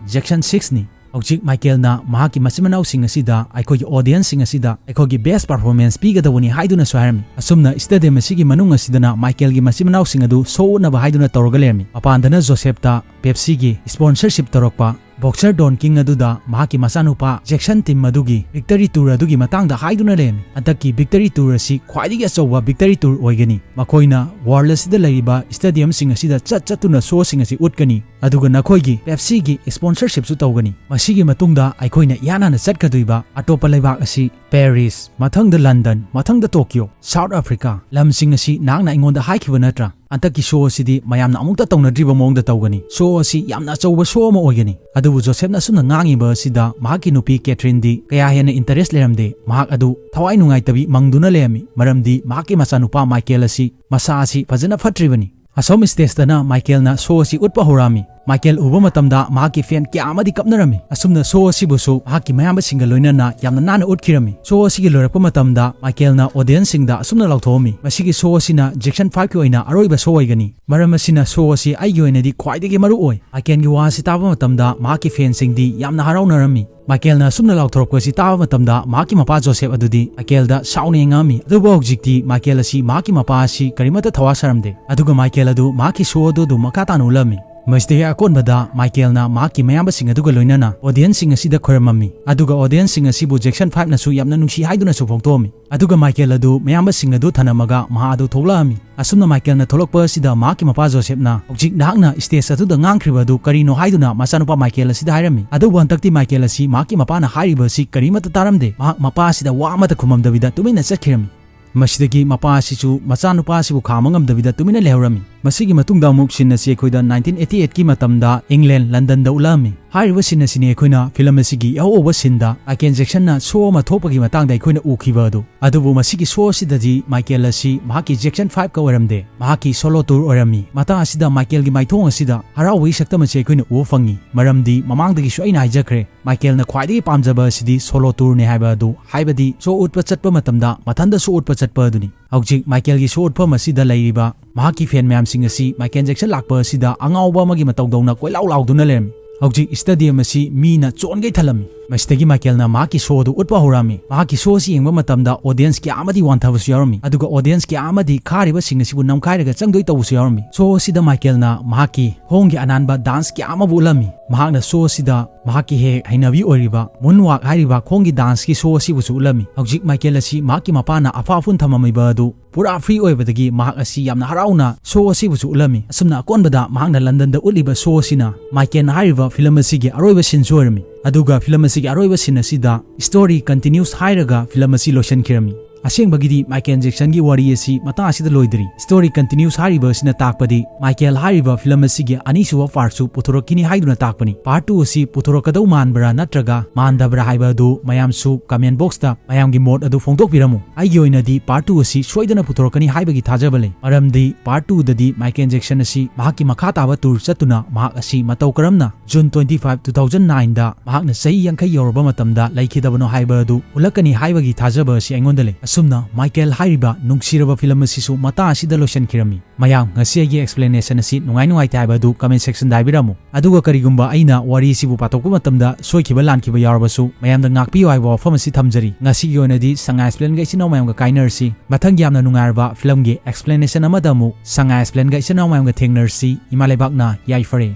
ꯖꯦꯛꯁꯟ six ꯅꯤ꯫ ꯍꯧꯖꯤꯛ ꯃꯥꯏꯀꯦꯜꯅ ꯃꯍꯥꯛꯀꯤ ꯃꯆꯤꯟ ꯃꯅꯥꯎꯁꯤꯡ ꯑꯁꯤꯗ ꯑꯩꯈꯣꯏꯒꯤ audience ꯁꯤꯡ ꯑꯁꯤꯗ ꯑꯩꯈꯣꯏꯒꯤ best performance ꯄꯤꯒꯗꯧꯕꯅꯤ ꯍꯥꯏꯗꯨꯅꯁꯨ ꯍꯥꯏꯔꯝꯃꯤ꯫ ꯑꯁꯨꯝꯅ ꯁ꯭ꯇꯦꯗꯤꯌꯝ ꯑꯁꯤꯒꯤ ꯃꯅꯨꯡ ꯑꯁꯤꯗꯅ ꯃꯥꯏꯀꯦꯜꯒꯤ ꯃꯆꯤꯟ ꯃꯅꯥꯎꯁꯤꯡ ꯑꯗꯨ show ꯎꯠꯅꯕ ꯍꯥꯏꯗꯨꯅ ꯇꯧꯔꯒ ꯂꯩꯔꯝꯃꯤ꯫ ꯃꯄꯥꯟꯗꯅ ꯖꯣꯁꯦꯞꯇ ꯄꯦꯞꯁꯤꯒꯤ sponsorship ꯇꯧꯔꯛꯄ boxer Don King ꯑꯗꯨꯗ ꯃꯍꯥꯛꯀꯤ ꯃꯆꯥꯅꯨꯄꯥ ꯖꯦꯛꯁꯟ team ꯑꯗꯨꯒꯤ Victory Tour ꯑꯗꯨꯒꯤ ꯃꯇꯥꯡꯗ ꯍꯥꯏꯗꯨꯅ ꯂꯩꯔꯝꯃꯤ꯫ ꯍꯟꯗꯛꯀꯤ Victory Tour ꯑꯁꯤ ꯈ꯭ꯋꯥꯏꯗꯒꯤ ꯑꯆꯧꯕ Victory Tour ꯑꯣꯏꯒꯅꯤ꯫ ꯃꯈꯣꯏꯅ world ꯑꯁꯤꯗ ꯂꯩꯔꯤꯕ stadium ꯁꯤꯡ ꯑꯁꯤꯗ ꯆꯠ ꯆꯠꯇꯨꯅ show ꯁꯤꯡ ꯑꯁꯤ ꯎꯠꯀꯅꯤ꯫ ꯑꯗꯨꯒ ꯅꯈꯣꯏꯒꯤ ꯄꯦꯞꯁꯤꯒꯤ sponsorship ꯁꯨ ꯇꯧꯒꯅꯤ꯫ ꯃꯁꯤꯒꯤ ꯃꯇꯨꯡꯗ ꯑꯩꯈꯣꯏꯅ ꯏꯍꯥꯟ ꯍꯥꯟꯅ ꯆꯠꯀꯗꯣꯏꯕ ꯑꯇꯣꯞꯄ ꯂꯩꯕꯥꯛ ꯑꯁꯤ ꯄꯦꯔꯤꯁ, ꯃꯊꯪꯗ ꯂꯟꯗꯟ, ꯃꯊꯪꯗ ꯇꯣꯀꯤꯌꯣ, ꯁꯥꯎꯠ ꯑꯐ꯭ꯔꯤꯀꯥ꯫ ꯂꯝꯁꯤꯡ ꯑꯁꯤ ꯅꯍꯥꯛꯅ ꯑꯩꯉꯣꯟꯗ ꯍꯥꯏꯈꯤꯕ ꯅꯠꯇ꯭ꯔꯥ? ꯍꯟꯗꯛꯀꯤ show ꯑꯁꯤꯗꯤ ꯃꯌꯥꯝꯅ ꯑꯃꯨꯛꯇ ꯇꯧꯅꯗ꯭ꯔꯤꯕ ꯃꯑꯣꯡꯗ ꯇꯧꯒꯅꯤ꯫ Show ꯑꯁꯤ ꯌꯥꯝꯅ ꯑꯆꯧꯕ show ꯑꯃ ꯑꯣꯏꯒꯅꯤ꯫ ꯑꯗꯨꯕꯨ ꯖꯣꯁꯦꯐꯅ ꯑꯁꯨꯝꯅ ꯉꯥꯡꯉꯤꯕ ꯑꯁꯤꯗ ꯃꯍꯥꯛꯀꯤ ꯅꯨꯄꯤ ꯀꯦꯊ꯭ꯔꯤꯟꯗꯤ ꯀꯌꯥ ꯍꯦꯟꯅ interest ꯂꯩꯔꯝꯗꯦ꯫ ꯃꯍꯥꯛ ꯑꯗꯨ ꯊꯋꯥꯏ ꯅꯨꯡꯉꯥꯏꯇꯕꯤ ꯃꯪꯗꯨꯅ ꯂꯩꯔꯝꯃꯤ, ꯃꯔꯝꯗꯤ ꯃꯍꯥꯛꯀꯤ ꯃꯆꯥꯅꯨꯄꯥ ꯃꯥꯏꯀꯦꯜ ꯑꯁꯤ ꯃꯁꯥ ꯑꯁꯤ ꯐꯖꯅ ꯐꯠꯇ꯭ꯔꯤꯕꯅꯤ꯫ ꯑꯁꯣꯝ stage ꯇꯅ ꯃꯥꯏꯀꯦꯜꯅ show ꯑꯁꯤ ꯎꯠꯄ ꯍꯧꯔꯛꯑꯝꯃꯤ꯫ ꯃꯥꯏꯀꯦꯜ ꯎꯕ ꯃꯇꯝꯗ ꯃꯍꯥꯛꯀꯤ ꯐꯦꯟ ꯀꯌꯥ ꯑꯃꯗꯤ ꯀꯞꯅꯔꯝꯃꯤ꯫ ꯑꯁꯨꯝꯅ ꯁꯣ ꯑꯁꯤꯕꯨꯁꯨ ꯃꯍꯥꯛꯀꯤ ꯃꯌꯥꯝꯕꯁꯤꯡꯒ ꯂꯣꯏꯅꯅ ꯌꯥꯝꯅ ꯅꯥꯟꯅ ꯎꯠꯈꯤꯔꯝꯃꯤ꯫ ꯁꯣ ꯑꯁꯤꯒꯤ ꯂꯣꯏꯔꯛꯄ ꯃꯇꯝꯗ ꯃꯥꯏꯀꯦꯜꯅ ꯑꯣꯗꯤꯌꯦꯟꯁꯁꯤꯡꯗ ꯑꯁꯨꯝꯅ ꯂꯥꯎꯊꯣꯛꯑꯝꯃꯤ, "ꯃꯁꯤꯒꯤ ꯁꯣ ꯑꯁꯤꯅ ꯖꯦꯛꯁꯟ ꯐꯥꯏꯚꯀꯤ ꯑꯣꯏꯅ ꯑꯔꯣꯏꯕ ꯁꯣ ꯑꯣꯏꯒꯅꯤ꯫ ꯃꯔꯝ ꯑꯁꯤꯅ ꯁꯣ ꯑꯁꯤ ꯑꯩꯒꯤ ꯑꯣꯏꯅꯗꯤ ꯈ꯭ꯋꯥꯏꯗꯒꯤ ꯃꯔꯨ ꯑꯣꯏ꯫" ꯃꯥꯏꯀꯦꯜꯒꯤ ꯋꯥ ꯑꯁꯤ ꯇꯥꯕ ꯃꯇꯝꯗ ꯃꯍꯥꯛꯀꯤ ꯐꯦꯟꯁꯤꯡꯗꯤ ꯌꯥꯝꯅ ꯍꯔꯥꯎꯅꯔꯝꯃꯤ꯫ ꯃꯥꯏꯀꯦꯜꯅ ꯑꯁꯨꯝꯅ ꯂꯥꯎꯊꯣꯔꯛꯄ ꯑꯁꯤ ꯇꯥꯕ ꯃꯇꯝꯗ ꯃꯍꯥꯛꯀꯤ ꯃꯄꯥ ꯖꯣꯁꯦꯐ ꯑꯗꯨꯗꯤ ꯃꯥꯏꯀꯦꯜꯗ ꯁꯥꯎꯅ ꯌꯦꯡꯉꯛꯑꯝꯃꯤ꯫ ꯑꯗꯨꯕꯨ ꯍꯧꯖꯤꯛꯇꯤ ꯃꯥꯏꯀꯦꯜ ꯑꯁꯤ ꯃꯍꯥꯛꯀꯤ ꯃꯄꯥ ꯑꯁꯤ ꯀꯔꯤꯃꯠꯇ ꯊꯋꯥ ꯁꯥꯔꯝꯗꯦ꯫ ꯑꯗꯨꯒ ꯃꯥꯏꯀꯦꯜ ꯑꯗꯨ ꯃꯍꯥꯛꯀꯤ ꯁꯣ ꯑꯗꯨ ꯑꯗꯨꯝ ꯃꯈꯥ ꯇꯥꯅ ꯎꯠꯂꯝꯃꯤ꯫ ꯃꯁꯤꯗꯒꯤ ꯑꯀꯣꯟꯕꯗ ꯃꯥꯏꯀꯦꯜꯅ ꯃꯍꯥꯛꯀꯤ ꯃꯌꯥꯝꯕꯁꯤꯡ ꯑꯗꯨꯒ ꯂꯣꯏꯅꯅ ꯑꯣꯗꯤꯌꯦꯟꯁꯁꯤꯡ ꯑꯁꯤꯗ ꯈꯣꯏꯔꯝꯃꯝꯃꯤ꯫ ꯑꯗꯨꯒ ꯑꯣꯗꯤꯌꯦꯟꯁꯁꯤꯡ ꯑꯁꯤꯕꯨ ꯖꯦꯛꯁꯟ ꯐꯥꯏꯚꯅꯁꯨ ꯌꯥꯝꯅ ꯅꯨꯡꯁꯤ ꯍꯥꯏꯗꯨꯅꯁꯨ ꯐꯣꯡꯗꯣꯛꯑꯝꯃꯤ꯫ ꯑꯗꯨꯒ ꯃꯥꯏꯀꯦꯜ ꯑꯗꯨ ꯃꯌꯥꯝꯕꯁꯤꯡ ꯑꯗꯨ ꯊꯅꯝꯃꯒ ꯃꯍꯥꯛ ꯑꯗꯨ ꯊꯣꯛꯂꯛꯑꯝꯃꯤ꯫ ꯑꯁꯨꯝꯅ ꯃꯥꯏꯀꯦꯜꯅ ꯊꯣꯛꯂꯛꯄ ꯑꯁꯤꯗ ꯃꯍꯥꯛꯀꯤ ꯃꯄꯥ ꯖꯣꯁꯦꯐꯅ, "ꯍꯧꯖꯤꯛ ꯅꯍꯥꯛꯅ ꯁ꯭ꯇꯦꯖ ꯑꯗꯨꯗ ꯉꯥꯡꯈ꯭ꯔꯤꯕ ꯑꯗꯨ ꯀꯔꯤꯅꯣ?" ꯍꯥꯏꯗꯨꯅ ꯃꯆꯥꯅꯨꯄꯥ ꯃꯥꯏꯀꯦꯜ ꯑꯁꯤꯗ ꯍꯥꯏꯔꯝꯃꯤ꯫ ꯑꯗꯨꯕꯨ ꯍꯟꯗꯛꯇꯤ ꯃꯥꯏꯀꯦꯜ ꯑꯁꯤ ꯃꯍꯥꯛꯀꯤ ꯃꯄꯥꯅ ꯍꯥꯏꯔꯤꯕ ꯑꯁꯤ ꯀꯔꯤꯃꯠꯇ ꯇꯥꯔꯝꯗꯦ꯫ ꯃꯍꯥꯛ ꯃꯄꯥ ꯑꯁꯤꯗ ꯋꯥ ꯑꯃꯠꯇ ꯈꯨꯝꯃꯝꯗꯕꯤꯗ ꯇꯨꯃꯤꯟꯅ ꯆꯠꯈꯤꯔꯝꯃꯤ꯫ ꯃꯁꯤꯗꯒꯤ ꯃꯄꯥ ꯑꯁꯤꯁꯨ ꯃꯆꯥꯅꯨꯄꯥ ꯑꯁꯤꯕꯨ ꯈꯥꯝꯕ ꯉꯝꯗꯕꯤꯗ ꯇꯨꯃꯤꯟꯅ ꯂꯩꯍꯧꯔꯝꯃꯤ꯫ ꯃꯁꯤꯒꯤ ꯃꯇꯨꯡꯗ ꯑꯃꯨꯛ ꯁꯤꯟ ꯑꯁꯤ ꯑꯩꯈꯣꯏꯗ ꯅꯥꯏꯟꯇꯤꯟ ꯑꯩꯠꯇꯤ ꯑꯩꯠꯀꯤ ꯃꯇꯝꯗ ꯏꯪꯂꯦꯟ, ꯂꯟꯗꯟꯗ ꯎꯠꯂꯛꯑꯝꯃꯤ꯫ ꯍꯥꯏꯔꯤꯕ ꯁꯤꯟ ꯑꯁꯤꯅꯤ ꯑꯩꯈꯣꯏꯅ ꯐꯤꯂꯝ ꯑꯁꯤꯒꯤ ꯑꯍꯧꯕ ꯁꯤꯟꯗ ꯃꯥꯏꯀꯦꯜ ꯖꯦꯛꯁꯟꯅ ꯁꯣ ꯑꯃ ꯊꯣꯛꯄꯒꯤ ꯃꯇꯥꯡꯗ ꯑꯩꯈꯣꯏꯅ ꯎꯈꯤꯕ ꯑꯗꯨ꯫ ꯑꯗꯨꯕꯨ ꯃꯁꯤꯒꯤ ꯁꯣ ꯑꯁꯤꯗꯗꯤ ꯃꯥꯏꯀꯦꯜ ꯑꯁꯤ ꯃꯍꯥꯛꯀꯤ ꯖꯦꯛꯁꯟ ꯐꯥꯏꯚꯀ ꯑꯣꯏꯔꯝꯗꯦ, ꯃꯍꯥꯛꯀꯤ ꯁꯣꯂꯣ ꯇꯨꯔ ꯑꯣꯏꯔꯝꯃꯤ꯫ ꯃꯇꯥꯡ ꯑꯁꯤꯗ ꯃꯥꯏꯀꯦꯜꯒꯤ ꯃꯥꯏꯊꯣꯡ ꯑꯁꯤꯗ ꯍꯔꯥꯎꯕꯒꯤ ꯁꯛꯇꯝ ꯑꯁꯤ ꯑꯩꯈꯣꯏꯅ ꯎꯕ ꯐꯪꯉꯤ, ꯃꯔꯝꯗꯤ ꯃꯃꯥꯡꯗꯒꯤꯁꯨ ꯑꯩꯅ ꯍꯥꯏꯖꯈ꯭ꯔꯦ, ꯃꯥꯏꯀꯦꯜꯅ ꯈ꯭ꯋꯥꯏꯗꯒꯤ ꯄꯥꯝꯖꯕ ꯑꯁꯤꯗꯤ ꯁꯣꯂꯣ ꯇꯨꯔꯅꯤ ꯍꯥꯏꯕ ꯑꯗꯨ, ꯍꯥꯏꯕꯗꯤ ꯁꯣ ꯎꯠꯄ ꯆꯠꯄ ꯃꯇꯝꯗ ꯃꯊꯟꯗ ꯁꯣ ꯎꯠꯄ ꯆꯠꯄ ꯑꯗꯨꯅꯤ꯫ ꯍꯧꯖꯤꯛ ꯃꯥꯏꯀꯦꯜꯒꯤ ꯁꯣ ꯎꯠꯐꯝ ꯑꯁꯤꯗ ꯂꯩꯔꯤꯕ ꯃꯍꯥꯛꯀꯤ ꯐꯦꯟ ꯃꯌꯥꯝꯁꯤꯡ ꯑꯁꯤ ꯃꯥꯏꯀꯦꯜ ꯖꯦꯛꯁꯟ ꯂꯥꯛꯄ ꯑꯁꯤꯗ ꯑꯉꯥꯎꯕ ꯑꯃꯒꯤ ꯃꯇꯧꯗꯧꯅ ꯀꯣꯏꯂꯥꯎ ꯂꯥꯎꯗꯨꯅ ꯂꯩꯔꯝꯃꯤ꯫ ꯍꯧꯖꯤꯛ ꯁ꯭ꯇꯦꯗꯤꯌꯝ ꯑꯁꯤ ꯃꯤꯅ ꯆꯣꯟꯒꯩ ꯊꯜꯂꯝꯃꯤ꯫ ꯃꯁꯤꯗꯒꯤ ꯃꯥꯏꯀꯦꯜꯅ ꯃꯍꯥꯛꯀꯤ ꯁꯣ ꯑꯗꯨ ꯎꯠꯄ ꯍꯧꯔꯛꯑꯝꯃꯤ꯫ ꯃꯍꯥꯛꯀꯤ ꯁꯣ ꯑꯁꯤ ꯌꯦꯡꯕ ꯃꯇꯝꯗ ꯑꯣꯗꯤꯌꯦꯟꯁ ꯀꯌꯥ ꯑꯃꯗꯤ ꯋꯥꯟꯊꯕꯁꯨ ꯌꯥꯎꯔꯝꯃꯤ, ꯑꯗꯨꯒ ꯑꯣꯗꯤꯌꯦꯟꯁ ꯀꯌꯥ ꯑꯃꯗꯤ ꯈꯥꯔꯤꯕꯁꯤꯡ ꯑꯁꯤꯕꯨ ꯅꯝꯈꯥꯏꯔꯒ ꯆꯪꯗꯣꯏ ꯇꯧꯕꯁꯨ ꯌꯥꯎꯔꯝꯃꯤ꯫ ꯁꯣ ꯑꯁꯤꯗ ꯃꯥꯏꯀꯦꯜꯅ ꯃꯍꯥꯛꯀꯤ ꯈꯣꯡꯒꯤ ꯑꯅꯥꯟꯕ ꯗꯥꯟꯁ ꯀꯌꯥ ꯑꯃꯕꯨ ꯎꯠꯂꯝꯃꯤ꯫ ꯃꯍꯥꯛꯅ ꯁꯣ ꯑꯁꯤꯗ ꯃꯍꯥꯛꯀꯤ ꯍꯦꯛ ꯍꯩꯅꯕꯤ ꯑꯣꯏꯔꯤꯕ ꯃꯨꯟ ꯋꯥꯛ ꯍꯥꯏꯔꯤꯕ ꯈꯣꯡꯒꯤ ꯗꯥꯟꯁꯀꯤ ꯁꯣ ꯑꯁꯤꯕꯨꯁꯨ ꯎꯠꯂꯝꯃꯤ꯫ ꯍꯧꯖꯤꯛ ꯃꯥꯏꯀꯦꯜ ꯑꯁꯤ ꯃꯍꯥꯛꯀꯤ ꯃꯄꯥꯅ ꯑꯐꯥ ꯑꯐꯨꯟ ꯊꯝꯃꯝꯃꯤꯕ ꯑꯗꯨ ꯄꯨꯔꯥ ꯐ꯭ꯔꯤ ꯑꯣꯏꯕꯗꯒꯤ ꯃꯍꯥꯛ ꯑꯁꯤ ꯌꯥꯝꯅ ꯍꯔꯥꯎꯅ ꯁꯣ ꯑꯁꯤꯕꯨꯁꯨ ꯎꯠꯂꯝꯃꯤ꯫ ꯑꯁꯨꯝꯅ ꯑꯀꯣꯟꯕꯗ ꯃꯍꯥꯛꯅ ꯂꯟꯗꯟꯗ ꯎꯠꯂꯤꯕ ꯁꯣ ꯑꯁꯤꯅ ꯃꯥꯏꯀꯦꯜ ꯍꯥꯏꯔꯤꯕ ꯐꯤꯂꯝ ꯑꯁꯤꯒꯤ ꯑꯔꯣꯏꯕ ꯁꯤꯟꯁꯨ ꯑꯣꯏꯔꯝꯃꯤ꯫ ꯑꯗꯨꯒ ꯐꯤꯂꯝ ꯑꯁꯤꯒꯤ ꯑꯔꯣꯏꯕ ꯁꯤꯟ ꯑꯁꯤꯗ "Story continues" ꯍꯥꯏꯔꯒ ꯐꯤꯂꯝ ꯑꯁꯤ ꯂꯣꯏꯁꯤꯟꯈꯤꯔꯝꯃꯤ꯫ ꯑꯁꯦꯡꯕꯒꯤꯗꯤ ꯃꯥꯏꯀꯦꯜ ꯖꯦꯛꯁꯟꯒꯤ ꯋꯥꯔꯤ ꯑꯁꯤ ꯃꯇꯥꯡ ꯑꯁꯤꯗ ꯂꯣꯏꯗ꯭ꯔꯤ꯫ Story continues ꯍꯥꯏꯔꯤꯕ ꯑꯁꯤꯅ ꯇꯥꯛꯄꯗꯤ ꯃꯥꯏꯀꯦꯜ ꯍꯥꯏꯔꯤꯕ ꯐꯤꯂꯝ ꯑꯁꯤꯒꯤ ꯑꯅꯤꯁꯨꯕ part ꯁꯨ ꯄꯨꯊꯣꯔꯛꯈꯤꯅꯤ ꯍꯥꯏꯗꯨꯅ ꯇꯥꯛꯄꯅꯤ꯫ Part two ꯑꯁꯤ ꯄꯨꯊꯣꯔꯛꯀꯗꯧ ꯃꯥꯟꯕ꯭ꯔꯥ ꯅꯠꯇ꯭ꯔꯒ ꯃꯥꯟꯗꯕ꯭ꯔꯥ ꯍꯥꯏꯕ ꯑꯗꯨ ꯃꯌꯥꯝꯁꯨ comment box ꯇ ꯃꯌꯥꯝꯒꯤ ꯃꯣꯠ ꯑꯗꯨ ꯐꯣꯡꯗꯣꯛꯄꯤꯔꯝꯃꯨ꯫ ꯑꯩꯒꯤ ꯑꯣꯏꯅꯗꯤ part two ꯑꯁꯤ ꯁꯣꯏꯗꯅ ꯄꯨꯊꯣꯔꯛꯀꯅꯤ ꯍꯥꯏꯕꯒꯤ ꯊꯥꯖꯕ ꯂꯩ, ꯃꯔꯝꯗꯤ part two ꯗꯗꯤ ꯃꯥꯏꯀꯦꯜ ꯖꯦꯛꯁꯟ ꯑꯁꯤ ꯃꯍꯥꯛꯀꯤ ꯃꯈꯥ ꯇꯥꯕ tour ꯆꯠꯇꯨꯅ ꯃꯍꯥꯛ ꯑꯁꯤ ꯃꯇꯧ ꯀꯔꯝꯅ June twenty five, two thousand nine ꯗ ꯃꯍꯥꯛꯅ ꯆꯍꯤ ꯌꯥꯡꯈꯩ ꯌꯧꯔꯕ ꯃꯇꯝꯗ ꯂꯩꯈꯤꯗꯕꯅꯣ ꯍꯥꯏꯕ ꯑꯗꯨ ꯎꯠꯂꯛꯀꯅꯤ ꯍꯥꯏꯕꯒꯤ ꯊꯥꯖꯕ ꯑꯁꯤ ꯑꯩꯉꯣꯟꯗ ꯂꯩ꯫ ꯑꯁꯨꯝꯅ ꯃꯥꯏꯀꯦꯜ ꯍꯥꯏꯔꯤꯕ ꯅꯨꯡꯁꯤꯔꯕ ꯐꯤꯂꯝ ꯑꯁꯤꯁꯨ ꯃꯇꯥꯡ ꯑꯁꯤꯗ ꯂꯣꯏꯁꯤꯟꯈꯤꯔꯝꯃꯤ꯫ ꯃꯌꯥꯝ, ꯉꯁꯤ ꯑꯩꯒꯤ explanation ꯑꯁꯤ ꯅꯨꯡꯉꯥꯏ ꯅꯨꯡꯉꯥꯏꯇꯦ ꯍꯥꯏꯕ ꯑꯗꯨ comment section ꯗ ꯍꯥꯏꯕꯤꯔꯝꯃꯨ꯫ ꯑꯗꯨꯒ ꯀꯔꯤꯒꯨꯝꯕ ꯑꯩꯅ ꯋꯥꯔꯤ ꯑꯁꯤꯕꯨ ꯄꯥꯊꯣꯛꯄ ꯃꯇꯝꯗ ꯁꯣꯏꯈꯤꯕ ꯂꯥꯟꯈꯤꯕ ꯌꯥꯎꯔꯕꯁꯨ ꯃꯌꯥꯝꯗ ꯉꯥꯛꯄꯤꯌꯨ ꯍꯥꯏꯕ ꯋꯥꯐꯝ ꯑꯁꯤ ꯊꯝꯖꯔꯤ꯫ ꯉꯁꯤꯒꯤ ꯑꯣꯏꯅꯗꯤ ꯁꯉꯥꯏ Explain ꯒ ꯏꯆꯤꯟ ꯏꯅꯥꯎ ꯃꯌꯥꯝꯒ ꯀꯥꯏꯅꯔꯁꯤ꯫ ꯃꯊꯪꯒꯤ ꯌꯥꯝꯅ ꯅꯨꯡꯉꯥꯏꯔꯕ ꯐꯤꯂꯝꯒꯤ explanation ꯑꯃꯗ ꯑꯃꯨꯛ ꯁꯉꯥꯏ Explain ꯒ ꯏꯆꯤꯟ ꯏꯅꯥꯎ ꯃꯌꯥꯝꯒ ꯊꯦꯡꯅꯔꯁꯤ꯫ ꯏꯃꯥ ꯂꯩꯕꯥꯛꯅ ꯌꯥꯏꯐꯔꯦ꯫